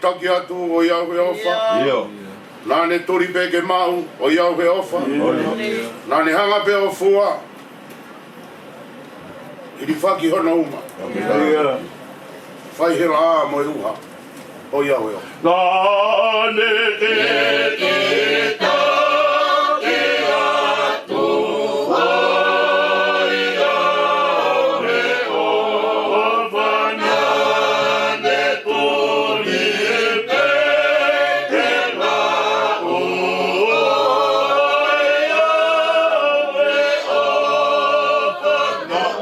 Taki atu ʻo ʻiate au he ʻofa. ʻIo. Naʻa ne tuli pē ke maʻu ʻo ʻiate au he ʻofa. Naʻa ne hanga pē ʻo fua hilifaki hono uma. ʻIo. Fai he laʻā mo e ʻuha ʻo ʻiate au he ʻofa. Naʻa ne ʻeke atu ʻo ʻiate au he ʻofa, naʻa ne tuli pē ke maʻu ʻo ʻiate au he ʻofa,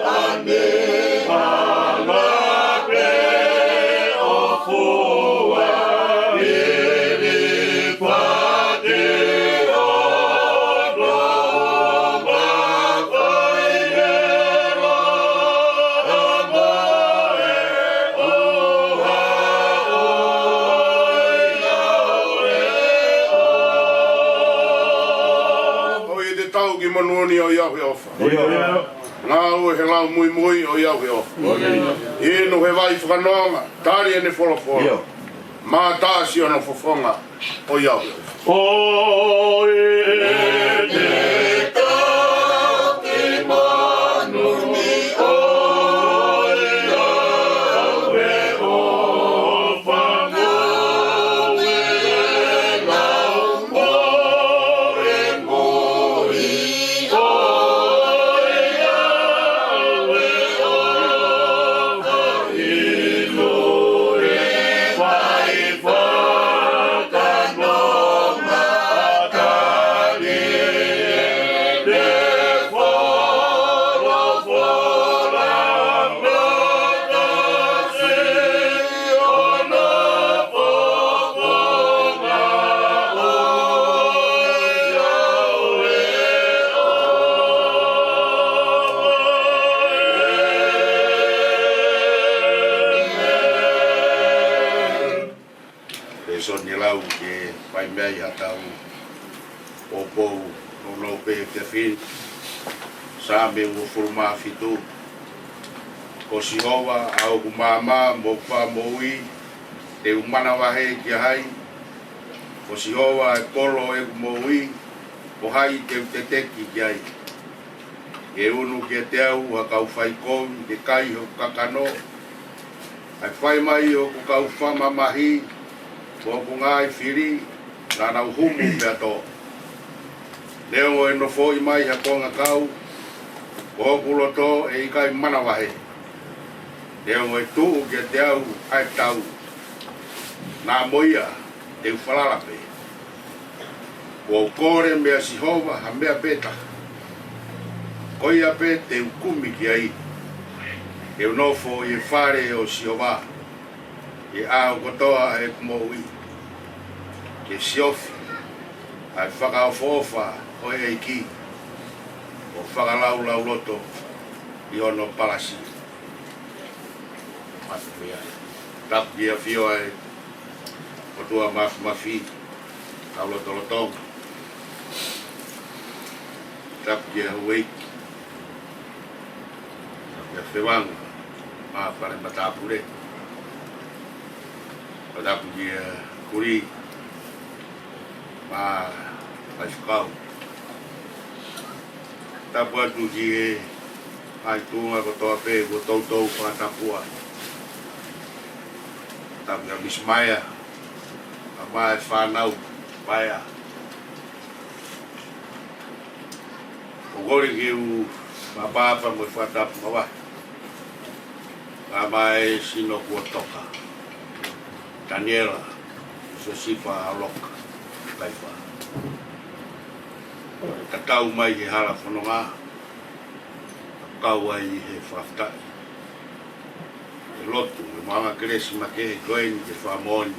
naʻa ne hanga pē ʻo fua hilifaki hono uma, fai he laʻā mo e ʻuha ʻo ʻiate au he ʻofa. Ko ia te tau ki monū ni ʻo ʻiate au he ʻofa. ʻIo. Ngāue he lau muimui ʻo ʻiate au he ʻofa. ʻIo. Inu he vai fakanonga, tali ʻene folofola. ʻIo. Mātā siʻono fofonga ʻo ʻiate au he ʻofa. ʻO ʻiate au ki monū ni ʻo ʻiate au he ʻofa, ngāue he lau muimui ʻo ʻiate au he ʻofa, inu he vai fakanonga, tali ʻene folofola, mātā siʻono fofonga ʻo ʻiate au he ʻofa. Lēsoni lau ke fai mei ai haʻatau poupou nounou pē he efiafi ni. Saame uofulu mā fitu. Ko Sihova ʻa hoku maama mo hoku fakamoʻui, te u manavahē kia hai? Ko Sihova ʻa e kolo ʻo ʻeku moʻui, ko hai te u teteki ki ai? Ke unu kiate au ha kau faikovi ke kai hoku kakano, ʻa e fai mai ʻo hoku kau fakamamahi mo hoku ngaahi fili, naʻa nau humu pea tō. Neongo ʻe nofoʻi mai ha kongakau, ko hoku loto ʻe ʻikai manavahē. Neongo ʻe tuʻu kiate au ʻa e tau, naʻa mo ia te u falala pē. Kuo u kole meia Sihova ha meʻa pē taha, ko ia pē te u kumi ki ai, ke u nofo ʻi he fale ʻo Sihova ʻi he ʻaho kotoa ʻeku moʻui, ke siofi ʻa e fakaʻofoʻofa ʻo e ʻEiki, ʻo fakalaulauloto ʻi hono palasi. Matu mea. Tapu ki he ʻafio ʻa e ʻOtua Mafimafi, ʻa e lotolotonga. Tapu ki he houʻeiki. Tapu ki he fevanga, mo e fale matāpule. Tapu ki he kulī mo e faifekau. Tapu atu ki he ngaahi tuʻunga kotoa pē kuo toutou fakatapu ai. Tapu kia Misi Maea, mo e fānau Maea. ʻOku ou kole ke u māpapa mo e fakatapu mavahe kia Maea Sino Kuotoka, Taniela, Siosifa ʻAoloka, Kaifa. Tatau mai he hala fononga, kau ai he fakafetaʻi. ʻE lotu, ʻe maʻu ha kelesi makehe ko eni ke fakamoʻoni.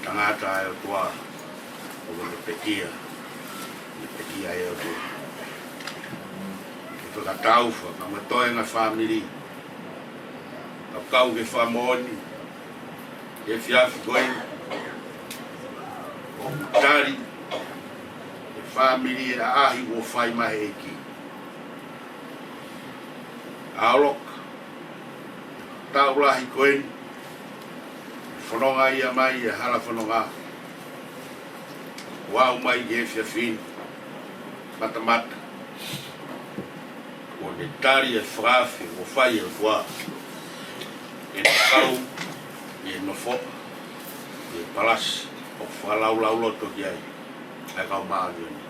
Tangata ʻa e ʻOtua, ʻoku ne pekia, ne pekia ʻe he ʻOtua. Ke fakatau, faka-, mo e toenga fāmili. Ka kau ke fakamoʻoni, he efiafi ko eni, ʻoku tali ʻe he fāmili ʻa e ʻaʻahi kuo fai mai ʻe he ʻEiki. ʻAoloka, taʻu lahi ko eni, Fononga ia mai e hala fononga. Ua o mai ke fiafin matamata. Ko ne tali e fakafe mo fai e fua. E kau, e nofo, e palasi, ʻo fakalaulauloto ki ai ʻa e kau māʻoniʻoni.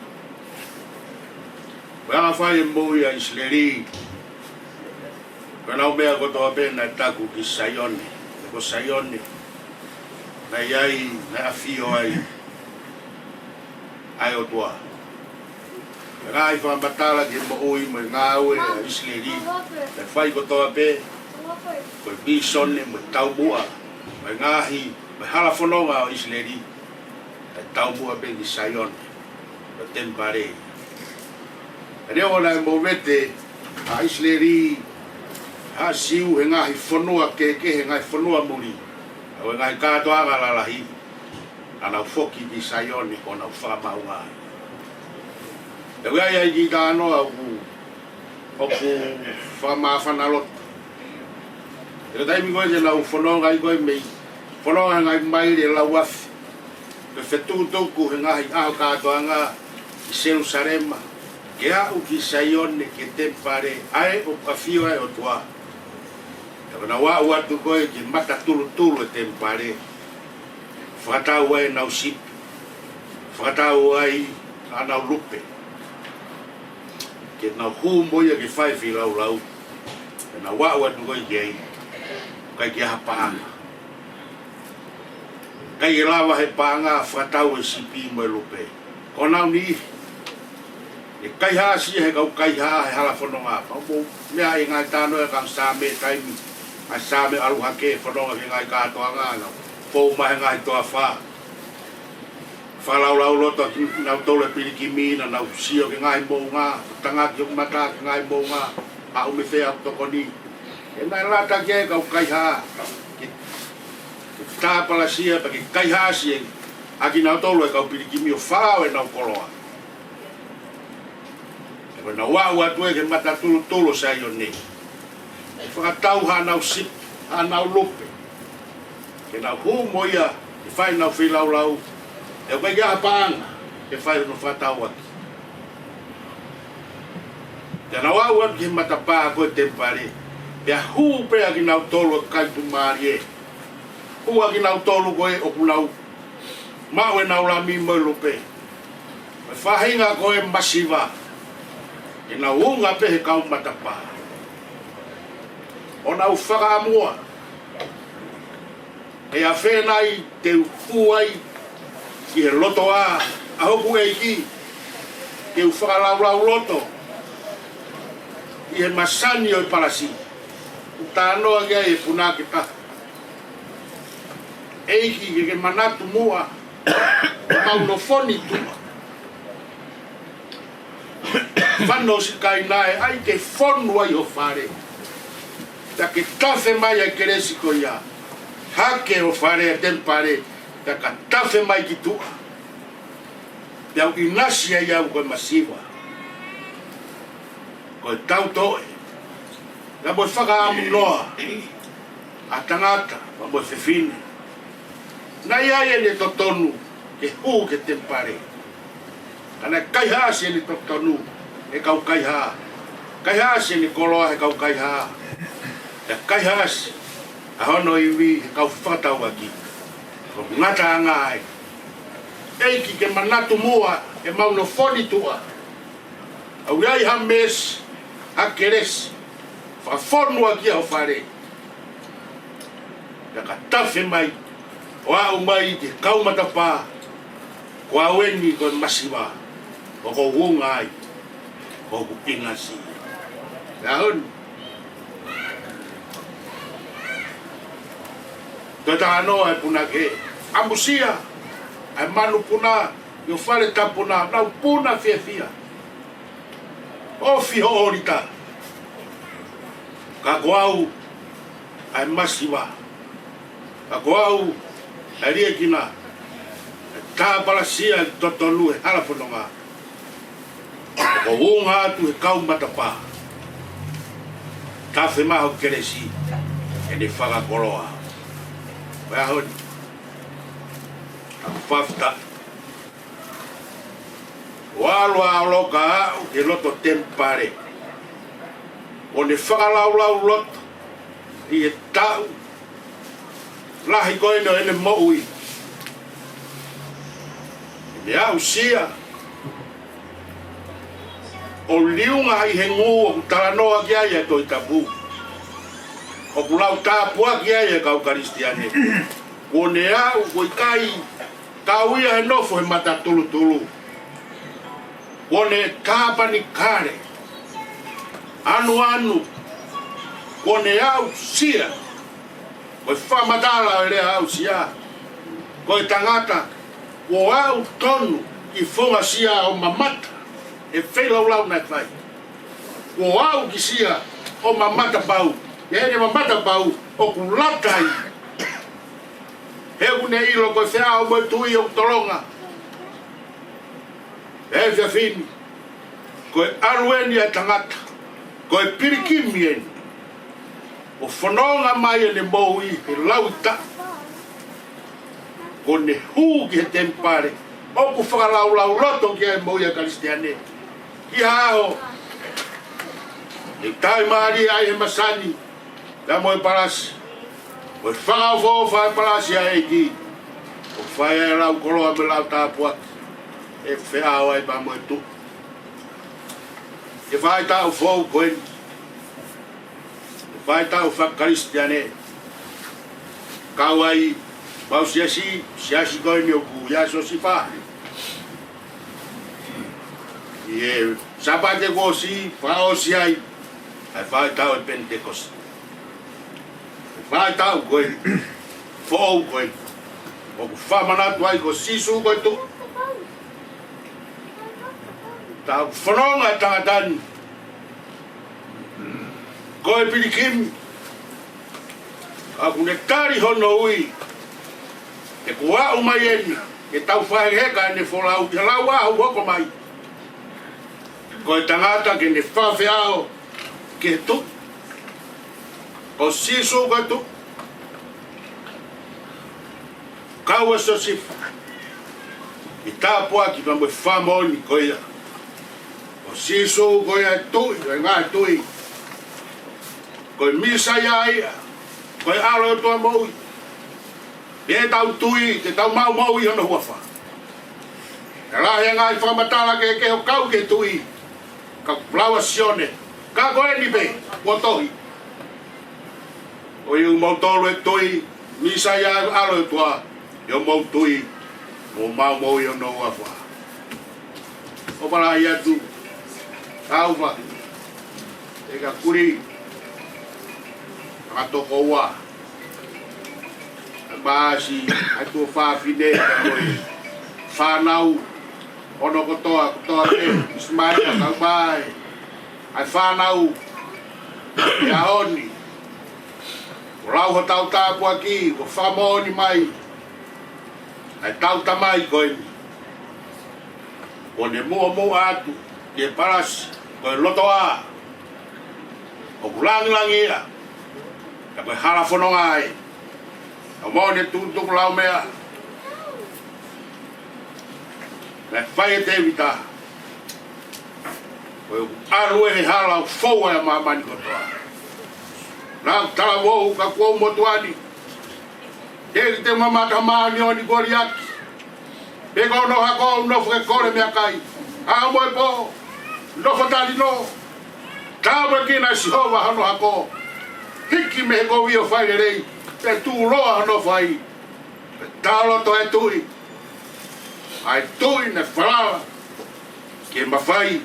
Ko e anga fai e moʻui ʻa ʻIsileli, ko ʻenau meʻa kotoa pē naʻe taku ki Saione, he ko Saione naʻe ʻi ai, naʻe ʻafio ai ʻa e ʻOtua. Ko e ngaahi fakamatala ki he moʻui mo e ngāue ʻa ʻIsileli, naʻe fai kotoa pē ko e vīsone mo e taumuʻa mo e ngaahi, mo e hala fononga ʻo ʻIsileli, naʻe taumuʻa pē ki Saione, ko e temipale. Pea neongo naʻe movete ʻa ʻIsileli, ʻa Siu he ngaahi fonua kehekehe, ngaahi fonua muli, ʻa e ngaahi kātoanga lalahi, naʻa nau foki ki Saione ʻo nau fakamaʻunga ai. Pea ʻoku ʻi ai e kiʻi talanoa ʻoku, ʻoku fakamāfana loto. He ko e taimi ko ē te nau fononga ai ko ē mei, fononga ngaahi maile lau afe, pea fetukutuku he ngaahi ʻaho kātoanga ki Selusalema, ke aʻu ki Saione, ki he temipale ʻa ē ʻoku ʻafio ai e ʻOtua. Pea ko ʻenau aʻu atu ko ē ki he mata tulutulu e temipale, fakatau ai ʻenau sipi, fakatau ai ʻenau lupe, ke nau hū mo ia ke fai feilaulau. Pea nau aʻu atu ko ē ki ai, ʻikai ke ʻi ai ha paʻanga. ʻIkai ke lava he paʻanga fakatau e sipi mo e lupe. Ko ʻenau niʻihi, ʻe kaihaʻasi ia he kau kaihaʻa he hala fononga. Pea mou meaʻi e ngaahi talanoa ʻa e kau Saame taimi, ʻa e Saame ʻalu hake fononga ki he ngaahi kātoanga, nau fou mai he ngaahi toafa. Fakalaulauloto kinautolu e pilikimi, naʻa nau sio ki he ngaahi moʻunga, tangaki ʻo mata ki he ngaahi moʻunga, ʻaʻu mei fē ʻoku tokoni. He naʻe lata ki ai e kau kaihaʻa ke, ke tāpalasia pea ke kaihaʻasi ʻa kinautolu e kau pilikimi ʻo fao ʻenau koloa. Pea ko ʻenau aʻu atu ē ki he mata tulutulu ʻo Saione, ʻe fakatau haʻanau sipi, haʻanau lupe, ke nau hū mo ia ke fai ʻenau feilaulau, he ʻoku ʻikai ke ʻi ai ha paʻanga ke fai hono fakatau ʻaki. Pea nau aʻu atu ki he matapā ko ē temipale, pea hū pē ʻa kinautolu e kai tuʻumālie. Hū ʻa kinautolu ko ē ʻoku nau maʻu ʻenau lami mo e lupe, mo e faʻahinga ko ē masiva, ke nau unga pē he kau matapā, ʻo nau fakaʻamua, ʻe ʻi ai fē nai te u hū ai ki he lotoʻā ʻa hoku ʻEiki, ke u fakalaulauloto ʻi he masani ʻo e palasi? ʻOku talanoa ki ai e punake taha. ʻEiki, ke ke manatu muʻa, ʻemau nofo ni tuʻa. Fano sikai naʻe ʻai ke fonu ai ho fale, pea ke tafe mai ʻa e kelesi ko ia. Hake ho fale ʻa e temipale, pea ka tafe mai ki tuʻa, pea u ʻinasi ai au ko e masiva, ko e tautoʻe, pea mo e fakaʻamu noa ʻa tangata pea mo e fefine. Naʻe ʻi ai ʻene totonu ke hū ki he temipale, ka naʻe kaihaʻasi ʻene totonu he kau kaihaʻa, kaihaʻasi ʻene koloa he kau kaihaʻa, pea kaihaʻasi ʻa hono ivi he kau fakatauʻaki. Ko e ngataʻanga ai. ʻEiki, ke manatu muʻa, ʻemau nofo ni tuʻa. ʻOku ʻi ai ha meesi, ha kelesi, fakafonu ʻaki ho fale, pea ka tafe mai ʻo aʻu mai ki he kau matapā, ko au eni ko e masiva, ʻoku ou unga ai, ʻoku ou ʻinasi. Pea honi, toe talanoa e punake, ʻamusia ʻa e manupuna ʻi ho fale tapu na, nau puna fiefia. ʻOfi hoʻo ʻolita. Ka ko au ʻa e masiva. Ka ko au ʻa e liʻekina. ʻE tāpalasia ʻi totonu he hala fononga. ʻOku ou unga atu he kau matapā. Tafe mai ho kelesi, ʻene fakakoloa. Ko e ʻaho ni, Fakafetaʻi. ʻO ʻalu ʻa ʻOloka ʻo aʻu ki he loto temipale, ʻo ne fakalaulauloto ʻi he taʻu lahi ko eni ʻo ʻene moʻui. ʻO ne aʻusia ʻo liunga ʻi he ngū ʻoku talanoa ki ai ʻa e Tohi Tapu, ʻoku lau tāpuaki ai ʻa e kau Kalisitiane. Kuo ne aʻu, ʻoku ʻikai kau ia he nofo he matatulutulu. Kuo ne tāpanikale, ʻanuʻanu. Kuo ne aʻusia, ko e fakamatala ʻo e lea aʻusia, ko e tangata kuo aʻu tonu ki funga sia ʻo mamata he feilaulau naʻe fai. Kuo aʻu ki sia ʻo mamata pau, ʻi heʻene mamata pau ʻoku lata ai. He ʻoku ne ʻilo ko e feʻao mo e tui ʻoku tolonga. He efiafi ni, ko e ʻalu eni ʻa e tangata, ko e pilikimi eni, ʻo fononga mai ʻene moʻui he lauʻi taʻu, ʻo ne hū ki he temipale ʻoku fakalaulauloto ki ai e moʻui ʻa e Kalisitiane. Ki ha ʻaho, ʻe taimālie ai he masani, pea mo e palasi, mo e fakaʻofoʻofa e palasi ʻa e ʻEiki, ʻo fai ai e lau koloa mo e lau tāpuaki, ʻe feʻao ai pea mo e tuʻi. He faʻahitaʻu foʻou ko eni, he faʻahitaʻu faka-Kalisitiane, kau ai ʻemau siasi, siasi ko eni ʻoku ʻia Siosifa. ʻI he Sāpate kuo ʻosi, fakaʻosi ai ʻa e faʻahitaʻu ʻo e Penitekosi. Faʻahitaʻu ko eni, foʻou ko eni, ʻoku fakamanatu ai ko Sīsū ko e tuʻi. Tau fononga e tangata ni ko e pilikimi, ka ʻoku ne tali hono ui, he kuo aʻu mai eni ke tau fakaheka ʻene folau, ke lau ʻa e hoko mai. Ko e tangata ke ne fakafeʻao ki he tuʻi. Ko Sīsū ko e tuʻi. Kau ʻa Siosifa ʻi he tāpuaki pea mo e fakamoʻoni ko ia, ko Sīsū ko ia e tuʻi ʻo e ngaahi tuʻi. Ko e Mīsaia ia, ko e ʻAlo ʻo e ʻOtua moʻui. Ke tau tui, ke tau maʻu moʻui ʻi hono huafa. Ka lahi e ngaahi fakamatala kehekehe ʻo kau ki he tuʻi, ka lau ʻa Sione, ka ko eni pē kuo tohi. ʻOiauē, moutolu ʻe tui, Mīsaia ʻAlo ʻo e ʻOtua, ʻi hoʻomou tui, mou maʻu moʻui ʻi hono huafa. ʻOfa lahi atu, tau fa, ʻe ka kuli, ka toko ua. ʻA e maasi, ʻa e tuofāfine, ka ko e fānau, hono kotoa, kotoa pē, Isimaela, kau mai, ʻa e fānau, ʻi he ʻaho ni. Kuo lau hotau tāpuaki, kuo fakamoʻoni mai ʻa e tau tamai ko eni. Kuo ne muʻomuʻa atu ki he palasi, ko e lotoʻā ʻoku langilangiʻia, ka ko e hala fononga ai. Ka mo ne tutuku lau meʻa naʻe fai ʻe Tēvita, ko e ʻalu ʻe he hala ʻo fou ʻa māmani kotoa. Naʻa ku talavou ka kuo u motuʻa ni, teʻeki te u mamata ha māʻoniʻoni kuo liʻaki. Pe ko hono hako ʻoku nofo ke kole meʻakai, ʻaho mo e pō, nofo talinoa. Tāpuekina ʻe Sihova hono hako, hiki mei he kovi ʻo fai lelei, pea tuʻuloa hono fai. Pea tau loto e tuʻi, ʻa e tuʻi naʻe falala ki he mafai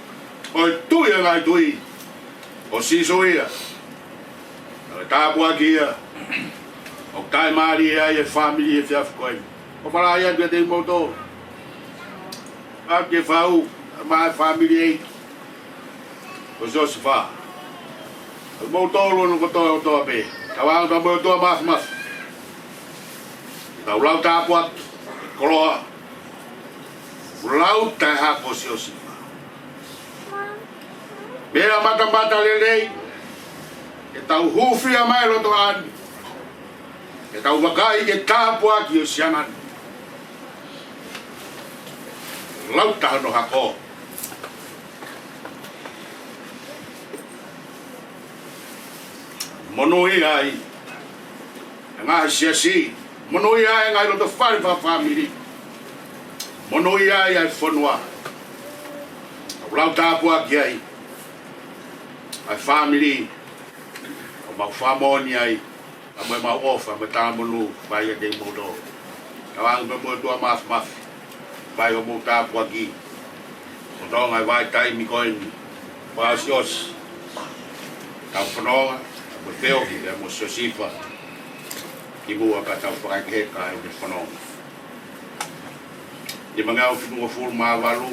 ʻo e Tuʻi ʻo e ngaahi tuʻi, ko Sīsū ia. Ko e tāpuaki ia ʻoku taʻimālie ai e fāmili he efiafi ko eni. ʻOfa lahi atu kiate kimoutolu. ʻA ke fau, ʻa e fāmili ʻeiki ko Siosifa. Ko kimoutolu hono kotoa kotoa pē. Tau anga pea mo e ʻOtua Māfimafi, ke tau lau tāpuaki e koloa kuo lau ʻe he hako ʻo Siosifa. Meʻa matamatalelei ke tau hūfia mai loto ʻaho ni, ke tau vakai ki he tāpuaki ʻo e siana ni. Lau taha hono hako. Monūʻia ai ʻa e ngaahi siasi. Monūʻia ai ʻa e ngaahi loto fale fakafāmili. Monūʻia ai ʻa e fonua. ʻOku lau tāpuaki ai ʻa e fāmili. ʻOku mau fakamoʻoni ai ʻa e mau ʻofa mo e talamonū ʻoku ʻiate kimoutolu. Ka ʻoange pē mo e ʻOtua Māfimafi, fai hoʻomou tāpuaki. Ko e tonga e vahaʻa taimi ko eni, fakaʻosiʻosi ʻetau fononga, mo e feohi pea mo Siosifa, kimuʻa pea tau fakaheka ʻa e fononga. Nimangeau fitungofulu mā valu.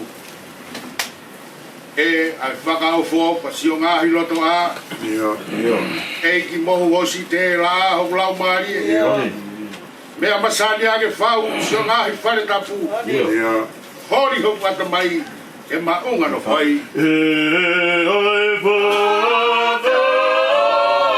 ʻE ʻa e fakaʻofoʻofa, siʻo ngaahi lotoʻā. ʻIo, ʻio. ʻEiki, mou ʻosi tēlā hoku laumālie. ʻIo. Meʻa masani ange fau, siʻo ngaahi fale tapu. ʻIo. Holi hoku ʻatamai, ʻe maʻunga nofo ai. ʻE ʻa e fakaʻofoʻofa, siʻo ngaahi lotoʻā.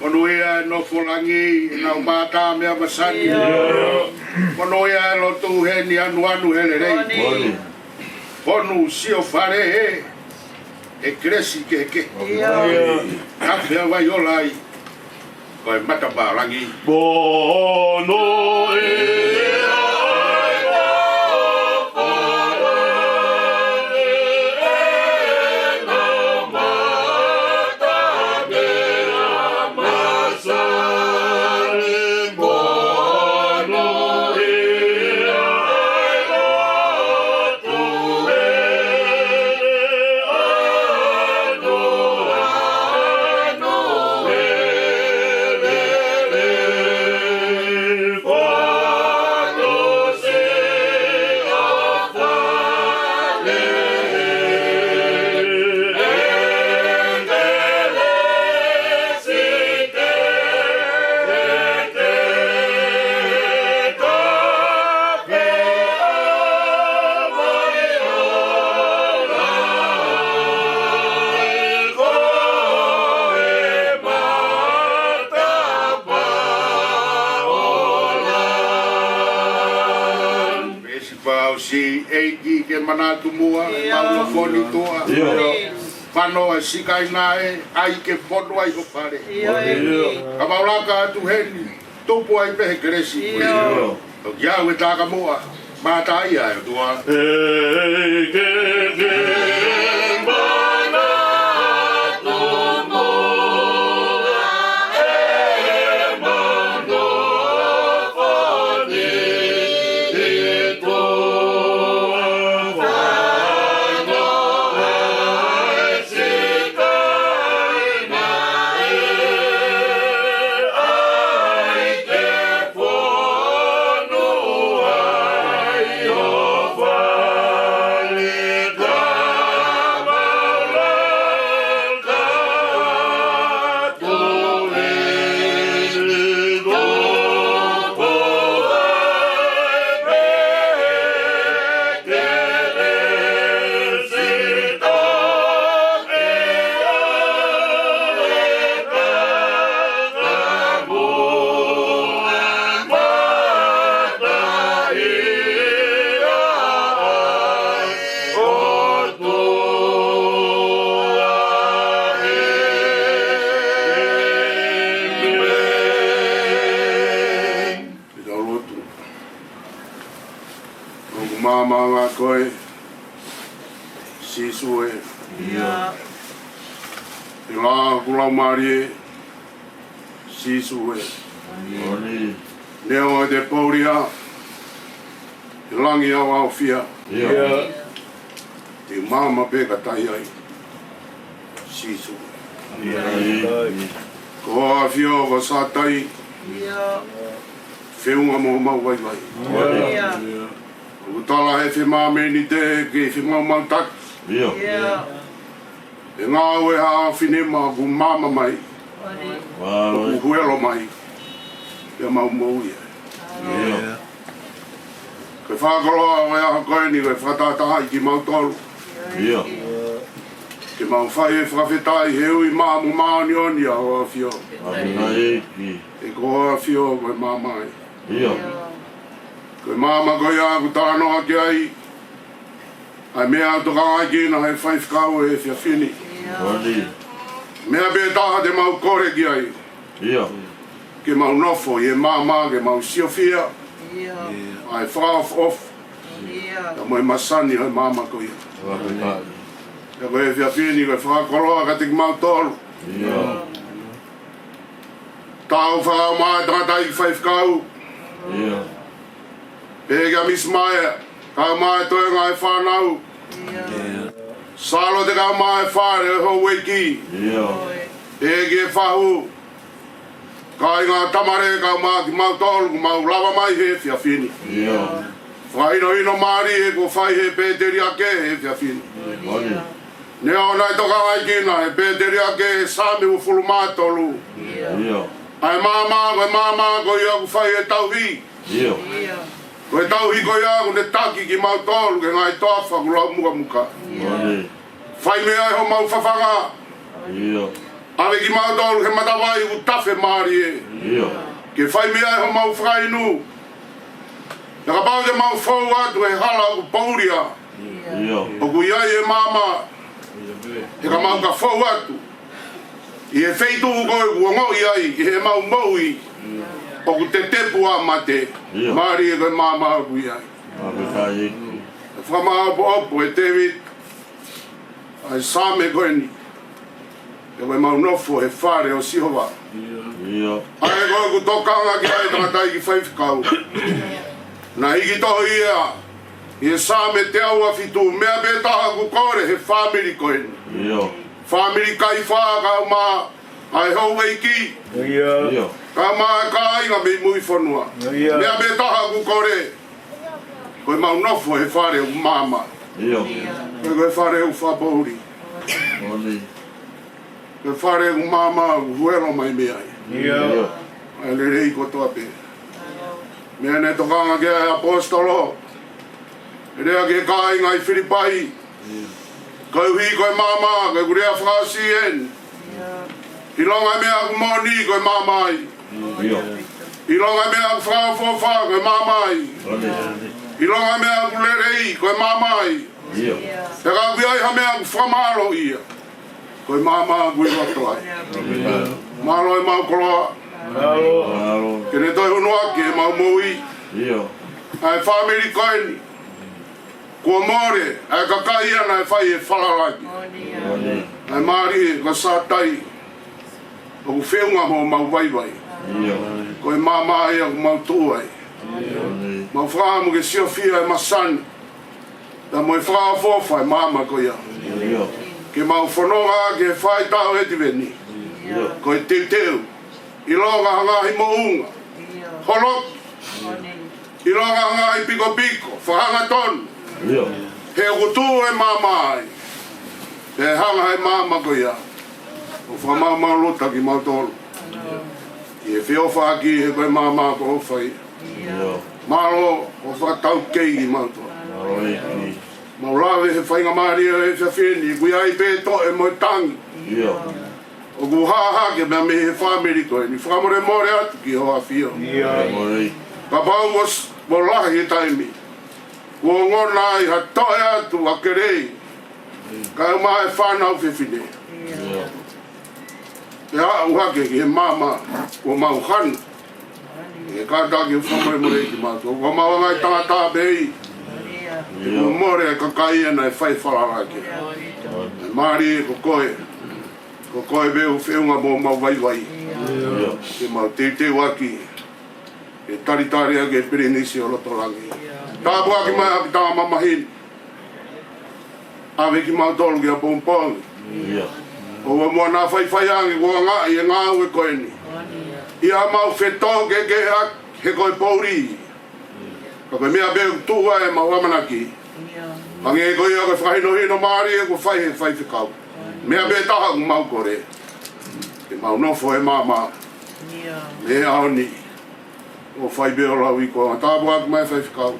Monūʻia e nofo langi, ʻenau mātā meʻa masani. ʻIo. Monūʻia e lotu heni, anuanu he lelei. Moni. Fonu siʻo fale ē, ʻe kelesi kehekehe. ʻIo. Kafe a vai ola ai, ko e matapā langi. Monūʻia. Pesi fau si ʻEiki ke manatu muʻa, ʻIo. Mau nofo ni tuʻa. ʻIo. Fano ʻa e sikaina ē, ʻai ke fonu ai ho fale. ʻIo, ʻEiki. Ka mau laka atu heni, tupu ai pē he kelesi. ʻIo. ʻOku ʻiate au e takamuʻa, mātā ia ʻe ʻOtua. ʻEiki ke manatu muʻa, ʻemau nofo ni tuʻa. Fano ʻa e sikaina ē, ʻai ke fonu ai ho fale, ka mau laka atu heni, tupu ai pē he kelesi. Ke tau lotu. ʻOku māmāvaʻa koe, Sīsū ē. ʻIo. ʻI he lau ʻa hoku laumālie, Sīsū ē. Neongo ʻete pouli ʻi he langi ʻaoʻaofia, ʻi māmani pē ka tai ai, Sīsū ē. Ko hoʻo ʻAfio ko Sātai, feʻunga mo homau vaivai. ʻOku tala ʻe he fiemāmeni te ke femaumautataki ʻi he ngāue ʻa e ʻofefine ʻoku maama mai, ʻoku huelo mai, pea mau moʻui ai. Ko e fakakoloa ʻo e ʻaho ko eni ko e fakatahatahaʻi kimautolu ke mau fai e fakafetaʻi he ui maʻa mo māʻoniʻoni ʻa hoʻo ʻAfio. He ko hoʻo ʻAfio ko e maama ia. Ko e maama ko ia ʻoku talanoa ki ai ʻa e meʻa ʻoku tokangaʻi kinaua ʻe he faifekau he efiafi ni. Meʻa pē taha te mau kole ki ai, ke mau nofo ʻi he maama, ke mau siofia ʻa e fakaʻofoʻofa pea mo e masani ʻo e maama ko ia. Pea ko e efiafi ni ko e fakakoloa kiate kimautolu. Tau fakamaʻa e tangataʻeiki faifekau, pea kia Misi Maea, kae ʻumaʻā e toenga ʻo e fānau. Sālote kae ʻumaʻā e fale ʻo e houʻeiki, pea kia Fahu, kāinga, tamale, kae ʻumaʻā kimautolu kuo mau lava mai he efiafi ni. Fakahinohino mālie kuo fai ʻe he pēteliake he efiafi ni. Neongo naʻe tokangaʻi kinaua ʻe he pēteliake he Saame uofulu mā tolu ʻa e maama, ko e maama ko ia ʻoku fai e tauhi. Ko e tauhi ko ia ʻoku ne taki kimautolu ki he ngaahi toafa ʻoku laumukamuka. Fai mei ai homau fafanga. ʻAve kimautolu ki he matavai ʻoku tafe mālie, ke fai mei ai homau fakainu. Pea kapau te mau fou atu he hala ʻoku pouli ai, ʻoku ʻi ai e maama, he ka mau ka fou atu ʻi he feituʻu ko ē ʻoku ongoʻi ai ʻi heʻemau moʻui ʻoku tetepu ʻa mate, mālie ko e maama ʻoku ʻi ai. Fakamaʻopoʻopo ʻe Tēvita ʻa e Saame ko eni, pea ko ʻemau nofo he fale ʻo Sihova. ʻA ē ko ē ʻoku tokanga ki ai e tangataʻeiki faifekau, naʻe hiki tohi ia ʻi he Saame teau uofitu, meʻa pē taha ʻoku kole he fāmili ko eni. Fāmili Kaifā kae ʻumaʻā ʻa e houʻeiki, kae ʻumaʻā e kāinga mei mui fonua. Meʻa pē taha ʻoku kole, ko ʻemau nofo he fale ʻoku maama. Ko e, ko e fale ʻoku fakapoʻuli. Ko e fale ʻoku maama, ʻoku huelo mai mei ai ʻa e lelei kotoa pē. Meʻa naʻe tokanga ki ai e ʻaposetolo, ʻene lea ki he kāinga ʻi Filipai, koeʻuhi ko e maama, ko ʻeku lea fakaʻosi eni. ʻIlonga e meʻa ʻoku moʻoni, ko e maama ia. ʻIlonga e meʻa ʻoku fakaʻofoʻofa, ko e maama ia. ʻIlonga e meʻa ʻoku lelei, ko e maama ia. Pea ka ʻoku ʻi ai ha meʻa ʻoku fakamālōʻia, ko e maama ʻoku ʻi loto ai. Mālō ʻemau koloa. Ke ne toe hunuaki ʻemau moʻui ʻa e fāmili ko eni. Kuo mole ʻa e kakai ia naʻe fai e falala ki ai. ʻA e mālie ko Sātai, ʻoku feʻunga mo homau vaivai. Ko e maama ia ʻoku mau tuʻu ai. Mau fakaʻamu ke siofia e masani pea mo e fakaʻofoʻofa e maama ko ia, ke mau fononga ki he faʻahitaʻu ʻetiveni. Ko e teuteu, ʻilonga ha ngaahi moʻunga, holoki, ʻilonga ha ngaahi pikopiko, fakahangatonu. He ʻoku tuʻu e maama ai, pea hanga ʻe he maama ko ia ʻo fakamaʻumaʻuluta kimautolu ʻi he feʻofaʻaki, he ko e maama ko e ʻofa ia. Mālō hoʻo fakataukei kimautolu. Mau lave he faingamālie ʻo e efiafi ni, ʻoku ʻi ai pē toʻe mo e tangi ʻoku hā hake mei he fāmili ko eni. Fakamolemole atu ki hoʻo ʻAfio. Kapau kuo s-, kuo lahi e taimi kuo ongona ai ha toʻe atu ʻa e kelei kae ʻumaʻā e fānau fefine, pea aʻu hake ki he maama kuo mau hanu. ʻE kātaki ʻo fakamolemoleʻi kimautolu, ko homau ngaahi tangata pē ia. Te u mole e kakai ʻa ia naʻe fai falala ki ai. Mālie ko koe. Ko koe pē ʻoku feʻunga mo homau vaivai. Ke mau teuteu ʻaki. Ke talitali ʻaki e pilinisi ʻo loto langi. Tāpuaki mai ʻa e tama mamahi ni. ʻAve kimautolu ki ʻapongipongi. ʻOua muʻa naʻa faifai ange kuo ngaʻi e ngāue ko eni. ʻI haʻamau fetōkehekehe ʻaki he ko e poʻuli. Ka ko e meʻa pē ʻoku tuʻu ai ʻemau ʻamanaki. Hangē ko ia ko e fakahinohino mālie kuo fai he faifekau. Meʻa pē taha ʻoku mau kole. Ke mau nofo he maama. Mei he ʻaho ni. ʻO fai pē ʻo lau ʻi ko. Tāpuaki mai faifekau.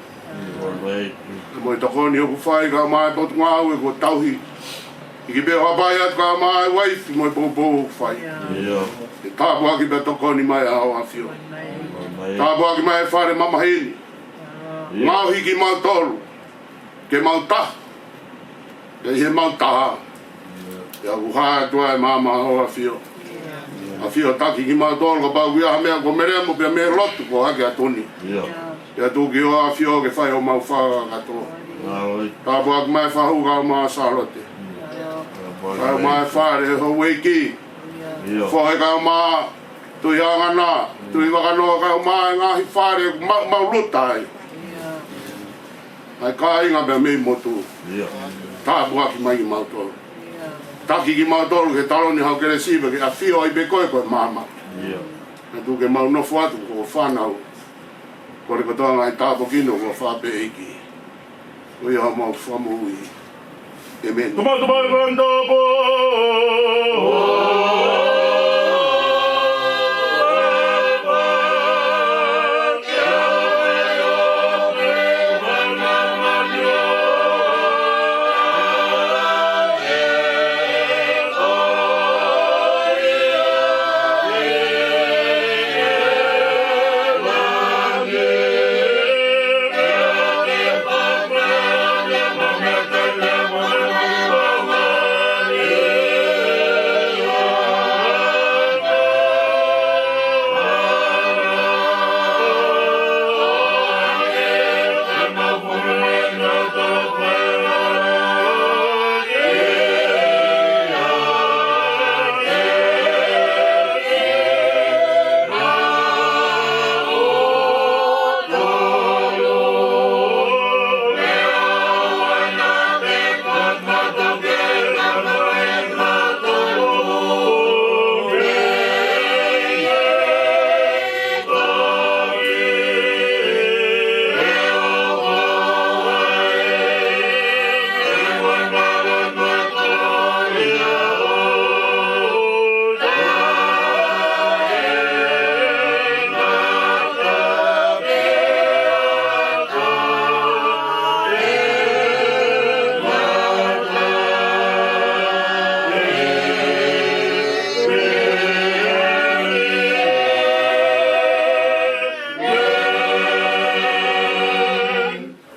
Mo e tokoni ʻoku fai kae ʻumaʻā e potungāue kuo tauhi. ʻIki pē ʻo hapai atu kae ʻumaʻā e uaifi mo e poupou ʻoku fai. Ke tāpuaki pea tokoni mai ʻa hoʻo ʻAfio. Tāpuaki mai e fale mamahi ni. Ngaohi kimautolu. Ke mau taha. Ke ʻi heʻemau taha. Pea ʻoku hā atu ai e maama ʻa hoʻo ʻAfio. ʻAfio taki kimautolu kapau ʻoku ʻi ai ha meʻa kuo melemo pea mei he lotu kuo hake atu ni. Pea tuku ki hoʻo ʻAfio ke fai homau fakakātoa. Tāpuaki mai e fahu kae ʻumaʻā Sālote. Kae ʻumaʻā e fale houʻeiki. Fohe kae ʻumaʻā Tuʻi Angana, Tuʻi Vakanoa kae ʻumaʻā e ngaahi fale ʻoku mau, mau luta ai. ʻA e kāinga pea mei motu. Tāpuaki mai kimautolu. Taki kimautolu ke taloni hao kelesi pea ke ʻafio ai pē koe ko e maama. Naʻa tuku ke mau nofo atu ko e fānau. Kole kotoa ngaahi tāpuaki no ko e fā pē ʻEiki. Ko ia homau Fakamoʻui. ʻĒmeni. Tuma, tuma, tuma, tuma.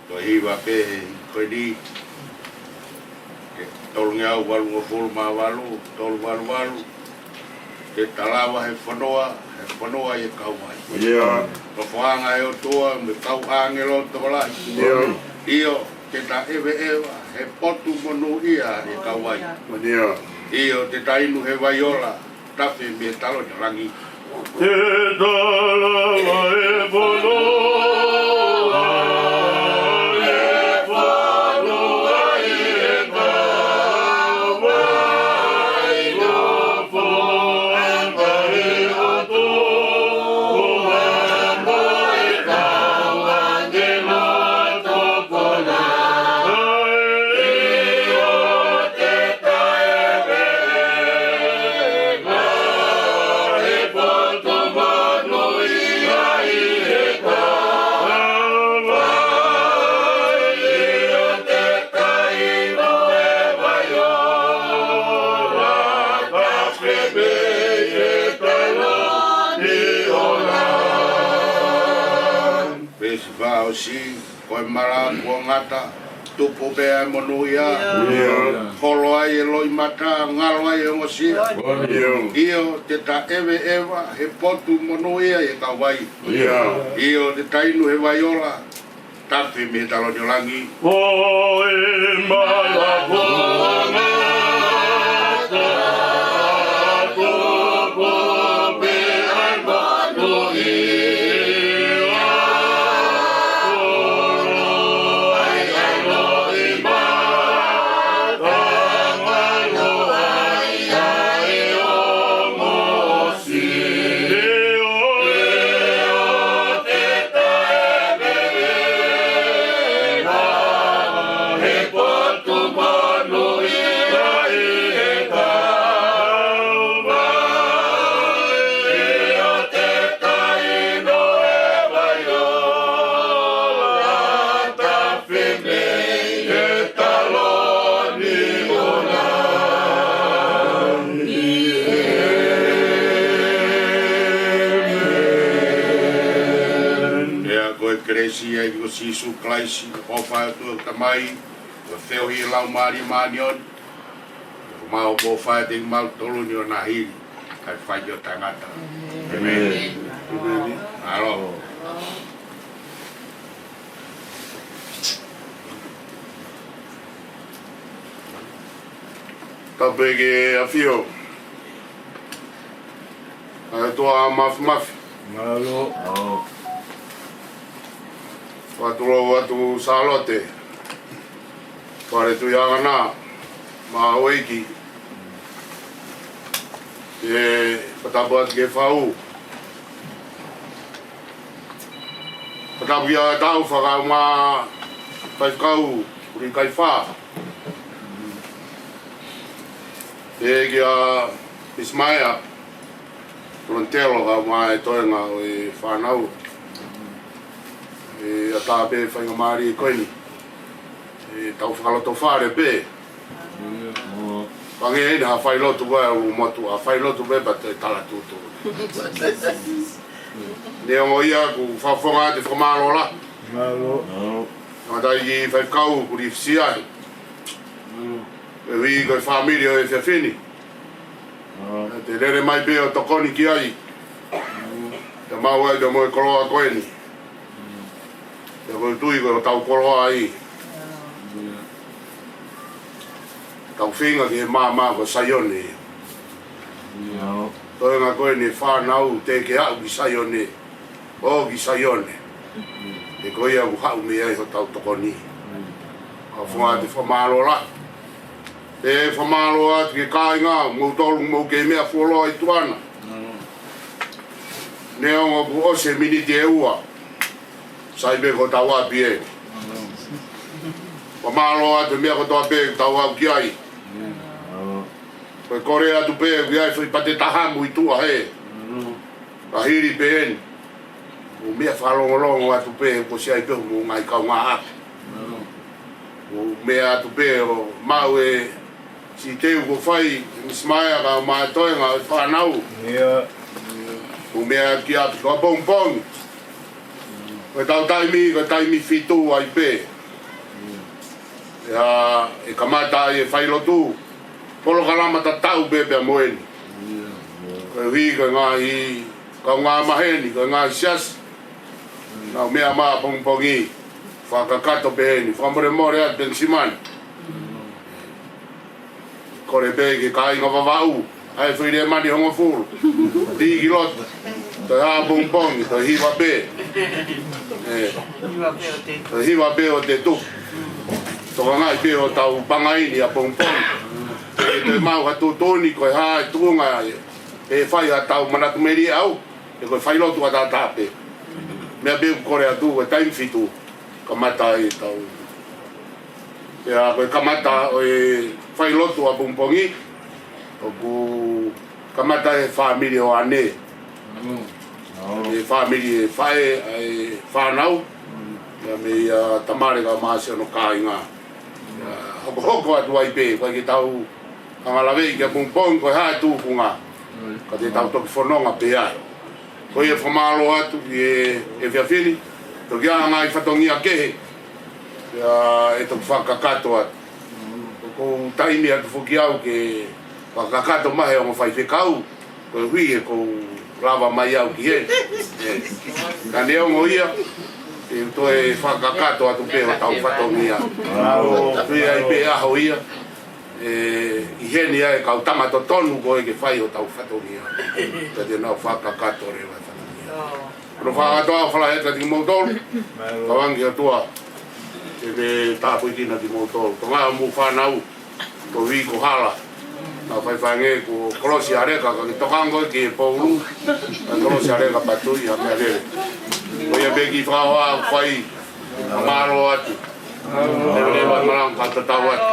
Ko e hiva pē ko eni, ke tolungeau valungofulu mā valu, tolu valu valu, ke ta lava he fonua, he fonua ʻi he kau ai. ʻIo. Nofoʻanga ʻo e ʻOtua mo e kau ʻāngelo tokolahi. ʻIo. ʻIo, ke ta ʻeveʻeva he potu monūʻia ʻi he kau ai. ʻIo. ʻIo, ke ta inu he vai ola, tafe mei he taloni ʻo langi. Te ta lava he fonua, he fonua ʻi he kau ai, nofoʻanga ʻo e ʻOtua mo e kau ʻāngelo tokolahi. ʻIo, te Veesi fā ʻosi, ko e mala kuo ngata, tupu pē ʻa e monūʻia. ʻIo. Holo ai e loʻimata, ngalo ai e ongosia. ʻIo. ʻIo, te ta ʻeveʻeva he potu monūʻia ʻi he kau ai. ʻIo. ʻIo, te ta inu he vai ola, Tafe mei he taloni ʻo langi. Ko e malaʻe ʻo e tangata, tupu pē ʻa e motuʻa, ʻo ʻai ʻa e loʻimata, ʻo ʻai ʻa e ongo Pea ko e kelesi ʻa e ʻEiki ko Sīsū Kalaisi, ko e ʻofa ʻa e ʻOtua ko e Tamai, ko e feohi ʻa e Laumālie Māʻoniʻoni, ko e mau pō fai te mau tolu ni ʻo nahili, kae fai ʻo tangata. ʻĒmeni. ʻĒmeni. Mālō. Tapu ki he ʻAfio ʻa e ʻOtua Māfimafi. Mālō. Fakatulou atu Sālote, Fale Tuʻihaʻangana, maʻu ʻEiki, ʻe fakatapu atu ki he fau. Fakatapu ki he tau fakaʻuhinga faifekau, Kulikaifā. Pea kia Isimaela Lontelo kae ʻumaʻā e toenga ʻo e fānau. ʻE ʻatā pē faingamālie ko eni. ʻE tau fakalotofale pē. Pangē eni ha failotu ʻa e ʻulumotu, ʻa e failotu pē pea toe tala tutu. Neongo ia ʻoku ou fakafofonga atu e fakamālō lahi. Mālō. Tangataʻeiki faifekau Kulifisiahi. Koeʻuhi ko e fāmili ʻo e efiafi ni. Te lele mai pē ʻo tokoni ki ai. Te mau ai pē mo e koloa ko eni. Te koe tui ko hotau koloa ai. Tau feinga ki he maama ko Saione. Toenga ko eni fānau te ke aʻu ki Saione. ʻO ki Saione. He ko ia ʻoku haʻu mei ai hotau tokoni. Fakafofonga atu e fakamālō lahi. ʻE fakamālō atu ki he kāinga, moutolu mou kei meʻa fuoloa ʻi tuʻa na. Neongo kuo ʻosi e miniti ʻe ua. Sai pē ko hotau ʻapi ē. Fakamālō atu he meʻa kotoa pē kuo tau aʻu ki ai. Ko e kole atu pē, ʻoku ʻi ai e foʻi pate tahamu ʻi tuʻa hē. Ka hili pē eni. Mou meʻa fakalongolongo atu pē, kuo ʻosi ʻi ai pē hoʻomou ngaahi kaungāʻapi. Mou meʻa atu pē ʻo maʻu e siʻi teu kuo fai ʻe Misi Maea kae ʻumaʻā e toenga ʻo e fānau. Mou meʻa atu ki ʻapi, ko ʻapongipongi. Ko ʻetau taimi, ko e taimi fitu ai pē. ʻE, ʻe kamata ai e failotu. Polokalama tatau pē pea mo eni. Koeʻuhi ko e ngaahi kaungāmaheni, ko e ngaahi siasi. Nau meʻa mai ʻapongipongi. Fakakakato pē eni. Fakamolemole atu Penisimani. Kole pē ki he kāinga Vavaʻu. ʻAi e foʻi lemani hongofulu. Tī ki loto. Toe ʻapongipongi, toe hiva pē. ʻE. Toe hiva pē ʻo te tuku. Tokangaʻi pē ʻo tau pangaʻi ni ʻapongipongi. ʻE toe maʻu ha tuʻutuʻuni ko e hā e tuʻunga ʻe fai ha tau manatu melie au. ʻE ko e failotu ʻataʻatā pē. Meʻa pē ʻoku kole atu ko e taimi fitu. Kamata ai e tau. Pea ko e kamata ʻo e failotu ʻapongipongi. ʻOku kamata he fāmili ʻo ʻAne. E fāmili e faʻē, ʻa e fānau. Pea mei a Tamale kae ʻumaʻā siʻono kāinga. Pea hokohoko atu ai pē, ʻoku ʻikai ke tau hanga ʻo laveʻi ki ʻapongipongi ko e hā e tuʻunga. Ka te tau toki fononga pē ai. Ko ia fakamālō atu ki he efiafi ni, toki ʻi ai e ngaahi fatongia kehe, pea ʻe toki fakakakato atu. ʻOku ou taimi atu foki au ke fakakakato mai he ongo faifekau, koeʻuhi he ʻoku ou lava mai au ki he. ʻE, ka neongo ia, Te u toe fakakakato atu pē hotau fatongia. Tui ai pē ʻaho ia, ʻe ʻi heni ai e kau tama totonu ko ē ke fai hotau fatongia. Pea te nau fakakakato leva e fatongia. Ko hono fakakātoa ʻo fakahā atu kiate kimoutolu, tauange ki he ʻOtua ke ne tāpuekina kimoutolu. Tonga mo e fānau, ko Viko Hala. Naʻa faifai ange ko Kolosi Aleka, ka ke tokanga ki he poulu, ka Kolosi Aleka pea tui ha meʻalele. Ko ia pē kiʻi fakahoa fai, ka mālō atu. Lelei, malanga, ka tatau atu.